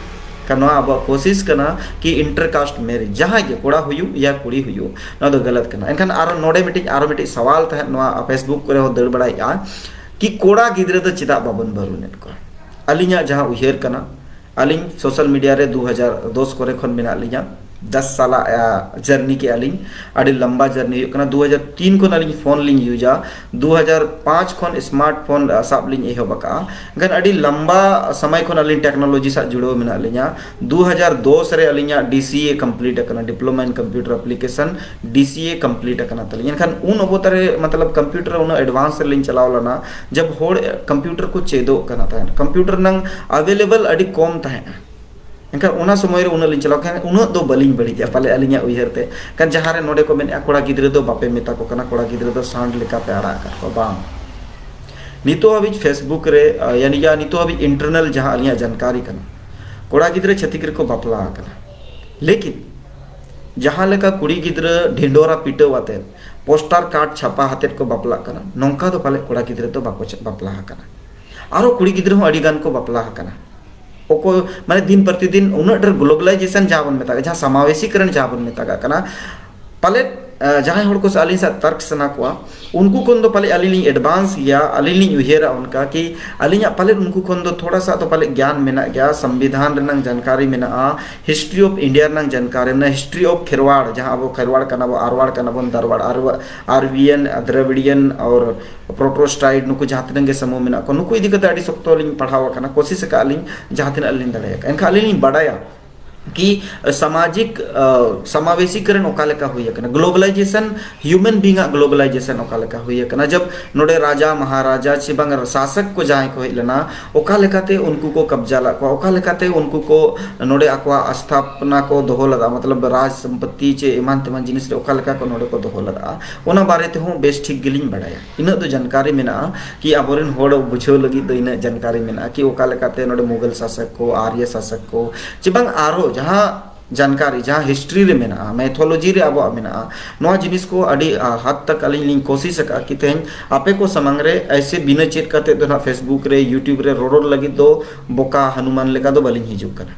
ᱠᱟᱨᱚᱱ ᱱᱚᱣᱟ ᱟᱵᱚᱣᱟᱜ ᱠᱳᱥᱤᱥ ᱠᱟᱱᱟ ᱠᱤ ᱤᱱᱴᱟᱨ ᱠᱟᱥᱴ ᱢᱮᱨᱤᱡᱽ, ᱡᱟᱦᱟᱸᱭ ᱜᱮ, ᱠᱚᱲᱟ ᱦᱩᱭᱩᱜ ᱭᱟ ᱠᱩᱲᱤ ᱦᱩᱭᱩᱜ, ᱱᱚᱣᱟ ᱫᱚ ᱜᱟᱞᱟᱛ ᱠᱟᱱᱟ᱾ ᱮᱱᱠᱷᱟᱱ ᱟᱨᱚ ᱱᱚᱰᱮ ᱢᱤᱫᱴᱤᱡ, ᱟᱨᱚ ᱢᱤᱫᱴᱤᱡ ᱥᱟᱣᱟᱞ ᱛᱟᱦᱮᱸᱫ, ᱱᱚᱣᱟ ᱯᱷᱮᱥᱵᱩᱠ ᱠᱚᱨᱮ ᱦᱚᱸ ᱫᱟᱹᱲ ᱵᱟᱲᱟᱭᱮᱫᱼᱟ ᱠᱤ ᱠᱚᱲᱟ ᱜᱤᱫᱽᱨᱟᱹ ᱫᱚ ᱪᱮᱫᱟᱜ ᱵᱟᱵᱚᱱ ᱵᱟᱹᱨᱩᱱᱮᱫ ᱠᱚᱣᱟ? ᱟᱹᱞᱤᱧᱟᱜ ᱡᱟᱦᱟᱸ ᱩᱭᱦᱟᱹᱨ ᱠᱟᱱᱟ, ᱟᱹᱞᱤᱧ ᱥᱳᱥᱟᱞ ᱢᱤᱰᱤᱭᱟ ᱨᱮ ᱫᱩ ᱦᱟᱡᱟᱨ ᱫᱚᱥ ᱠᱚᱨᱮ ᱠᱷᱚᱱ ᱢᱮᱱᱟᱜ ᱞᱤᱧᱟ, ᱫᱚᱥ ᱥᱟᱞᱟᱜ, ᱟ, ᱡᱟᱨᱱᱤ ᱠᱮᱜᱼᱟ ᱞᱤᱧ᱾ ᱟᱹᱰᱤ ᱞᱟᱢᱵᱟ ᱡᱟᱨᱱᱤ ᱦᱩᱭᱩᱜ ᱠᱟᱱᱟ᱾ ᱫᱩ ᱦᱟᱡᱟᱨ ᱛᱤᱱ ᱠᱷᱚᱱ ᱟᱹᱞᱤᱧ ᱯᱷᱳᱱ ᱞᱤᱧ ᱤᱭᱩᱡᱟ, ᱫᱩ ᱦᱟᱡᱟᱨ ᱯᱟᱸᱪ ᱠᱷᱚᱱ ᱥᱢᱟᱨᱴ ᱯᱷᱳᱱ, ᱟ, ᱥᱟᱵ ᱞᱤᱧ ᱮᱦᱚᱵ ᱟᱠᱟᱜᱼᱟ᱾ ᱮᱱᱠᱷᱟᱱ ᱟᱹᱰᱤ ᱞᱟᱢᱵᱟ ᱥᱚᱢᱚᱭ ᱠᱷᱚᱱ ᱟᱹᱞᱤᱧ ᱴᱮᱠᱱᱳᱞᱚᱡᱤ ᱥᱟᱶ ᱡᱩᱲᱟᱹᱣ ᱢᱮᱱᱟᱜ ᱞᱤᱧᱟ᱾ ᱫᱩ ᱦᱟᱡᱟᱨ ᱫᱚᱥ ᱨᱮ ᱟᱹᱞᱤᱧᱟᱜ ᱰᱤ ᱥᱤ ᱮ ᱠᱚᱢᱯᱞᱤᱴ ᱟᱠᱟᱱᱟ, ᱰᱤᱯᱞᱳᱢᱟ ᱤᱱ ᱠᱚᱢᱯᱤᱭᱩᱴᱟᱨ ᱮᱯᱞᱤᱠᱮᱥᱚᱱ, ᱰᱤ ᱥᱤ ᱮ ᱠᱚᱢᱯᱞᱤᱴ ᱟᱠᱟᱱᱟ ᱛᱟᱹᱞᱤᱧ᱾ ᱮᱱᱠᱷᱟᱱ ᱩᱱ ᱚᱵᱚᱛᱟ ᱨᱮ, ᱢᱚᱛᱞᱚᱵ, ᱠᱚᱢᱯᱤᱭᱩᱴᱟᱨ ᱩᱱᱟᱹᱜ ᱮᱰᱵᱷᱟᱱᱥ ᱨᱮᱞᱤᱧ ᱪᱟᱞᱟᱣ ᱞᱮᱱᱟ, ᱡᱟᱵ ᱦᱚᱲ ᱠᱚᱢᱯᱤᱭᱩᱴᱟᱨ ᱠᱚ ᱪᱮᱫᱚᱜ ᱠᱟᱱᱟ ᱛᱟᱦᱮᱸᱫ, ᱠᱚᱢᱯᱤᱭᱩᱴᱟᱨ ᱱᱟᱝ ᱟᱵᱮᱞᱮᱵᱚᱞ ᱟᱹᱰᱤ ᱠᱚᱢ ᱛᱟᱦᱮᱸᱫ᱾ ᱮᱱᱠᱷᱟᱱ ᱚᱱᱟ ᱥᱚᱢᱚᱭ ᱨᱮ ᱩᱱᱟᱹᱜ ᱞᱤᱧ ᱪᱟᱞᱟᱣ ᱠᱷᱟᱱ ᱩᱱᱟᱹᱜ ᱫᱚ ᱵᱟᱹᱞᱤᱧ ᱵᱟᱹᱲᱤᱡᱟ ᱯᱟᱞᱮ, ᱟᱹᱞᱤᱧᱟᱜ ᱩᱭᱦᱟᱹᱨ ᱛᱮ᱾ ᱠᱷᱟᱱ ᱡᱟᱦᱟᱸ ᱨᱮ ᱱᱚᱰᱮ ᱠᱚ ᱢᱮᱱᱮᱫᱼᱟ, "ᱠᱚᱲᱟ ᱜᱤᱫᱽᱨᱟᱹ ᱫᱚ ᱵᱟᱯᱮ ᱢᱮᱛᱟ ᱠᱚ ᱠᱟᱱᱟ, ᱠᱚᱲᱟ ᱜᱤᱫᱽᱨᱟᱹ ᱫᱚ ᱥᱟᱸᱰ ᱞᱮᱠᱟ ᱯᱮ ᱟᱲᱟᱜ ᱟᱠᱟᱫ ᱠᱚᱣᱟ", ᱵᱟᱝ᱾ ᱱᱤᱛᱚᱜ ᱦᱟᱹᱵᱤᱡ ᱯᱷᱮᱥᱵᱩᱠ ᱨᱮ, ᱟ, ᱭᱟᱱᱤ ᱡᱟ ᱱᱤᱛᱚᱜ ᱦᱟᱹᱵᱤᱡ ᱤᱱᱴᱟᱨᱱᱟᱞ ᱡᱟᱦᱟᱸ ᱟᱹᱞᱤᱧᱟᱜ ᱡᱟᱱᱠᱟᱨᱤ ᱠᱟᱱᱟ, ᱠᱚᱲᱟ ᱜᱤᱫᱽᱨᱟᱹ ᱪᱷᱟᱹᱛᱤᱠ ᱨᱮᱠᱚ ᱵᱟᱯᱞᱟ ᱟᱠᱟᱱᱟ᱾ ᱞᱮᱠᱤᱱ ᱡᱟᱦᱟᱸ ᱞᱮᱠᱟ ᱠᱩᱲᱤ ᱜᱤᱫᱽᱨᱟᱹ ᱰᱷᱤᱸᱰᱳᱨᱟ ᱯᱤᱴᱟᱹᱣ ᱟᱛᱮᱫ, ᱯᱳᱥᱴᱟᱨ ᱠᱟᱨᱰ ᱪᱷᱟᱯᱟ ᱟᱛᱮᱫ ᱠᱚ ᱵᱟᱯᱞᱟᱜ ᱠᱟᱱᱟ, ᱱᱚᱝᱠᱟ ᱫᱚ ᱯᱟᱞᱮ ᱠᱚᱲᱟ ᱜᱤᱫᱽᱨᱟᱹ ᱫᱚ ᱵᱟᱠᱚ ᱪᱟ-, ᱵᱟᱯᱞᱟ ᱟᱠᱟᱱᱟ᱾ ᱟᱨᱚ ᱠᱩᱲᱤ ᱜᱤᱫᱽᱨᱟᱹ ᱦᱚᱸ ᱟᱹᱰᱤ ᱜᱟᱱ ᱠᱚ ᱵᱟᱯᱞᱟ ᱟᱠᱟᱱᱟ᱾ ᱚᱠᱚᱭ, ᱢᱟᱱᱮ, ᱫᱤᱱ ᱯᱨᱚᱛᱤᱫᱤᱱ ᱩᱱᱟᱹᱜ ᱰᱷᱮᱨ ᱜᱞᱳᱵᱟᱞᱟᱭᱡᱮᱥᱚᱱ ᱡᱟᱦᱟᱸ ᱵᱚᱱ ᱢᱮᱛᱟᱜ, ᱡᱟᱦᱟᱸ ᱥᱟᱢᱟᱣᱮᱥᱤᱠᱨᱚᱱ ᱡᱟᱦᱟᱸ ᱵᱚᱱ ᱢᱮᱛᱟᱜᱟᱜ ᱠᱟᱱᱟ, ᱯᱟᱞᱮᱫ, ᱟ, ᱡᱟᱦᱟᱸᱭ ᱦᱚᱲ ᱠᱚ ᱥᱟᱶ ᱟᱹᱞᱤᱧ ᱥᱟᱶ ᱛᱟᱨᱠ ᱥᱟᱱᱟ ᱠᱚᱣᱟ, ᱩᱱᱠᱩ ᱠᱷᱚᱱ ᱫᱚ ᱯᱟᱞᱮ ᱟᱹᱞᱤᱧ ᱞᱤᱧ ᱮᱰᱵᱷᱟᱱᱥ ᱜᱮᱭᱟ, ᱟᱹᱞᱤᱧ ᱞᱤᱧ ᱩᱭᱦᱟᱹᱨᱟ ᱚᱱᱠᱟ ᱠᱤ ᱟᱹᱞᱤᱧᱟᱜ ᱯᱟᱞᱮᱫ ᱩᱱᱠᱩ ᱠᱷᱚᱱ ᱫᱚ ᱛᱷᱚᱲᱟ ᱥᱟ ᱫᱚ ᱯᱟᱞᱮᱫ ᱜᱮᱭᱟᱱ ᱢᱮᱱᱟᱜ ᱜᱮᱭᱟ, ᱥᱚᱝᱵᱤᱫᱷᱟᱱ ᱨᱮᱱᱟᱜ ᱡᱟᱱᱠᱟᱨᱤ ᱢᱮᱱᱟᱜᱼᱟ, ᱦᱤᱥᱴᱨᱤ ᱚᱯᱷ ᱤᱱᱰᱤᱭᱟ ᱨᱮᱱᱟᱜ ᱡᱟᱱᱠᱟᱨᱤ ᱢᱮᱱᱟᱜᱼᱟ, ᱦᱤᱥᱴᱨᱤ ᱚᱯᱷ ᱠᱷᱮᱨᱣᱟᱲ, ᱡᱟᱦᱟᱸ ᱟᱵᱚ ᱠᱷᱮᱨᱣᱟᱲ ᱠᱟᱱᱟ ᱵᱚ, ᱟᱨᱣᱟᱲ ᱠᱟᱱᱟ ᱵᱚᱱ, ᱫᱟᱨᱣᱟᱲ, ᱟᱨᱣᱟ-, ᱟᱨᱣᱤᱭᱟᱱ, ᱫᱨᱟᱵᱤᱲᱤᱭᱟᱱ ᱟᱨ ᱯᱨᱳᱴᱳᱥᱴᱟᱭᱤᱰ, ᱱᱩᱠᱩ ᱡᱟᱦᱟᱸ ᱛᱤᱱᱟᱹᱜ ᱜᱮ ᱥᱟᱢᱩᱦ ᱢᱮᱱᱟᱜ ᱠᱚᱣᱟ, ᱱᱩᱠᱩ ᱤᱫᱤ ᱠᱟᱛᱮ ᱟᱹᱰᱤ ᱥᱚᱠᱛᱚ ᱞᱤᱧ ᱯᱟᱲᱦᱟᱣ ᱟᱠᱟᱱᱟ, ᱠᱳᱥᱤᱥ ᱟᱠᱟᱫ ᱞᱤᱧ ᱡᱟᱦᱟᱸ ᱛᱤᱱᱟᱹᱜ ᱞᱤᱧ ᱫᱟᱲᱮᱭᱟᱜ ᱠᱟᱱᱟ᱾ ᱮᱱᱠᱷᱟᱱ ᱟᱹᱞᱤᱧ ᱞᱤᱧ ᱵᱟᱰᱟᱭᱟ ᱠᱤ ᱥᱟᱢᱟᱡᱤᱠ ᱥᱟᱢᱟᱵᱮᱥᱤᱠᱨᱚᱱ ᱚᱠᱟ ᱞᱮᱠᱟ ᱦᱩᱭ ᱟᱠᱟᱱᱟ, ᱜᱞᱳᱵᱟᱞᱟᱭᱡᱮᱥᱚᱱ, ᱦᱤᱭᱩᱢᱮᱱ ᱵᱤᱝ ᱟᱜ ᱜᱞᱳᱵᱟᱞᱟᱭᱡᱮᱥᱚᱱ ᱚᱠᱟ ᱞᱮᱠᱟ ᱦᱩᱭ ᱟᱠᱟᱱᱟ, ᱡᱟᱵ ᱱᱚᱰᱮ ᱨᱟᱡᱟ ᱢᱟᱦᱟᱨᱟᱡᱟ ᱥᱮ ᱵᱟᱝ ᱥᱟᱥᱚᱠ ᱠᱚ ᱡᱟᱦᱟᱸᱭ ᱠᱚ ᱦᱮᱡ ᱞᱮᱱᱟ, ᱚᱠᱟ ᱞᱮᱠᱟᱛᱮ ᱩᱱᱠᱩ ᱠᱚ ᱠᱟᱵᱽᱡᱟ ᱞᱮᱫ ᱠᱚᱣᱟ, ᱚᱠᱟ ᱞᱮᱠᱟᱛᱮ ᱩᱱᱠᱩ ᱠᱚ ᱱᱚᱰᱮ ᱟᱠᱚᱣᱟᱜ ᱟᱥᱛᱷᱟᱯᱱᱟ ᱠᱚ ᱫᱚᱦᱚ ᱞᱮᱫᱟ, ᱢᱚᱛᱞᱚᱵ ᱨᱟᱡᱽ ᱥᱚᱢᱯᱚᱛᱤ ᱪᱮ ᱮᱢᱟᱱ ᱛᱮᱢᱟᱱ ᱡᱤᱱᱤᱥ ᱨᱮ ᱚᱠᱟ ᱞᱮᱠᱟ ᱠᱚ ᱱᱚᱰᱮ ᱠᱚ ᱫᱚᱦᱚ ᱞᱮᱫᱟ, ᱚᱱᱟ ᱵᱟᱨᱮ ᱛᱮᱦᱚᱸ ᱵᱮᱥ ᱴᱷᱤᱠ ᱜᱮᱞᱤᱧ ᱵᱟᱲᱟᱭᱟ᱾ ᱤᱱᱟᱹᱜ ᱫᱚ ᱡᱟᱱᱠᱟᱨᱤ ᱢᱮᱱᱟᱜᱼᱟ ᱠᱤ ᱟᱵᱚᱨᱮᱱ ᱦᱚᱲ ᱵᱩᱡᱷᱟᱹᱣ ᱞᱟᱹᱜᱤᱫ ᱫᱚ ᱤᱱᱟᱹᱜ ᱡᱟᱱᱠᱟᱨᱤ ᱢᱮᱱᱟᱜᱼᱟ ᱠᱤ ᱚᱠᱟ ᱞᱮᱠᱟᱛᱮ ᱱᱚᱰᱮ ᱢᱩᱜᱷᱚᱞ ᱥᱟᱥᱚᱠ ᱠᱚ, ᱟᱨᱭᱚ ᱥᱟᱥᱚᱠ ᱠᱚ ᱪᱮ ᱵᱟᱝ ᱟᱨᱚ ᱡᱟᱦᱟᱸ ᱡᱟᱱᱠᱟᱨᱤ, ᱡᱟᱦᱟᱸ ᱦᱤᱥᱴᱨᱤ ᱨᱮ ᱢᱮᱱᱟᱜᱼᱟ, ᱢᱮᱛᱷᱳᱞᱚᱡᱤ ᱨᱮ ᱟᱵᱚᱣᱟᱜ ᱢᱮᱱᱟᱜᱼᱟ, ᱱᱚᱣᱟ ᱡᱤᱱᱤᱥ ᱠᱚ ᱟᱹᱰᱤ ᱦᱟᱫ ᱛᱟᱠ ᱟᱹᱞᱤᱧ ᱞᱤᱧ ᱠᱳᱥᱤᱥ ᱟᱠᱟᱫᱼᱟ ᱠᱤ ᱛᱮᱦᱮᱧ ᱟᱯᱮ ᱠᱚ ᱥᱟᱢᱟᱝ ᱨᱮ ᱮᱭᱥᱮ ᱵᱤᱱᱟᱹ ᱪᱮᱫ ᱠᱟᱛᱮ ᱫᱚ ᱱᱟᱦᱟᱜ Facebook ᱨᱮ, YouTube ᱨᱮ ᱨᱚᱨᱚᱲ ᱞᱟᱹᱜᱤᱫ ᱫᱚ ᱵᱚᱠᱟ ᱦᱟᱱᱩᱢᱟᱱ ᱞᱮᱠᱟ ᱫᱚ ᱵᱟᱹᱞᱤᱧ ᱦᱤᱡᱩᱜ ᱠᱟᱱᱟ᱾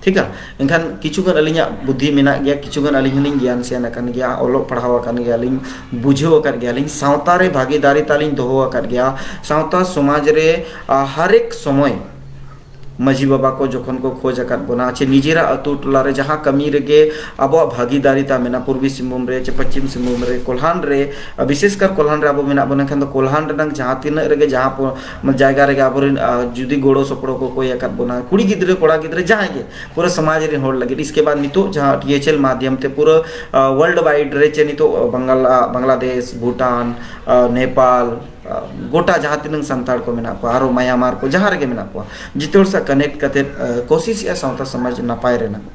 ᱴᱷᱤᱠᱟ? ᱮᱱᱠᱷᱟᱱ ᱠᱤᱪᱷᱩ ᱜᱟᱱ ᱟᱹᱞᱤᱧᱟᱜ ᱵᱩᱫᱽᱫᱷᱤ ᱢᱮᱱᱟᱜ ᱜᱮᱭᱟ, ᱠᱤᱪᱷᱩ ᱜᱟᱱ ᱟᱹᱞᱤᱧ ᱦᱚᱸᱞᱤᱧ ᱜᱮᱭᱟᱱ ᱥᱮᱭᱟᱱ ᱟᱠᱟᱱ ᱜᱮᱭᱟ, ᱚᱞᱚᱜ ᱯᱟᱲᱦᱟᱣ ᱟᱠᱟᱱ ᱜᱮᱭᱟᱞᱤᱧ, ᱵᱩᱡᱷᱟᱹᱣ ᱟᱠᱟᱫ ᱜᱮᱭᱟᱞᱤᱧ, ᱥᱟᱶᱛᱟ ᱨᱮ ᱵᱷᱟᱹᱜᱤᱫᱟᱨᱤ ᱛᱟᱞᱤᱧ ᱫᱚᱦᱚ ᱟᱠᱟᱫ ᱜᱮᱭᱟ, ᱥᱟᱶᱛᱟ ᱥᱚᱢᱟᱡᱽ ᱨᱮ ᱦᱟᱨᱮᱠ ᱥᱚᱢᱚᱭ ᱢᱟᱹᱡᱷᱤ ᱵᱟᱵᱟ ᱠᱚ ᱡᱚᱠᱷᱚᱱ ᱠᱚ ᱠᱷᱚᱡᱽ ᱟᱠᱟᱫ ᱵᱚᱱᱟ ᱪᱮ ᱱᱤᱡᱮᱨᱟᱜ ᱟᱹᱛᱩ ᱴᱚᱞᱟ ᱨᱮ ᱡᱟᱦᱟᱸ ᱠᱟᱹᱢᱤ ᱨᱮᱜᱮ ᱟᱵᱚᱣᱟᱜ ᱵᱷᱟᱹᱜᱤᱫᱟᱨᱤ ᱛᱟ ᱢᱮᱱᱟᱜᱼᱟ, ᱯᱩᱨᱵᱤ ᱥᱤᱝᱵᱷᱩᱢ ᱨᱮ ᱪᱮ ᱯᱚᱪᱷᱤᱢ ᱥᱤᱝᱵᱷᱩᱢ ᱨᱮ, ᱠᱚᱞᱦᱟᱱ ᱨᱮ, ᱵᱤᱥᱮᱥ ᱠᱟᱨ ᱠᱚᱞᱦᱟᱱ ᱨᱮ ᱟᱵᱚ ᱢᱮᱱᱟᱜ ᱵᱚᱱᱟ, ᱮᱱᱠᱷᱟᱱ ᱫᱚ ᱠᱚᱞᱦᱟᱱ ᱨᱮᱱᱟᱜ ᱡᱟᱦᱟᱸ ᱛᱤᱱᱟᱹᱜ ᱨᱮᱜᱮ ᱡᱟᱦᱟᱸ ᱯᱚ-, ᱡᱟᱭᱜᱟ ᱨᱮᱜᱮ ᱟᱵᱚᱨᱮᱱ ᱡᱩᱫᱤ ᱜᱚᱲᱚ ᱥᱚᱯᱚᱦᱚᱫ ᱠᱚ ᱠᱚᱭ ᱟᱠᱟᱫ ᱵᱚᱱᱟ, ᱠᱩᱲᱤ ᱜᱤᱫᱽᱨᱟᱹ ᱠᱚᱲᱟ ᱜᱤᱫᱽᱨᱟᱹ ᱡᱟᱦᱟᱸᱭ ᱜᱮ, ᱯᱩᱨᱟᱹ ᱥᱚᱢᱟᱡᱽ ᱨᱮᱱ ᱦᱚᱲ ᱞᱟᱹᱜᱤᱫ᱾ ᱤᱥᱠᱮ ᱵᱟᱫ ᱱᱤᱛᱚᱜ ᱡᱟᱦᱟᱸ THL ᱢᱟᱫᱷᱭᱚᱢ ᱛᱮ ᱯᱩᱨᱟᱹ ᱣᱟᱨᱞᱰ ᱣᱟᱭᱤᱰ ᱨᱮ ᱪᱮ ᱱᱤᱛᱚᱜ ᱵᱟᱝᱞᱟ, ᱵᱟᱝᱞᱟᱫᱮᱥ, ᱵᱷᱩᱴᱟᱱ, ᱱᱮᱯᱟᱞ, ᱜᱚᱴᱟ ᱡᱟᱦᱟᱸ ᱛᱤᱱᱟᱹᱝ ᱥᱟᱱᱛᱟᱲ ᱠᱚ ᱢᱮᱱᱟᱜ ᱠᱚᱣᱟ, ᱟᱨᱚ ᱢᱟᱭᱟᱱᱢᱟᱨ ᱠᱚ, ᱡᱟᱦᱟᱸ ᱨᱮᱜᱮ ᱢᱮᱱᱟᱜ ᱠᱚᱣᱟ, ᱡᱚᱛᱚ ᱦᱚᱲ ᱥᱟᱶ ᱠᱟᱱᱮᱠᱴ ᱠᱟᱛᱮ ᱠᱳᱥᱤᱥᱮᱜᱼᱟ ᱥᱟᱶᱛᱟ ᱥᱚᱢᱟᱡᱽ ᱱᱟᱯᱟᱭ ᱨᱮᱱᱟᱜ᱾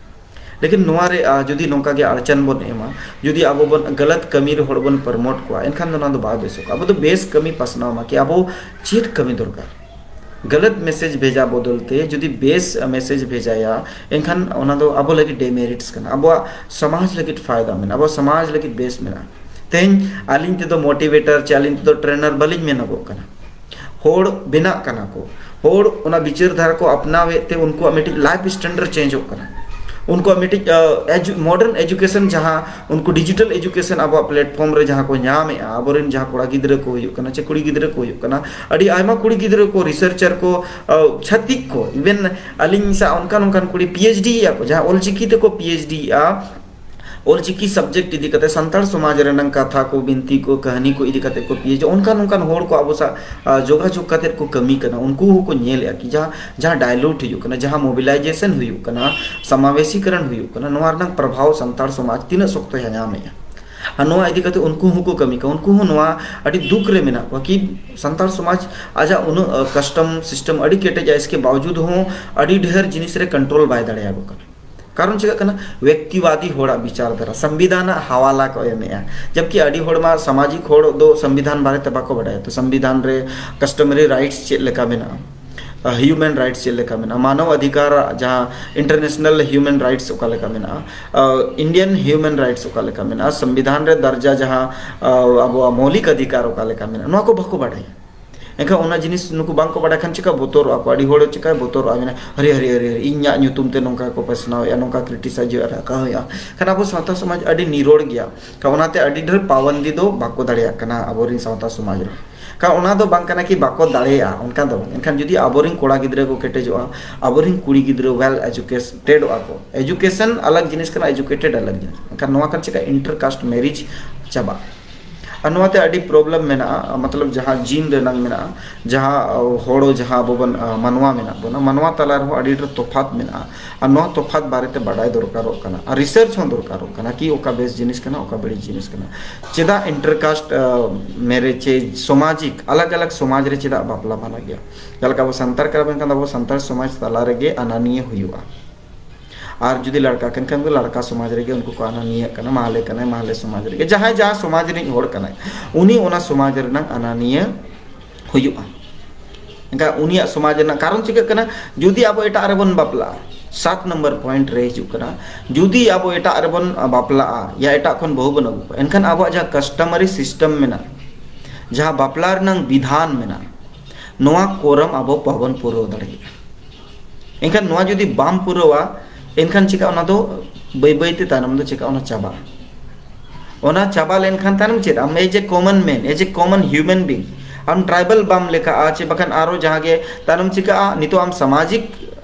ᱞᱮᱠᱤᱱ ᱱᱚᱣᱟ ᱨᱮ ᱡᱩᱫᱤ ᱱᱚᱝᱠᱟ ᱜᱮ ᱟᱲᱪᱟᱱ ᱵᱚᱱ ᱮᱢᱟ, ᱡᱩᱫᱤ ᱟᱵᱚ ᱵᱚᱱ ᱜᱟᱞᱟᱛ ᱠᱟᱹᱢᱤ ᱨᱮ ᱦᱚᱲ ᱵᱚᱱ ᱯᱨᱚᱢᱳᱴ ᱠᱚᱣᱟ, ᱮᱱᱠᱷᱟᱱ ᱫᱚ ᱱᱚᱣᱟ ᱫᱚ ᱵᱟᱭ ᱵᱮᱥᱚᱜᱼᱟ᱾ ᱟᱵᱚ ᱫᱚ ᱵᱮᱥ ᱠᱟᱹᱢᱤ ᱯᱟᱥᱱᱟᱣ ᱢᱟ ᱠᱤ ᱟᱵᱚ ᱪᱮᱫ ᱠᱟᱹᱢᱤ ᱫᱚᱨᱠᱟᱨ᱾ ᱜᱟᱞᱟᱛ ᱢᱮᱥᱮᱡᱽ ᱵᱷᱮᱡᱟ ᱵᱚᱫᱚᱞ ᱛᱮ ᱡᱩᱫᱤ ᱵᱮᱥ ᱢᱮᱥᱮᱡᱽ ᱵᱷᱮᱡᱟᱭᱟ, ᱮᱱᱠᱷᱟᱱ ᱚᱱᱟ ᱫᱚ ᱟᱵᱚ ᱞᱟᱹᱜᱤᱫ ᱰᱮᱢᱮᱨᱤᱴᱥ ᱠᱟᱱᱟ, ᱟᱵᱚᱣᱟᱜ ᱥᱚᱢᱟᱡᱽ ᱞᱟᱹᱜᱤᱫ ᱯᱷᱟᱭᱫᱟ ᱢᱮᱱᱟᱜᱼᱟ, ᱟᱵᱚᱣᱟᱜ ᱥᱚᱢᱟᱡᱽ ᱞᱟᱹᱜᱤᱫ ᱵᱮᱥ ᱢᱮᱱᱟᱜᱼᱟ᱾ ᱛᱮᱦᱮᱧ ᱟᱹᱞᱤᱧ ᱛᱮᱫᱚ ᱢᱳᱴᱤᱵᱷᱮᱴᱟᱨ ᱪᱮ ᱟᱹᱞᱤᱧ ᱛᱮᱫᱚ ᱴᱨᱮᱱᱟᱨ ᱵᱟᱹᱞᱤᱧ ᱢᱮᱱᱚᱜᱚᱜ ᱠᱟᱱᱟ᱾ ᱦᱚᱲ ᱵᱮᱱᱟᱜ ᱠᱟᱱᱟ ᱠᱚ, ᱦᱚᱲ ᱚᱱᱟ ᱵᱤᱪᱟᱹᱨ ᱫᱷᱟᱨᱟ ᱠᱚ ᱟᱯᱱᱟᱣᱮᱫ ᱛᱮ ᱩᱱᱠᱩᱣᱟᱜ ᱢᱤᱫᱴᱤᱡ ᱞᱟᱭᱤᱯᱷ ᱥᱴᱮᱱᱰᱟᱨᱰ ᱪᱮᱧᱡᱚᱜ ᱠᱟᱱᱟ᱾ ᱩᱱᱠᱩᱣᱟᱜ ᱢᱤᱫᱴᱤᱡ ᱢᱚᱰᱟᱨᱱ ᱮᱡᱩᱠᱮᱥᱚᱱ, ᱡᱟᱦᱟᱸ ᱩᱱᱠᱩ ᱰᱤᱡᱤᱴᱟᱞ ᱮᱡᱩᱠᱮᱥᱚᱱ ᱟᱵᱚᱣᱟᱜ ᱯᱞᱟᱴᱯᱷᱚᱨᱢ ᱨᱮ ᱡᱟᱦᱟᱸ ᱠᱚ ᱧᱟᱢᱮᱫᱼᱟ, ᱟᱵᱚᱨᱮᱱ ᱡᱟᱦᱟᱸ ᱠᱚᱲᱟ ᱜᱤᱫᱽᱨᱟᱹ ᱠᱚ ᱦᱩᱭᱩᱜ ᱠᱟᱱᱟ ᱪᱮ ᱠᱩᱲᱤ ᱜᱤᱫᱽᱨᱟᱹ ᱠᱚ ᱦᱩᱭᱩᱜ ᱠᱟᱱᱟ, ᱟᱹᱰᱤ ᱟᱭᱢᱟ ᱠᱩᱲᱤ ᱜᱤᱫᱽᱨᱟᱹ ᱠᱚ, ᱨᱤᱥᱟᱨᱪᱟᱨ ᱠᱚ, ᱪᱷᱟᱹᱛᱤᱠ ᱠᱚ, ᱤᱵᱷᱮᱱ ᱟᱹᱞᱤᱧ ᱥᱟᱶ ᱚᱱᱠᱟᱱ ᱚᱱᱠᱟᱱ ᱠᱩᱲᱤ PhD ᱮᱫᱼᱟ ᱠᱚ, ᱡᱟᱦᱟᱸ ᱚᱞᱪᱤᱠᱤ ᱛᱮᱠᱚ PhD ᱮᱫᱼᱟ, ᱚᱞᱪᱤᱠᱤ subject ᱤᱫᱤ ᱠᱟᱛᱮ ᱥᱟᱱᱛᱟᱲ ᱥᱚᱢᱟᱡᱽ ᱨᱮᱱᱟᱝ ᱠᱟᱛᱷᱟ ᱠᱚ, ᱵᱤᱱᱛᱤ ᱠᱚ, ᱠᱟᱹᱦᱱᱤ ᱠᱚ ᱤᱫᱤ ᱠᱟᱛᱮ ᱠᱚ PhD, ᱚᱱᱠᱟᱱ ᱚᱱᱠᱟᱱ ᱦᱚᱲ ᱠᱚ ᱟᱵᱚ ᱥᱟᱶ ᱡᱳᱜᱟᱡᱳᱜᱽ ᱠᱟᱛᱮ ᱠᱚ ᱠᱟᱹᱢᱤ ᱠᱟᱱᱟ᱾ ᱩᱱᱠᱩ ᱦᱚᱸᱠᱚ ᱧᱮᱞᱮᱫᱼᱟ ᱠᱤ ᱡᱟᱦᱟᱸ ᱡᱟᱦᱟᱸ dilute ᱦᱩᱭᱩᱜ ᱠᱟᱱᱟ, ᱡᱟᱦᱟᱸ mobilization ᱦᱩᱭᱩᱜ ᱠᱟᱱᱟ, ᱥᱟᱢᱟᱵᱮᱥᱤᱠᱚᱨᱚᱱ ᱦᱩᱭᱩᱜ ᱠᱟᱱᱟ, ᱱᱚᱣᱟ ᱨᱮᱱᱟᱝ ᱯᱨᱚᱵᱷᱟᱣ ᱥᱟᱱᱛᱟᱲ ᱥᱚᱢᱟᱡᱽ ᱛᱤᱱᱟᱹᱜ ᱥᱚᱠᱛᱚᱭ ᱧᱟᱢᱮᱫᱼᱟ᱾ ᱟᱨ ᱱᱚᱣᱟ ᱤᱫᱤ ᱠᱟᱛᱮ ᱩᱱᱠᱩ ᱦᱚᱸᱠᱚ ᱠᱟᱹᱢᱤ ᱠᱟᱱᱟ, ᱩᱱᱠᱩ ᱦᱚᱸ ᱱᱚᱣᱟ ᱟᱹᱰᱤ ᱫᱩᱠ ᱨᱮ ᱢᱮᱱᱟᱜ ᱠᱚᱣᱟ ᱠᱤ ᱥᱟᱱᱛᱟᱲ ᱥᱚᱢᱟᱡᱽ ᱟᱡᱟᱜ ᱩᱱᱟᱹᱜ custom system ᱟᱹᱰᱤ ᱠᱮᱴᱮᱡᱟ, ᱤᱥᱠᱮ ᱵᱟᱣᱡᱩᱫ ᱦᱚᱸ ᱟᱹᱰᱤ ᱰᱷᱮᱨ ᱡᱤᱱᱤᱥ ᱨᱮ control ᱵᱟᱭ ᱫᱟᱲᱮᱭᱟᱠᱚ ᱠᱟᱱᱟ᱾ ᱠᱟᱨᱚᱱ ᱪᱮᱠᱟᱜ ᱠᱟᱱᱟ? ᱵᱮᱠᱛᱤᱵᱟᱫᱤ ᱦᱚᱲᱟᱜ ᱵᱤᱪᱟᱨ ᱫᱷᱟᱨᱟ, ᱥᱚᱝᱵᱤᱫᱷᱟᱱᱟᱜ ᱦᱟᱣᱟᱞᱟ ᱠᱚ ᱮᱢᱮᱜᱼᱟ, ᱡᱟᱵᱠᱤ ᱟᱹᱰᱤ ᱦᱚᱲ ᱢᱟ ᱥᱟᱢᱟᱡᱤᱠ ᱦᱚᱲ ᱫᱚ ᱥᱚᱝᱵᱤᱫᱷᱟᱱ ᱵᱟᱨᱮᱛᱮ ᱵᱟᱠᱚ ᱵᱟᱰᱟᱭᱟ᱾ ᱛᱚ ᱥᱚᱝᱵᱤᱫᱷᱟᱱ ᱨᱮ customary rights ᱪᱮᱫ ᱞᱮᱠᱟ ᱢᱮᱱᱟᱜᱼᱟ, human rights ᱪᱮᱫ ᱞᱮᱠᱟ ᱢᱮᱱᱟᱜᱼᱟ, ᱢᱟᱱᱚᱵ ᱚᱫᱷᱤᱠᱟᱨ ᱡᱟᱦᱟᱸ international human rights ᱚᱠᱟ ᱞᱮᱠᱟ ᱢᱮᱱᱟᱜᱼᱟ, Indian human rights ᱚᱠᱟ ᱞᱮᱠᱟ ᱢᱮᱱᱟᱜᱼᱟ, ᱥᱚᱝᱵᱤᱫᱷᱟᱱ ᱨᱮ ᱫᱟᱨᱡᱟ ᱡᱟᱦᱟᱸ ᱟᱵᱚᱣᱟᱜ ᱢᱳᱣᱞᱤᱠ ᱚᱫᱷᱤᱠᱟᱨ ᱚᱠᱟ ᱞᱮᱠᱟ ᱢᱮᱱᱟᱜᱼᱟ, ᱱᱚᱣᱟ ᱠᱚ ᱵᱟᱠᱚ ᱵᱟᱰᱟᱭᱟ᱾ ᱮᱱᱠᱷᱟᱱ ᱚᱱᱟ ᱡᱤᱱᱤᱥ ᱱᱩᱠᱩ ᱵᱟᱝ ᱠᱚ ᱵᱟᱰᱟᱭ ᱠᱷᱟᱱ ᱪᱮᱠᱟ ᱵᱚᱛᱚᱨᱚᱜᱼᱟ ᱠᱚ? ᱟᱹᱰᱤ ᱦᱚᱲ ᱪᱮᱠᱟᱭ ᱵᱚᱛᱚᱨᱚᱜᱼᱟ, ᱢᱮᱱᱟ, "ᱦᱟᱹᱨᱤ, ᱦᱟᱹᱨᱤ, ᱦᱟᱹᱨᱤ, ᱦᱟᱹᱨᱤ, ᱤᱧᱟᱹᱜ ᱧᱩᱛᱩᱢ ᱛᱮ ᱱᱚᱝᱠᱟ ᱠᱚ ᱯᱟᱥᱱᱟᱣᱮᱫᱼᱟ, ᱱᱚᱝᱠᱟ criticizeᱚᱜᱼᱟ, ᱨᱟᱠᱟᱵ ᱦᱩᱭᱩᱜᱼᱟ᱾" ᱠᱷᱟᱱ ᱟᱵᱚ ᱥᱟᱶᱛᱟ ᱥᱚᱢᱟᱡᱽ ᱟᱹᱰᱤ ᱱᱤᱨᱚᱲ ᱜᱮᱭᱟ᱾ ᱠᱷᱟᱱ ᱚᱱᱟᱛᱮ ᱟᱹᱰᱤ ᱰᱷᱮᱨ ᱯᱟᱵᱚᱱᱫᱤ ᱫᱚ ᱵᱟᱠᱚ ᱫᱟᱲᱮᱭᱟᱜ ᱠᱟᱱᱟ ᱟᱵᱚᱨᱮᱱ ᱥᱟᱶᱛᱟ ᱥᱚᱢᱟᱡᱽ ᱨᱮ᱾ ᱠᱷᱟᱱ ᱚᱱᱟ ᱫᱚ ᱵᱟᱝ ᱠᱟᱱᱟ ᱠᱤ ᱵᱟᱠᱚ ᱫᱟᱲᱮᱭᱟᱜᱼᱟ, ᱚᱱᱠᱟ ᱫᱚ ᱵᱟᱝ᱾ ᱮᱱᱠᱷᱟᱱ ᱡᱩᱫᱤ ᱟᱵᱚᱨᱮᱱ ᱠᱚᱲᱟ ᱜᱤᱫᱽᱨᱟᱹ ᱠᱚ ᱠᱮᱴᱮᱡᱚᱜᱼᱟ, ᱟᱵᱚᱨᱮᱱ ᱠᱩᱲᱤ ᱜᱤᱫᱽᱨᱟᱹ well educatedᱚᱜᱼᱟ ᱠᱚ, education ᱟᱞᱟᱜᱽ ᱡᱤᱱᱤᱥ ᱠᱟᱱᱟ, educated ᱟᱞᱟᱜᱽ ᱡᱤᱱᱤᱥ, ᱮᱱᱠᱷᱟᱱ ᱱᱚᱣᱟ ᱠᱷᱟᱱ ᱪᱮᱠᱟ inter caste marriage ᱪᱟᱵᱟᱜᱼᱟ᱾ ᱟᱨ ᱱᱚᱣᱟᱛᱮ ᱟᱹᱰᱤ problem ᱢᱮᱱᱟᱜᱼᱟ, ᱢᱚᱛᱞᱚᱵ ᱡᱟᱦᱟᱸ gene ᱨᱮᱱᱟᱝ ᱢᱮᱱᱟᱜᱼᱟ, ᱡᱟᱦᱟᱸ, ᱟᱸ, ᱦᱚᱲ ᱡᱟᱦᱟᱸ ᱟᱵᱚ ᱵᱚᱱ, ᱟᱸ, ᱢᱟᱱᱣᱟ ᱢᱮᱱᱟᱜ ᱵᱚᱱᱟ, ᱢᱟᱱᱣᱟ ᱛᱟᱞᱟ ᱨᱮᱦᱚᱸ ᱟᱹᱰᱤ ᱰᱷᱮᱨ ᱛᱚᱯᱷᱟᱛ ᱢᱮᱱᱟᱜᱼᱟ᱾ ᱟᱨ ᱱᱚᱣᱟ ᱛᱚᱯᱷᱟᱛ ᱵᱟᱨᱮᱛᱮ ᱵᱟᱰᱟᱭ ᱫᱚᱨᱠᱟᱨᱚᱜ ᱠᱟᱱᱟ, ᱟᱨ research ᱦᱚᱸ ᱫᱚᱨᱠᱟᱨᱚᱜ ᱠᱟᱱᱟ ᱠᱤ ᱚᱠᱟ ᱵᱮᱥ ᱡᱤᱱᱤᱥ ᱠᱟᱱᱟ, ᱚᱠᱟ ᱵᱟᱹᱲᱤᱡ ᱡᱤᱱᱤᱥ ᱠᱟᱱᱟ᱾ ᱪᱮᱫᱟᱜ inter caste, ᱟᱸ, marriage ᱪᱮ ᱥᱟᱢᱟᱡᱤᱠ ᱟᱞᱟᱜᱽ ᱟᱞᱟᱜᱽ ᱥᱚᱢᱟᱡᱽ ᱨᱮ ᱪᱮᱫᱟᱜ ᱵᱟᱯᱞᱟ ᱢᱟᱱᱟ ᱜᱮᱭᱟ? ᱡᱟᱦᱟᱸ ᱞᱮᱠᱟ ᱟᱵᱚ ᱥᱟᱱᱛᱟᱲ ᱠᱟᱱᱟ ᱵᱚᱱ, ᱮᱱᱠᱷᱟᱱ ᱫᱚ ᱟᱵᱚ ᱥᱟᱱᱛᱟᱲ ᱥᱚᱢᱟᱡᱽ ᱛᱟᱞᱟ ᱨᱮᱜᱮ ᱟᱱᱟᱱᱤᱭᱟᱹ ᱦᱩᱭᱩᱜᱼᱟ᱾ ᱟᱨ ᱡᱩᱫᱤ ᱞᱟᱲᱠᱟ ᱠᱟᱱ ᱠᱷᱟᱱ ᱫᱚ ᱞᱟᱲᱠᱟ ᱥᱚᱢᱟᱡᱽ ᱨᱮᱜᱮ ᱩᱱᱠᱩ ᱠᱚ ᱟᱱᱟᱱᱤᱭᱟᱹᱜ ᱠᱟᱱᱟ, ᱢᱟᱦᱞᱮ ᱠᱟᱱᱟᱭ, ᱢᱟᱦᱞᱮ ᱥᱚᱢᱟᱡᱽ ᱨᱮᱜᱮ, ᱡᱟᱦᱟᱸᱭ ᱡᱟᱦᱟᱸ ᱥᱚᱢᱟᱡᱽ ᱨᱤᱱᱤᱡ ᱦᱚᱲ ᱠᱟᱱᱟᱭ, ᱩᱱᱤ ᱚᱱᱟ ᱥᱚᱢᱟᱡᱽ ᱨᱮᱱᱟᱝ ᱟᱱᱟᱱᱤᱭᱟᱹ ᱦᱩᱭᱩᱜᱼᱟ᱾ ᱮᱱᱠᱷᱟᱱ ᱩᱱᱤᱭᱟᱜ ᱥᱚᱢᱟᱡᱽ ᱨᱮᱱᱟᱜ ᱠᱟᱨᱚᱱ ᱪᱤᱠᱟᱹᱜ ᱠᱟᱱᱟ? ᱡᱩᱫᱤ ᱟᱵᱚ ᱮᱴᱟᱜ ᱨᱮᱵᱚᱱ ᱵᱟᱯᱞᱟᱜᱼᱟ, ᱥᱟᱛ ᱱᱚᱢᱵᱚᱨ point ᱨᱮ ᱦᱤᱡᱩᱜ ᱠᱟᱱᱟ, ᱡᱩᱫᱤ ᱟᱵᱚ ᱮᱴᱟᱜ ᱨᱮᱵᱚᱱ ᱵᱟᱯᱞᱟᱜᱼᱟ ᱭᱟ ᱮᱴᱟᱜ ᱠᱷᱚᱱ ᱵᱟᱹᱦᱩ ᱵᱚᱱ ᱟᱹᱜᱩ ᱠᱚᱣᱟ, ᱮᱱᱠᱷᱟᱱ ᱟᱵᱚᱣᱟᱜ ᱡᱟᱦᱟᱸ customary system ᱢᱮᱱᱟᱜᱼᱟ, ᱡᱟᱦᱟᱸ ᱵᱟᱯᱞᱟ ᱨᱮᱱᱟᱝ ᱵᱤᱫᱷᱟᱱ ᱢᱮᱱᱟᱜᱼᱟ, ᱱᱚᱣᱟ quorum ᱟᱵᱚ ᱵᱟᱵᱚᱱ ᱯᱩᱨᱟᱹᱣ ᱫᱟᱲᱮᱭᱟᱜᱼᱟ᱾ ᱮᱱᱠᱷᱟᱱ ᱱᱚᱣᱟ ᱡᱩᱫᱤ ᱵᱟᱢ ᱯᱩᱨᱟᱹᱣᱟ, ᱮᱱᱠᱷᱟᱱ ᱪᱤᱠᱟ ᱚᱱᱟ ᱫᱚ ᱵᱟᱹᱭ ᱵᱟᱹᱭ ᱛᱮ ᱛᱟᱭᱱᱚᱢ ᱫᱚ ᱪᱤᱠᱟ ᱚᱱᱟ ᱪᱟᱵᱟᱜᱼᱟ᱾ ᱚᱱᱟ ᱪᱟᱵᱟ ᱞᱮᱱᱠᱷᱟᱱ ᱛᱟᱭᱱᱚᱢ ᱪᱮᱫ? ᱟᱢ as a common man, as a common human being, ᱟᱢ tribal ᱵᱟᱢ ᱞᱮᱠᱷᱟᱜᱼᱟ, ᱪᱮ ᱵᱟᱠᱷᱟᱱ ᱟᱨᱚ ᱡᱟᱦᱟᱸ ᱜᱮ ᱛᱟᱭᱱᱚᱢ ᱪᱤᱠᱟᱜᱼᱟ, ᱱᱤᱛᱚᱜ ᱟᱢ ᱥᱟᱢᱟᱡᱤᱠ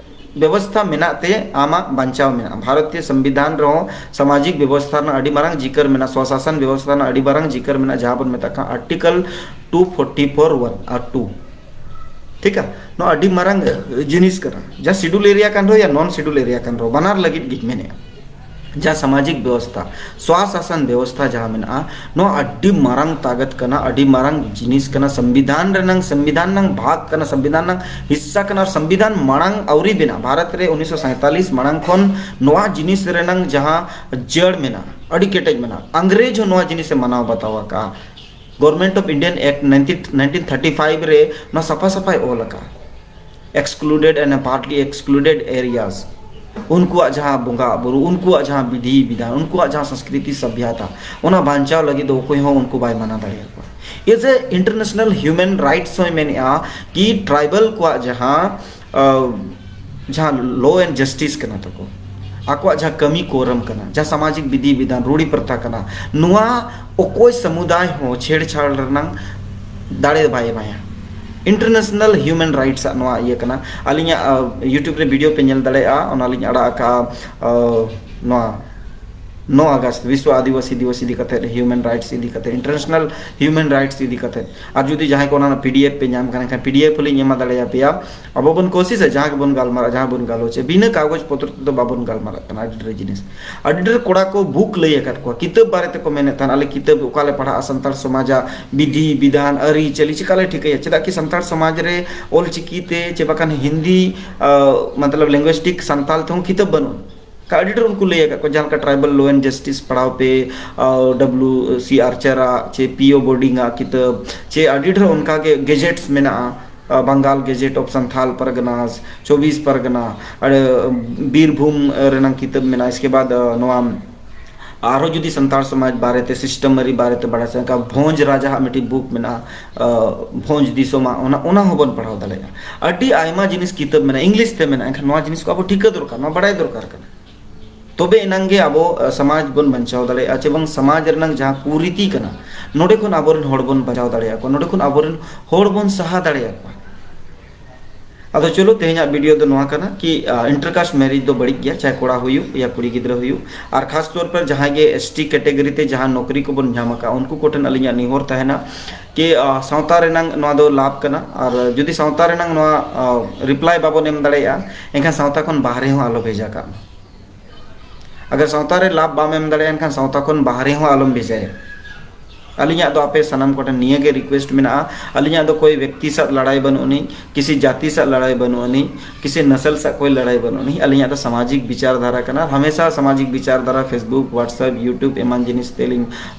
ᱵᱮᱵᱚᱥᱛᱷᱟ ᱢᱮᱱᱟᱜ ᱛᱮ ᱟᱢᱟᱜ ᱵᱟᱧᱪᱟᱣ ᱢᱮᱱᱟᱜᱼᱟ᱾ ᱵᱷᱟᱨᱚᱛᱤᱭᱚ ᱥᱚᱝᱵᱤᱫᱷᱟᱱ ᱨᱮᱦᱚᱸ ᱥᱟᱢᱟᱡᱤᱠ ᱵᱮᱵᱚᱥᱛᱷᱟ ᱨᱮᱱᱟᱜ ᱟᱹᱰᱤ ᱢᱟᱨᱟᱝ ᱡᱤᱠᱟᱹᱨ ᱢᱮᱱᱟᱜᱼᱟ, ᱥᱣᱟᱥᱟᱥᱚᱱ ᱵᱮᱵᱚᱥᱛᱷᱟ ᱨᱮᱱᱟᱜ ᱟᱹᱰᱤ ᱢᱟᱨᱟᱝ ᱡᱤᱠᱟᱹᱨ ᱢᱮᱱᱟᱜᱼᱟ, ᱡᱟᱦᱟᱸ ᱵᱚᱱ ᱢᱮᱛᱟᱜ ᱠᱟᱱ article two forty four one ᱟᱨ ᱴᱩ᱾ ᱴᱷᱤᱠᱟ? ᱱᱚᱣᱟ ᱟᱹᱰᱤ ᱢᱟᱨᱟᱝ ᱡᱤᱱᱤᱥ ᱠᱟᱱᱟ, ᱡᱟ ᱥᱤᱰᱩᱞ ᱮᱨᱤᱭᱟ ᱠᱟᱱ ᱨᱮᱦᱚᱸ ᱭᱟ ᱱᱚᱱ ᱥᱤᱰᱩᱞ ᱮᱨᱤᱭᱟ ᱠᱟᱱ ᱨᱮᱦᱚᱸ, ᱵᱟᱱᱟᱨ ᱞᱟᱹᱜᱤᱫ ᱜᱤᱧ ᱢᱮᱱᱮᱫᱼᱟ᱾ ᱡᱟ ᱥᱟᱢᱟᱡᱤᱠ ᱵᱮᱵᱚᱥᱛᱷᱟ, ᱥᱣᱟᱥᱟᱥᱚᱱ ᱵᱮᱵᱚᱥᱛᱷᱟ ᱡᱟᱦᱟᱸ ᱢᱮᱱᱟᱜᱼᱟ, ᱱᱚᱣᱟ ᱟᱹᱰᱤ ᱢᱟᱨᱟᱝ ᱛᱟᱠᱚᱛ ᱠᱟᱱᱟ, ᱟᱹᱰᱤ ᱢᱟᱨᱟᱝ ᱡᱤᱱᱤᱥ ᱠᱟᱱᱟ, ᱥᱚᱝᱵᱤᱫᱷᱟᱱ ᱨᱮᱱᱟᱝ, ᱥᱚᱝᱵᱤᱫᱷᱟᱱ ᱨᱮᱱᱟᱝ ᱵᱷᱟᱜᱽ ᱠᱟᱱᱟ, ᱥᱚᱝᱵᱤᱫᱷᱟᱱ ᱨᱮᱱᱟᱝ ᱦᱤᱥᱥᱟ ᱠᱟᱱᱟ᱾ ᱟᱨ ᱥᱚᱝᱵᱤᱫᱷᱟᱱ ᱢᱟᱲᱟᱝ ᱟᱹᱣᱨᱤ ᱵᱮᱱᱟᱜ, ᱵᱷᱟᱨᱚᱛ ᱨᱮ ᱩᱱᱤᱥᱥᱚ ᱥᱟᱸᱭᱛᱟᱞᱤᱥ ᱢᱟᱲᱟᱝ ᱠᱷᱚᱱ ᱱᱚᱣᱟ ᱡᱤᱱᱤᱥ ᱨᱮᱱᱟᱝ ᱡᱟᱦᱟᱸ ᱡᱟᱹᱲ ᱢᱮᱱᱟᱜᱼᱟ, ᱟᱹᱰᱤ ᱠᱮᱴᱮᱡ ᱢᱮᱱᱟᱜᱼᱟ᱾ ᱤᱝᱨᱮᱡᱽ ᱦᱚᱸ ᱱᱚᱣᱟ ᱡᱤᱱᱤᱥᱮ ᱢᱟᱱᱟᱣ ᱵᱟᱛᱟᱣ ᱟᱠᱟᱫᱼᱟ᱾ Government of Indian Act nineteen, nineteen thirty five ᱨᱮ ᱱᱚᱣᱟ ᱥᱟᱯᱷᱟ ᱥᱟᱯᱷᱟᱭ ᱚᱞ ᱟᱠᱟᱫᱼᱟ, excluded and partly excluded areas᱾ ᱩᱱᱠᱩᱣᱟᱜ ᱡᱟᱦᱟᱸ ᱵᱚᱸᱜᱟ ᱵᱩᱨᱩ, ᱩᱱᱠᱩᱣᱟᱜ ᱡᱟᱦᱟᱸ ᱵᱤᱫᱷᱤ ᱵᱤᱫᱷᱟᱱ, ᱩᱱᱠᱩᱣᱟᱜ ᱡᱟᱦᱟᱸ ᱥᱚᱝᱥᱠᱨᱤᱛᱤ ᱥᱟᱵᱷᱭᱟᱛᱟ, ᱚᱱᱟ ᱵᱟᱧᱪᱟᱣ ᱞᱟᱹᱜᱤᱫ ᱫᱚ ᱚᱠᱚᱭ ᱦᱚᱸ ᱩᱱᱠᱩ ᱵᱟᱭ ᱢᱟᱱᱟ ᱫᱟᱲᱮᱭᱟᱠᱚᱣᱟ᱾ ᱮᱡᱮ ᱤᱱᱴᱟᱨᱱᱮᱥᱱᱟᱞ ᱦᱤᱭᱩᱢᱮᱱ ᱨᱟᱭᱤᱴᱥ ᱦᱚᱸᱭ ᱢᱮᱱᱮᱫᱼᱟ ᱠᱤ ᱴᱨᱟᱭᱵᱟᱞ ᱠᱚᱣᱟᱜ ᱡᱟᱦᱟᱸ, ᱟᱹ, ᱡᱟᱦᱟᱸ law and justice ᱠᱟᱱᱟ ᱛᱟᱠᱚ, ᱟᱠᱚᱣᱟᱜ ᱡᱟᱦᱟᱸ ᱠᱟᱹᱢᱤ ᱠᱚᱨᱚᱢ ᱠᱟᱱᱟ, ᱡᱟᱦᱟᱸ ᱥᱟᱢᱟᱡᱤᱠ ᱵᱤᱫᱷᱤ ᱵᱤᱫᱷᱟᱱ, ᱨᱩᱲᱤ ᱯᱨᱚᱛᱷᱟ ᱠᱟᱱᱟ, ᱱᱚᱣᱟ ᱚᱠᱚᱭ ᱥᱟᱢᱩᱫᱟᱭ ᱦᱚᱸ ᱪᱷᱮᱲᱪᱷᱟᱲ ᱨᱮᱱᱟᱝ ᱫᱟᱲᱮ ᱵᱟᱭ ᱮᱢᱟᱭᱟ᱾ ᱤᱱᱴᱟᱨᱱᱮᱥᱱᱟᱞ ᱦᱤᱭᱩᱢᱮᱱ ᱨᱟᱭᱤᱴᱥ ᱟᱜ ᱱᱚᱣᱟ ᱤᱭᱟᱹ ᱠᱟᱱᱟ᱾ ᱟᱹᱞᱤᱧᱟᱜ, ᱟᱹ, YouTube ᱨᱮ ᱵᱷᱤᱰᱤᱭᱳ ᱯᱮ ᱧᱮᱞ ᱫᱟᱲᱮᱭᱟᱜᱼᱟ, ᱚᱱᱟᱞᱤᱧ ᱟᱲᱟᱜ ᱟᱠᱟᱫᱼᱟ, ᱟᱹ, ᱱᱚᱣᱟ ᱱᱚ ᱟᱜᱚᱥᱴ ᱵᱤᱥᱣᱚ ᱟᱹᱫᱤᱵᱟᱹᱥᱤ ᱫᱤᱵᱚᱥ ᱤᱫᱤ ᱠᱟᱛᱮᱫ, ᱦᱤᱭᱩᱢᱮᱱ ᱨᱟᱭᱤᱴᱥ ᱤᱫᱤ ᱠᱟᱛᱮᱫ, ᱤᱱᱴᱟᱨᱱᱮᱥᱱᱟᱞ ᱦᱤᱭᱩᱢᱮᱱ ᱨᱟᱭᱤᱴᱥ ᱤᱫᱤ ᱠᱟᱛᱮᱫ᱾ ᱟᱨ ᱡᱩᱫᱤ ᱡᱟᱦᱟᱸᱭ ᱠᱚ ᱚᱱᱟ ᱨᱮᱱᱟᱜ PDF ᱯᱮ ᱧᱟᱢ ᱠᱷᱟᱱ, ᱮᱱᱠᱷᱟᱱ PDF ᱦᱚᱸᱞᱤᱧ ᱮᱢᱟ ᱫᱟᱲᱮᱭᱟᱯᱮᱭᱟ᱾ ᱟᱵᱚ ᱵᱚᱱ ᱠᱳᱥᱤᱥᱟ, ᱡᱟᱦᱟᱸ ᱜᱮᱵᱚᱱ ᱜᱟᱞᱢᱟᱨᱟᱜ, ᱡᱟᱦᱟᱸ ᱵᱚᱱ ᱜᱟᱞᱚᱪᱟ, ᱵᱤᱱᱟᱹ ᱠᱟᱜᱚᱡᱽ ᱯᱚᱛᱨᱚ ᱛᱮᱫᱚ ᱵᱟᱵᱚᱱ ᱜᱟᱞᱢᱟᱨᱟᱜ ᱠᱟᱱᱟ᱾ ᱟᱹᱰᱤ ᱰᱷᱮᱨ ᱡᱤᱱᱤᱥ, ᱟᱹᱰᱤ ᱰᱷᱮᱨ ᱠᱚᱲᱟ ᱠᱚ ᱵᱩᱠ ᱞᱟᱹᱭ ᱟᱠᱟᱫ ᱠᱚᱣᱟ, ᱠᱤᱛᱟᱹᱵ ᱵᱟᱨᱮ ᱛᱮᱠᱚ ᱢᱮᱱᱮᱫ ᱛᱟᱦᱮᱱ, ᱟᱞᱮ ᱠᱤᱛᱟᱹᱵ ᱚᱠᱟ ᱞᱮ ᱯᱟᱲᱦᱟᱜᱼᱟ, ᱥᱟᱱᱛᱟᱲ ᱥᱚᱢᱟᱡᱟᱜ ᱵᱤᱫᱷᱤ ᱵᱤᱫᱷᱟᱱ, ᱟᱹᱨᱤᱪᱟᱹᱞᱤ ᱪᱤᱠᱟ ᱞᱮ ᱴᱷᱤᱠᱟᱹᱭᱟ? ᱪᱮᱫᱟᱜ ᱠᱤ ᱥᱟᱱᱛᱟᱲ ᱥᱚᱢᱟᱡᱽ ᱨᱮ ᱚᱞ ᱪᱤᱠᱤ ᱛᱮ ᱪᱮ ᱵᱟᱠᱷᱟᱱ ᱦᱤᱱᱫᱤ, ᱟᱹ, ᱢᱚᱛᱞᱚᱵ linguistic ᱥᱟᱱᱛᱟᱲ ᱛᱮᱦᱚᱸ ᱠᱤᱛᱟᱹᱵ ᱵᱟᱹᱱᱩᱜᱼᱟ᱾ ᱟᱹᱰᱤ ᱰᱷᱮᱨ ᱩᱱᱠᱩ ᱞᱟᱹᱭ ᱟᱠᱟᱫ ᱠᱚ, ᱡᱟᱦᱟᱸ ᱞᱮᱠᱟ Tribal Law and Justice ᱯᱟᱲᱦᱟᱣ ᱯᱮ, ᱟᱨ WC Archer ᱟᱜ ᱪᱮ P.O. Bording ᱟᱜ ᱠᱤᱛᱟᱹᱵ, ᱪᱮ ᱟᱹᱰᱤ ᱰᱷᱮᱨ ᱚᱱᱠᱟ ᱜᱮ ᱜᱮᱡᱮᱴᱥ ᱢᱮᱱᱟᱜᱼᱟ, ᱟᱨ Bengal Gazette of Santhal Parganas, ᱪᱚᱵᱵᱤᱥ ᱯᱟᱨᱜᱟᱱᱟ, ᱟᱨ ᱵᱤᱨᱵᱷᱩᱢ ᱨᱮᱱᱟᱝ ᱠᱤᱛᱟᱹᱵ ᱢᱮᱱᱟᱜᱼᱟ᱾ ᱤᱥᱠᱮ ᱵᱟᱫ, ᱟᱨ, ᱱᱚᱣᱟ ᱟᱨᱦᱚᱸ ᱡᱩᱫᱤ ᱥᱟᱱᱛᱟᱲ ᱥᱚᱢᱟᱡᱽ ᱵᱟᱨᱮᱛᱮ, ᱥᱤᱥᱴᱮᱢᱟᱨᱤ ᱵᱟᱨᱮᱛᱮ ᱵᱟᱲᱟᱭ ᱥᱟᱱᱟ ᱠᱷᱟᱱ, ᱵᱷᱚᱸᱡᱽ ᱨᱟᱡᱟ ᱟᱜ ᱢᱤᱫᱴᱤᱡ ᱵᱩᱠ ᱢᱮᱱᱟᱜᱼᱟ, ᱟᱨ ᱵᱷᱚᱸᱡᱽ ᱫᱤᱥᱚᱢᱟᱜ, ᱚᱱᱟ, ᱚᱱᱟ ᱦᱚᱸᱵᱚᱱ ᱯᱟᱲᱦᱟᱣ ᱫᱟᱲᱮᱭᱟᱜᱼᱟ᱾ ᱟᱹᱰᱤ ᱟᱭᱢᱟ ᱡᱤᱱᱤᱥ ᱠᱤᱛᱟᱹᱵ ᱢᱮᱱᱟᱜᱼᱟ, ᱤᱝᱞᱤᱥ ᱛᱮ ᱢᱮᱱᱟᱜᱼᱟ, ᱮᱱᱠᱷᱟᱱ ᱱᱚᱣᱟ ᱡᱤᱱᱤᱥ ᱠᱚ ᱟᱵᱚ ᱴᱷᱤᱠᱟᱹ ᱫᱚᱨᱠᱟᱨ, ᱱᱚᱣᱟ ᱵᱟᱲᱟᱭ ᱫᱚᱨᱠᱟᱨ ᱠᱟᱱᱟ᱾ ᱛᱚᱵᱮ ᱮᱱᱟᱝ ᱜᱮ ᱟᱵᱚ, ᱟᱹ, ᱥᱚᱢᱟᱡᱽ ᱵᱚᱱ ᱵᱟᱧᱪᱟᱣ ᱫᱟᱲᱮᱭᱟᱜᱼᱟ, ᱪᱮ ᱵᱟᱝ ᱥᱚᱢᱟᱡᱽ ᱨᱮᱱᱟᱜ ᱡᱟᱦᱟᱸ ᱠᱩᱨᱤᱛᱤ ᱠᱟᱱᱟ, ᱱᱚᱰᱮ ᱠᱷᱚᱱ ᱟᱵᱚᱨᱮᱱ ᱦᱚᱲ ᱵᱚᱱ ᱵᱟᱧᱪᱟᱣ ᱫᱟᱲᱮᱭᱟᱠᱚᱣᱟ, ᱱᱚᱰᱮ ᱠᱷᱚᱱ ᱟᱵᱚᱨᱮᱱ ᱦᱚᱲ ᱵᱚᱱ ᱥᱟᱦᱟ ᱫᱟᱲᱮᱭᱟᱠᱚᱣᱟ᱾ ᱟᱫᱚ ᱪᱚᱞᱚ, ᱛᱮᱦᱮᱧᱟᱜ ᱵᱷᱤᱰᱤᱭᱳ ᱫᱚ ᱱᱚᱣᱟ ᱠᱟᱱᱟ ᱠᱤ ᱤᱱᱴᱟᱨᱠᱟᱥᱴ ᱢᱮᱨᱤᱡᱽ ᱫᱚ ᱵᱟᱹᱲᱤᱡ ᱜᱮᱭᱟ, ᱪᱟᱦᱮ ᱠᱚᱲᱟ ᱦᱩᱭᱩᱜ ᱭᱟ ᱠᱩᱲᱤ ᱜᱤᱫᱽᱨᱟᱹ ᱦᱩᱭᱩᱜ᱾ ᱟᱨ ᱠᱷᱟᱥ ᱛᱚᱨ ᱯᱮ ᱡᱟᱦᱟᱸᱭ ᱜᱮ ᱮᱥ ᱴᱤ ᱠᱮᱴᱮᱜᱚᱨᱤ ᱛᱮ ᱡᱟᱦᱟᱸ ᱱᱚᱠᱨᱤ ᱠᱚᱵᱚᱱ ᱧᱟᱢ ᱟᱠᱟᱫ, ᱩᱱᱠᱩ ᱠᱚᱴᱷᱮᱱ ᱟᱹᱞᱤᱧᱟᱜ ᱱᱮᱦᱚᱨ ᱛᱟᱦᱮᱱᱟ ᱠᱤ ᱥᱟᱶᱛᱟ ᱨᱮᱱᱟᱝ ᱱᱚᱣᱟ ᱫᱚ ᱞᱟᱵᱷ ᱠᱟᱱᱟ᱾ ᱟᱨ ᱡᱩᱫᱤ ᱥᱟᱶᱛᱟ ᱨᱮᱱᱟᱝ ᱱᱚᱣᱟ ᱨᱤᱯᱞᱟᱭ ᱵᱟᱵᱚᱱ ᱮᱢ ᱫᱟᱲᱮᱭᱟᱜᱼᱟ, ᱮᱱᱠᱷᱟᱱ ᱥᱟᱶᱛᱟ ᱠᱷᱚᱱ ᱵᱟᱦᱨᱮ ᱦᱚᱸ ᱟᱞᱚ ᱵᱷᱮᱡᱟ ᱠᱟᱜ ᱢᱟ᱾ ᱟᱜᱟᱨ ᱥᱟᱶᱛᱟ ᱨᱮ ᱞᱟᱵᱷ ᱵᱟᱢ ᱮᱢ ᱫᱟᱲᱮᱭᱟᱜᱼᱟ, ᱮᱱᱠᱷᱟᱱ ᱥᱟᱶᱛᱟ ᱠᱷᱚᱱ ᱵᱟᱦᱨᱮ ᱦᱚᱸ ᱟᱞᱚᱢ ᱵᱷᱮᱡᱟᱭᱟ᱾ ᱟᱹᱞᱤᱧᱟᱜ ᱫᱚ ᱟᱯᱮ ᱥᱟᱱᱟᱢ ᱠᱚᱴᱷᱮᱱ ᱱᱤᱭᱟᱹ ᱜᱮ ᱨᱤᱠᱩᱭᱮᱥᱴ ᱢᱮᱱᱟᱜᱼᱟ᱾ ᱟᱹᱞᱤᱧᱟᱜ ᱫᱚ ᱠᱳᱭ ᱵᱮᱠᱛᱤ ᱥᱟᱶ ᱞᱟᱲᱟᱭ ᱵᱟᱹᱱᱩᱜ ᱟᱹᱱᱤᱡ, ᱠᱤᱥᱤ ᱡᱟᱹᱛᱤ ᱥᱟᱶ ᱞᱟᱲᱟᱭ ᱵᱟᱹᱱᱩᱜ ᱟᱹᱱᱤᱡ, ᱠᱤᱥᱤ ᱱᱟᱥᱟᱞ ᱥᱟᱶ ᱠᱳᱭ ᱞᱟᱲᱟᱭ ᱵᱟᱹᱱᱩᱜ ᱟᱹᱱᱤᱡ᱾ ᱟᱹᱞᱤᱧᱟᱜ ᱫᱚ ᱥᱟᱢᱟᱡᱤᱠ ᱵᱤᱪᱟᱨ ᱫᱷᱟᱨᱟ ᱠᱟᱱᱟ᱾ ᱦᱟᱢᱮᱥᱟ ᱥᱟᱢᱟᱡᱤᱠ ᱵᱤᱪᱟᱨ ᱫᱷᱟᱨᱟ Facebook, WhatsApp, YouTube ᱮᱢᱟᱱ ᱡᱤᱱᱤᱥ ᱛᱮᱞᱤᱧ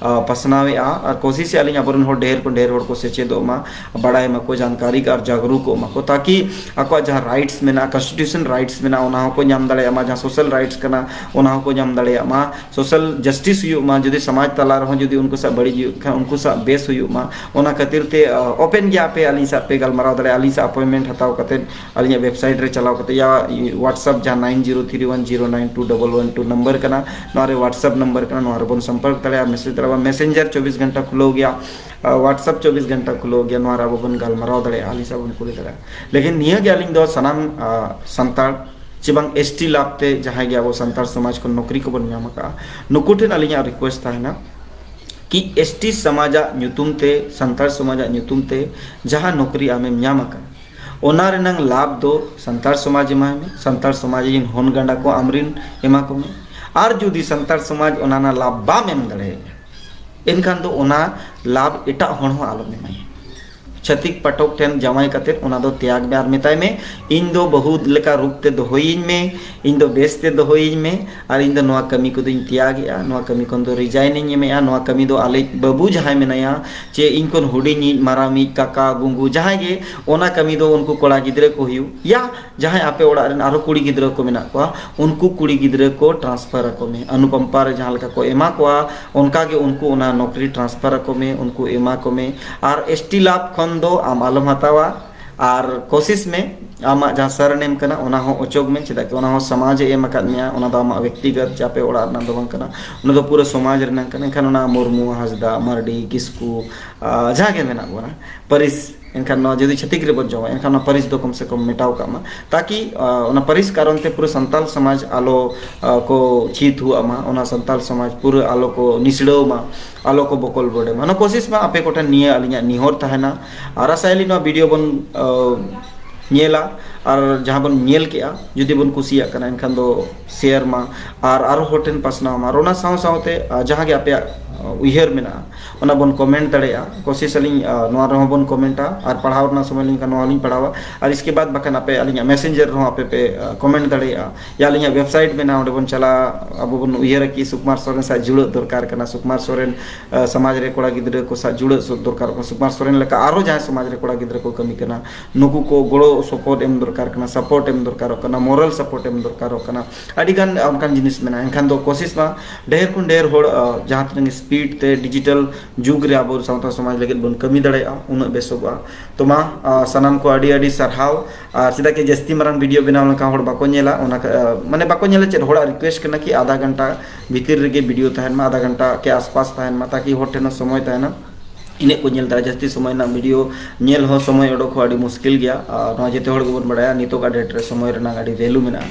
ᱯᱟᱥᱱᱟᱣᱮᱫᱼᱟ᱾ ᱟᱨ ᱠᱳᱥᱤᱥ ᱟᱹᱞᱤᱧ ᱟᱵᱚᱨᱮᱱ ᱦᱚᱲ ᱰᱷᱮᱨ ᱠᱷᱚᱱ ᱰᱷᱮᱨ ᱦᱚᱲ ᱠᱚ ᱥᱮᱪᱮᱫᱚᱜ ᱢᱟ, ᱵᱟᱲᱟᱭ ᱢᱟᱠᱚ, ᱡᱟᱱᱠᱟᱨᱤ ᱟᱨ ᱡᱟᱜᱽᱨᱩᱠᱚᱜ ᱢᱟᱠᱚ, ᱛᱟᱠᱤ ᱟᱠᱚᱣᱟᱜ ᱡᱟᱦᱟᱸ ᱨᱟᱭᱤᱴᱥ ᱢᱮᱱᱟᱜᱼᱟ, ᱠᱚᱱᱥᱴᱤᱴᱤᱭᱩᱥᱚᱱ ᱨᱟᱭᱤᱴᱥ ᱢᱮᱱᱟᱜᱼᱟ, ᱚᱱᱟ ᱦᱚᱸᱠᱚ ᱧᱟᱢ ᱫᱟᱲᱮᱭᱟᱜ ᱢᱟ, ᱡᱟᱦᱟᱸ ᱥᱳᱥᱟᱞ ᱨᱟᱭᱤᱴᱥ ᱠᱟᱱᱟ, ᱚᱱᱟ ᱦᱚᱸᱠᱚ ᱧᱟᱢ ᱫᱟᱲᱮᱭᱟᱜ ᱢᱟ, ᱥᱳᱥᱟᱞ ᱡᱟᱥᱴᱤᱥ ᱦᱩᱭᱩᱜ ᱢᱟ᱾ ᱡᱩᱫᱤ ᱥᱚᱢᱟᱡᱽ ᱛᱟᱞᱟ ᱨᱮᱦᱚᱸ ᱡᱩᱫᱤ ᱩᱱᱠᱩ ᱥᱟᱶ ᱵᱟᱹᱲᱤᱡ ᱦᱩᱭᱩᱜ ᱠᱷᱟᱱ, ᱩᱱᱠᱩ ᱥᱟᱶ ᱵᱮᱥ ᱦᱩᱭᱩᱜ ᱢᱟ, ᱚᱱᱟ ᱠᱷᱟᱹᱛᱤᱨ ᱛᱮ ᱳᱯᱮᱱ ᱜᱮ ᱟᱯᱮ ᱟᱹᱞᱤᱧ ᱥᱟᱶ ᱯᱮ ᱜᱟᱞᱢᱟᱨᱟᱣ ᱫᱟᱲᱮᱭᱟᱜᱼᱟ᱾ ᱟᱹᱞᱤᱧ ᱥᱟᱶ ᱟᱯᱚᱭᱮᱱᱴᱢᱮᱱᱴ ᱦᱟᱛᱟᱣ ᱠᱟᱛᱮ, ᱟᱹᱞᱤᱧᱟᱜ ᱣᱮᱵᱥᱟᱭᱤᱴ ᱨᱮ ᱪᱟᱞᱟᱣ ᱠᱟᱛᱮ, ᱭᱟ WhatsApp ᱡᱟᱦᱟᱸ nine zero three one zero nine two double one two number ᱠᱟᱱᱟ, ᱱᱚᱣᱟ ᱨᱮ WhatsApp ᱱᱟᱢᱵᱟᱨ ᱠᱟᱱᱟ, ᱱᱚᱣᱟ ᱨᱮᱵᱚᱱ ᱥᱚᱢᱯᱚᱨᱠ ᱫᱟᱲᱮᱭᱟᱜᱼᱟ, ᱢᱮᱥᱮᱡᱽ ᱫᱟᱲᱮᱭᱟᱜᱼᱟ᱾ ᱢᱮᱥᱮᱧᱡᱟᱨ ᱪᱚᱵᱵᱤᱥ ᱜᱷᱚᱱᱴᱟ ᱠᱷᱩᱞᱟᱹᱣ ᱜᱮᱭᱟ, WhatsApp ᱪᱚᱵᱵᱤᱥ ᱜᱷᱚᱱᱴᱟ ᱠᱷᱩᱞᱟᱹᱣ ᱜᱮᱭᱟ, ᱱᱚᱣᱟ ᱨᱮ ᱟᱵᱚ ᱵᱚᱱ ᱜᱟᱞᱢᱟᱨᱟᱣ ᱫᱟᱲᱮᱭᱟᱜᱼᱟ, ᱟᱹᱞᱤᱧ ᱥᱟᱶ ᱵᱚᱱ ᱠᱩᱞᱤ ᱫᱟᱲᱮᱭᱟᱜᱼᱟ᱾ ᱞᱮᱠᱤᱱ ᱱᱤᱭᱟᱹ ᱜᱮ ᱟᱹᱞᱤᱧ ᱫᱚ ᱥᱟᱱᱟᱢ ᱥᱟᱱᱛᱟᱲ ᱪᱮ ᱵᱟᱝ ᱮᱥ ᱴᱤ ᱞᱟᱵᱷ ᱛᱮ ᱡᱟᱦᱟᱸᱭ ᱜᱮ ᱟᱵᱚ ᱥᱟᱱᱛᱟᱲ ᱥᱚᱢᱟᱡᱽ ᱠᱷᱚᱱ ᱱᱚᱠᱨᱤ ᱠᱚᱵᱚᱱ ᱧᱟᱢ ᱟᱠᱟᱫᱼᱟ, ᱱᱩᱠᱩ ᱴᱷᱮᱱ ᱟᱹᱞᱤᱧᱟᱜ ᱨᱤᱠᱩᱭᱮᱥᱴ ᱛᱟᱦᱮᱱᱟ ᱠᱤ ᱮᱥ ᱴᱤ ᱥᱚᱢᱟᱡᱟᱜ ᱧᱩᱛᱩᱢ ᱛᱮ, ᱥᱟᱱᱛᱟᱲ ᱥᱚᱢᱟᱡᱟᱜ ᱧᱩᱛᱩᱢ ᱛᱮ ᱡᱟᱦᱟᱸ ᱱᱚᱠᱨᱤ ᱟᱢᱮᱢ ᱧᱟᱢ ᱟᱠᱟᱫ, ᱚᱱᱟ ᱨᱮᱱᱟᱝ ᱞᱟᱵᱷ ᱫᱚ ᱥᱟᱱᱛᱟᱲ ᱥᱚᱢᱟᱡᱽ ᱮᱢᱟᱭ ᱢᱮ, ᱥᱟᱱᱛᱟᱲ ᱥᱚᱢᱟᱡᱽ ᱨᱮᱱ ᱦᱚᱱ ᱜᱟᱸᱰᱟ ᱠᱚ ᱟᱢᱨᱤᱱ ᱮᱢᱟ ᱠᱚᱢᱮ᱾ ᱟᱨ ᱡᱩᱫᱤ ᱥᱟᱱᱛᱟᱲ ᱥᱚᱢᱟᱡᱽ ᱚᱱᱟ ᱨᱮᱱᱟᱜ ᱞᱟᱵᱷ ᱵᱟᱢ ᱮᱢ ᱫᱟᱲᱮᱭᱟᱭᱟ, ᱮᱱᱠᱷᱟᱱ ᱫᱚ ᱚᱱᱟ ᱞᱟᱵᱷ ᱮᱴᱟᱜ ᱦᱚᱲ ᱦᱚᱸ ᱟᱞᱚᱢ ᱮᱢᱟᱭᱟ᱾ ᱪᱷᱟᱹᱛᱤᱠ ᱯᱟᱴᱷᱚᱠ ᱴᱷᱮᱱ ᱡᱟᱶᱟᱭ ᱠᱟᱛᱮᱫ ᱚᱱᱟ ᱫᱚ ᱛᱮᱭᱟᱜᱽ ᱢᱮ ᱟᱨ ᱢᱮᱛᱟᱭ ᱢᱮ, "ᱤᱧ ᱫᱚ ᱵᱟᱹᱦᱩ ᱞᱮᱠᱟ ᱨᱩᱯ ᱛᱮ ᱫᱚᱦᱚᱭᱤᱧ ᱢᱮ, ᱤᱧ ᱫᱚ ᱵᱮᱥ ᱛᱮ ᱫᱚᱦᱚᱭᱤᱧ ᱢᱮ, ᱟᱨ ᱤᱧ ᱫᱚ ᱱᱚᱣᱟ ᱠᱟᱹᱢᱤ ᱠᱚᱫᱚᱧ ᱛᱮᱭᱟᱜᱮᱜᱼᱟ, ᱱᱚᱣᱟ ᱠᱟᱹᱢᱤ ᱠᱷᱚᱱ ᱫᱚ ᱨᱤᱡᱟᱭᱤᱱᱤᱧ ᱮᱢᱮᱜᱼᱟ, ᱱᱚᱣᱟ ᱠᱟᱹᱢᱤ ᱫᱚ ᱟᱞᱮ ᱵᱟᱹᱵᱩ ᱡᱟᱦᱟᱸᱭ ᱢᱮᱱᱟᱭᱟ, ᱪᱮ ᱤᱧ ᱠᱷᱚᱱ ᱦᱩᱰᱤᱧᱤᱡ, ᱢᱟᱨᱟᱝᱤᱡ, ᱠᱟᱠᱟ, ᱜᱩᱝᱜᱩ ᱡᱟᱦᱟᱸᱭ ᱜᱮ, ᱚᱱᱟ ᱠᱟᱹᱢᱤ ᱫᱚ ᱩᱱᱠᱩ ᱠᱚᱲᱟ ᱜᱤᱫᱽᱨᱟᱹ ᱠᱚ ᱦᱩᱭᱩᱜ ᱭᱟ, ᱡᱟᱦᱟᱸᱭ ᱟᱯᱮ ᱚᱲᱟᱜ ᱨᱮᱱ ᱟᱨᱦᱚᱸ ᱠᱩᱲᱤ ᱜᱤᱫᱽᱨᱟᱹ ᱠᱚ ᱢᱮᱱᱟᱜ ᱠᱚᱣᱟ, ᱩᱱᱠᱩ ᱠᱩᱲᱤ ᱜᱤᱫᱽᱨᱟᱹ ᱠᱚ ᱴᱨᱟᱱᱥᱯᱷᱟᱨ ᱟᱠᱚ ᱢᱮ, ᱚᱱᱩᱠᱚᱢᱯᱟ ᱨᱮ ᱡᱟᱦᱟᱸ ᱞᱮᱠᱟ ᱠᱚ ᱮᱢᱟ ᱠᱚᱣᱟ, ᱚᱱᱠᱟ ᱜᱮ ᱩᱱᱠᱩ ᱚᱱᱟ ᱱᱚᱠᱨᱤ ᱴᱨᱟᱱᱥᱯᱷᱟᱨ ᱟᱠᱚ ᱢᱮ, ᱩᱱᱠᱩ ᱮᱢᱟ ᱠᱚ ᱢᱮ᱾ ᱟᱨ ᱮᱥ ᱴᱤ ᱞᱟᱵᱷ ᱠᱷᱚᱱ ᱫᱚ ᱟᱢ ᱟᱞᱚᱢ ᱦᱟᱛᱟᱣᱟ, ᱟᱨ ᱠᱳᱥᱤᱥ ᱢᱮ ᱟᱢᱟᱜ ᱡᱟᱦᱟᱸ ᱥᱟᱨᱱᱮᱢ ᱠᱟᱱᱟ ᱚᱱᱟ ᱦᱚᱸ ᱚᱪᱚᱜᱽ ᱢᱮ, ᱪᱮᱫᱟᱜ ᱠᱤ ᱚᱱᱟ ᱦᱚᱸ ᱥᱚᱢᱟᱡᱽ ᱮ ᱮᱢ ᱟᱠᱟᱫ ᱢᱮᱭᱟ, ᱚᱱᱟ ᱫᱚ ᱟᱢᱟᱜ ᱵᱮᱠᱛᱤᱜᱚᱛ ᱪᱮ ᱟᱯᱮ ᱚᱲᱟᱜ ᱨᱮᱱᱟᱜ ᱫᱚ ᱵᱟᱝ ᱠᱟᱱᱟ, ᱚᱱᱟ ᱫᱚ ᱯᱩᱨᱟᱹ ᱥᱚᱢᱟᱡᱽ ᱨᱮᱱᱟᱜ ᱠᱟᱱᱟ᱾ ᱮᱱᱠᱷᱟᱱ ᱚᱱᱟ ᱢᱩᱨᱢᱩ, ᱦᱟᱸᱥᱫᱟ, ᱢᱟᱨᱰᱤ, ᱠᱤᱥᱠᱩ, ᱟᱨ ᱡᱟᱦᱟᱸ ᱜᱮ ᱢᱮᱱᱟᱜ ᱵᱚᱱᱟ, ᱯᱟᱹᱨᱤᱥ ᱮᱱᱠᱷᱟᱱ ᱱᱚᱣᱟ ᱡᱩᱫᱤ ᱪᱷᱟᱹᱛᱤᱠ ᱨᱮᱵᱚᱱ ᱡᱚᱢᱟ, ᱮᱱᱠᱷᱟᱱ ᱚᱱᱟ ᱯᱟᱹᱨᱤᱥ ᱫᱚ ᱠᱚᱢ ᱥᱮ ᱠᱚᱢ ᱢᱮᱴᱟᱣ ᱠᱟᱜ ᱢᱟ, ᱛᱟᱠᱤ ᱚᱱᱟ ᱯᱟᱹᱨᱤᱥ ᱠᱟᱨᱚᱱ ᱛᱮ ᱯᱩᱨᱟᱹ ᱥᱟᱱᱛᱟᱞ ᱥᱚᱢᱟᱡᱽ ᱟᱞᱚ ᱠᱚ ᱪᱷᱤ ᱛᱷᱩᱣᱟᱜ ᱢᱟ, ᱚᱱᱟ ᱥᱟᱱᱛᱟᱞ ᱥᱚᱢᱟᱡᱽ ᱯᱩᱨᱟᱹ ᱟᱞᱚ ᱠᱚ ᱱᱤᱥᱲᱟᱹᱣ ᱢᱟ, ᱟᱞᱚ ᱠᱚ ᱵᱚᱠᱚᱞ ᱵᱚᱰᱮ ᱢᱟ᱾ ᱚᱱᱟ ᱠᱳᱥᱤᱥ ᱢᱟ ᱟᱯᱮ ᱠᱚᱴᱷᱮᱱ ᱱᱤᱭᱟᱹ ᱟᱹᱞᱤᱧᱟᱜ ᱱᱤᱦᱚᱨ ᱛᱟᱦᱮᱱᱟ᱾ ᱟᱨ ᱟᱥᱟᱭᱟᱞᱤᱧ ᱱᱚᱣᱟ ᱵᱷᱤᱰᱤᱭᱳ ᱵᱚᱱ ᱧᱮᱞᱟ, ᱟᱨ ᱡᱟᱦᱟᱸ ᱵᱚᱱ ᱧᱮᱞ ᱠᱮᱜᱼᱟ, ᱡᱩᱫᱤ ᱵᱚᱱ ᱠᱩᱥᱤᱭᱟᱜ ᱠᱟᱱᱟ, ᱮᱱᱠᱷᱟᱱ ᱫᱚ ᱥᱮᱭᱟᱨ ᱢᱟ ᱟᱨ ᱟᱨᱚ ᱦᱚᱲ ᱴᱷᱮᱱ ᱯᱟᱥᱱᱟᱣ ᱢᱟ᱾ ᱟᱨ ᱚᱱᱟ ᱥᱟᱶ ᱥᱟᱶᱛᱮ ᱡᱟᱦᱟᱸ ᱜᱮ ᱟᱯᱮᱭᱟᱜ ᱩᱭᱦᱟᱹᱨ ᱢᱮᱱᱟᱜᱼᱟ, ᱚᱱᱟ ᱵᱚᱱ ᱠᱚᱢᱮᱱᱴ ᱫᱟᱲᱮᱭᱟᱜᱼᱟ᱾ ᱠᱳᱥᱤᱥ ᱟᱹᱞᱤᱧ ᱱᱚᱣᱟ ᱨᱮᱦᱚᱸ ᱵᱚᱱ ᱠᱚᱢᱮᱱᱴᱟ, ᱟᱨ ᱯᱟᱲᱦᱟᱣ ᱨᱮᱱᱟᱜ ᱥᱚᱢᱚᱭ ᱞᱮᱱᱠᱷᱟᱱ ᱱᱚᱣᱟ ᱞᱤᱧ ᱯᱟᱲᱦᱟᱣᱟ᱾ ᱟᱨ ᱤᱥᱠᱮ ᱵᱟᱫ ᱵᱟᱠᱷᱟᱱ ᱟᱯᱮ ᱟᱹᱞᱤᱧᱟᱜ ᱢᱮᱥᱮᱧᱡᱟᱨ ᱨᱮᱦᱚᱸ ᱟᱯᱮ ᱯᱮ ᱠᱚᱢᱮᱱᱴ ᱫᱟᱲᱮᱭᱟᱜᱼᱟ᱾ ᱭᱟ ᱟᱹᱞᱤᱧᱟᱜ ᱣᱮᱵᱥᱟᱭᱤᱴ ᱢᱮᱱᱟᱜᱼᱟ, ᱚᱸᱰᱮ ᱵᱚᱱ ᱪᱟᱞᱟᱜᱼᱟ, ᱟᱵᱚ ᱵᱚᱱ ᱩᱭᱦᱟᱹᱨᱟ ᱠᱤ ᱥᱩᱠᱩᱢᱟᱨ ᱥᱚᱨᱮᱱ ᱥᱟᱶ ᱡᱩᱲᱟᱹᱜ ᱫᱚᱨᱠᱟᱨ ᱠᱟᱱᱟ, ᱥᱩᱠᱩᱢᱟᱨ ᱥᱚᱨᱮᱱ ᱥᱚᱢᱟᱡᱽ ᱨᱮ ᱠᱚᱲᱟ ᱜᱤᱫᱽᱨᱟᱹ ᱠᱚ ᱥᱟᱶ ᱡᱩᱲᱟᱹᱜ ᱫᱚᱨᱠᱟᱨᱚᱜ ᱠᱟᱱᱟ, ᱥᱩᱠᱩᱢᱟᱨ ᱥᱚᱨᱮᱱ ᱞᱮᱠᱟ ᱟᱨᱦᱚᱸ ᱡᱟᱦᱟᱸᱭ ᱥᱚᱢᱟᱡᱽ ᱨᱮ ᱠᱚᱲᱟ ᱜᱤᱫᱽᱨᱟᱹ ᱠᱚ ᱠᱟᱹᱢᱤ ᱠᱟᱱᱟ, ᱱᱩᱠᱩ ᱠᱚ ᱜᱚᱲᱚ ᱥᱚᱯᱚᱦᱚᱫ ᱮᱢ ᱫᱚᱨᱠᱟᱨ ᱠᱟᱱᱟ, ᱥᱟᱯᱳᱨᱴ ᱮᱢ ᱫᱚᱨᱠᱟᱨᱚᱜ ᱠᱟᱱᱟ, ᱢᱚᱨᱟᱞ ᱥᱟᱯᱳᱨᱴ ᱮᱢ ᱫᱚᱨᱠᱟᱨᱚᱜ ᱠᱟᱱᱟ᱾ ᱟᱹᱰᱤᱜᱟᱱ ᱚᱱᱠᱟᱱ ᱡᱤᱱᱤᱥ ᱢᱮᱱᱟᱜᱼᱟ᱾ ᱮᱱᱠᱷᱟᱱ ᱫᱚ ᱠᱳᱥᱤᱥ ᱢᱟ ᱰᱷᱮᱨ ᱠᱷᱚᱱ ᱰᱷᱮᱨ ᱦᱚᱲ ᱡᱟᱦᱟᱸ ᱛᱤᱱᱟᱹᱜ ᱥᱯᱤᱰ ᱛᱮ ᱰᱤᱡᱤᱴᱟᱞ ᱡᱩᱜᱽ ᱨᱮ ᱟᱵᱚ ᱥᱟᱶᱛᱟ ᱥᱚᱢᱟᱡᱽ ᱞᱟᱹᱜᱤᱫ ᱵᱚᱱ ᱠᱟᱹᱢᱤ ᱫᱟᱲᱮᱭᱟᱜᱼᱟ, ᱩᱱᱟᱹᱜ ᱵᱮᱥᱚᱜᱚᱜᱼᱟ᱾ ᱛᱚ ᱢᱟ ᱥᱟᱱᱟᱢ ᱠᱚ ᱟᱹᱰᱤ ᱟᱹᱰᱤ ᱥᱟᱨᱦᱟᱣ᱾ ᱟᱨ ᱪᱮᱫᱟᱜ ᱠᱤ ᱡᱟᱹᱥᱛᱤ ᱢᱟᱨᱟᱝ ᱵᱷᱤᱰᱤᱭᱳ ᱵᱮᱱᱟᱣ ᱞᱮᱱᱠᱷᱟᱱ ᱦᱚᱲ ᱵᱟᱠᱚ ᱧᱮᱞᱟ, ᱚᱱᱟ ᱢᱟᱱᱮ ᱵᱟᱠᱚ ᱧᱮᱞᱟ ᱪᱮᱫ, ᱦᱚᱲᱟᱜ ᱨᱤᱠᱩᱭᱮᱥᱴ ᱠᱟᱱᱟ ᱠᱤ ᱟᱫᱷᱟ ᱜᱷᱚᱱᱴᱟ ᱵᱷᱤᱛᱤᱨ ᱨᱮᱜᱮ ᱵᱷᱤᱰᱤᱭᱳ ᱛᱟᱦᱮᱱ ᱢᱟ, ᱟᱫᱷᱟ ᱜᱷᱚᱱᱴᱟ ᱠᱮ ᱟᱥᱯᱟᱥ ᱛᱟᱦᱮᱱ ᱢᱟ, ᱛᱟᱠᱤ ᱦᱚᱲ ᱴᱷᱮᱱ ᱦᱚᱸ ᱥᱚᱢᱚᱭ ᱛᱟᱦᱮᱱᱟ᱾ ᱤᱱᱟᱹᱜ ᱠᱚ ᱧᱮᱞ ᱫᱟᱲᱮᱭᱟᱜᱼᱟ᱾ ᱡᱟᱹᱥᱛᱤ ᱥᱚᱢᱚᱭ ᱨᱮᱱᱟᱜ ᱵᱷᱤᱰᱤᱭᱳ ᱧᱮᱞ ᱦᱚᱸ ᱥᱚᱢᱚᱭ ᱚᱰᱚᱠ ᱦᱚᱸ ᱟᱹᱰᱤ ᱢᱩᱥᱠᱤᱞ ᱜᱮᱭᱟ᱾ ᱟᱨ ᱱᱚᱣᱟ ᱡᱚᱛᱚ ᱦᱚᱲ ᱜᱮᱵᱚᱱ ᱵᱟᱲᱟᱭᱟ, ᱱᱤᱛᱚᱜᱟᱜ ᱰᱮᱴ ᱨᱮ ᱥᱚᱢᱚᱭ ᱨᱮᱱᱟᱜ ᱟᱹᱰᱤ ᱵᱷᱮᱞᱩ ᱢᱮᱱᱟᱜᱼᱟ᱾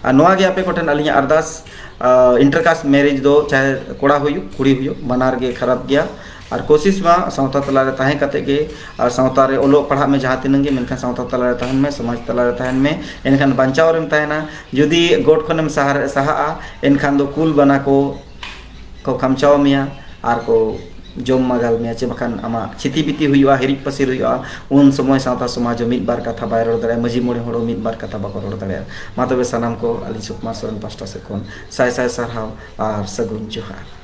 ᱟᱨ ᱱᱚᱣᱟ ᱜᱮ ᱟᱯᱮ ᱠᱚᱴᱷᱮᱱ ᱟᱹᱞᱤᱧᱟᱜ ᱟᱨᱫᱟᱥ, ᱤᱱᱴᱟᱨᱠᱟᱥᱴ ᱢᱮᱨᱮᱡᱽ ᱫᱚ ᱪᱟᱦᱮ ᱠᱚᱲᱟ ᱦᱩᱭᱩᱜ ᱠᱩᱲᱤ ᱦᱩᱭᱩᱜ, ᱵᱟᱱᱟᱨ ᱜᱮ ᱠᱷᱟᱨᱟᱯ ᱜᱮᱭᱟ᱾ ᱟᱨ ᱠᱳᱥᱤᱥ ᱢᱟ ᱥᱟᱶᱛᱟ ᱛᱟᱞᱟᱨᱮ ᱛᱟᱦᱮᱸ ᱠᱟᱛᱮ ᱜᱮ, ᱟᱨ ᱥᱟᱶᱛᱟ ᱨᱮ ᱚᱞᱚᱜ ᱯᱟᱲᱦᱟᱜ ᱢᱮ ᱡᱟᱦᱟᱸ ᱛᱤᱱᱟᱹᱜ ᱜᱮ, ᱢᱮᱱᱠᱷᱟᱱ ᱥᱟᱶᱛᱟ ᱛᱟᱞᱟᱨᱮ ᱛᱟᱦᱮᱱ ᱢᱮ, ᱥᱚᱢᱟᱡᱽ ᱛᱟᱞᱟᱨᱮ ᱛᱟᱦᱮᱱ ᱢᱮ, ᱮᱱᱠᱷᱟᱱ ᱵᱟᱧᱪᱟᱣ ᱨᱮᱢ ᱛᱟᱦᱮᱱᱟ᱾ ᱡᱩᱫᱤ ᱜᱚᱴ ᱠᱷᱚᱱᱮᱢ ᱥᱟᱦᱟ ᱥᱟᱦᱟᱜᱼᱟ, ᱮᱱᱠᱷᱟᱱ ᱫᱚ ᱠᱩᱞ ᱵᱟᱱᱟ ᱠᱚ ᱠᱚ ᱠᱷᱟᱢᱪᱟᱣ ᱢᱮᱭᱟ ᱟᱨ ᱠᱚ ᱡᱚᱢ ᱢᱟᱜᱟᱞ ᱢᱮᱭᱟ, ᱪᱮ ᱵᱟᱠᱷᱟᱱ ᱟᱢᱟᱜ ᱪᱷᱤᱛᱤ ᱵᱤᱛᱤ ᱦᱩᱭᱩᱜᱼᱟ, ᱦᱤᱨᱤᱡ ᱯᱟᱹᱥᱤᱨ ᱦᱩᱭᱩᱜᱼᱟ᱾ ᱩᱱ ᱥᱚᱢᱚᱭ ᱥᱟᱶᱛᱟ ᱥᱚᱢᱟᱡᱽ ᱦᱚᱸ ᱢᱤᱫ ᱵᱟᱨ ᱠᱟᱛᱷᱟ ᱵᱟᱭ ᱨᱚᱲ ᱫᱟᱲᱮᱭᱟᱜᱼᱟ, ᱢᱟᱹᱡᱷᱤ ᱢᱚᱬᱮ ᱦᱚᱲ ᱦᱚᱸ ᱢᱤᱫ ᱵᱟᱨ ᱠᱟᱛᱷᱟ ᱵᱟᱠᱚ ᱨᱚᱲ ᱫᱟᱲᱮᱭᱟᱜᱼᱟ᱾ ᱢᱟ ᱛᱚᱵᱮ ᱥᱟᱱᱟᱢ ᱠᱚ ᱟᱹᱞᱤᱧ ᱥᱩᱠᱢᱟ ᱥᱚᱨᱮᱱ ᱯᱟᱥᱴᱟ ᱥᱮᱫ ᱠᱷᱚᱱ ᱥᱟᱭ ᱥᱟᱭ ᱥᱟᱨᱦᱟᱣ ᱟᱨ ᱥᱟᱹᱜᱩᱱ ᱡᱚᱦᱟᱨ᱾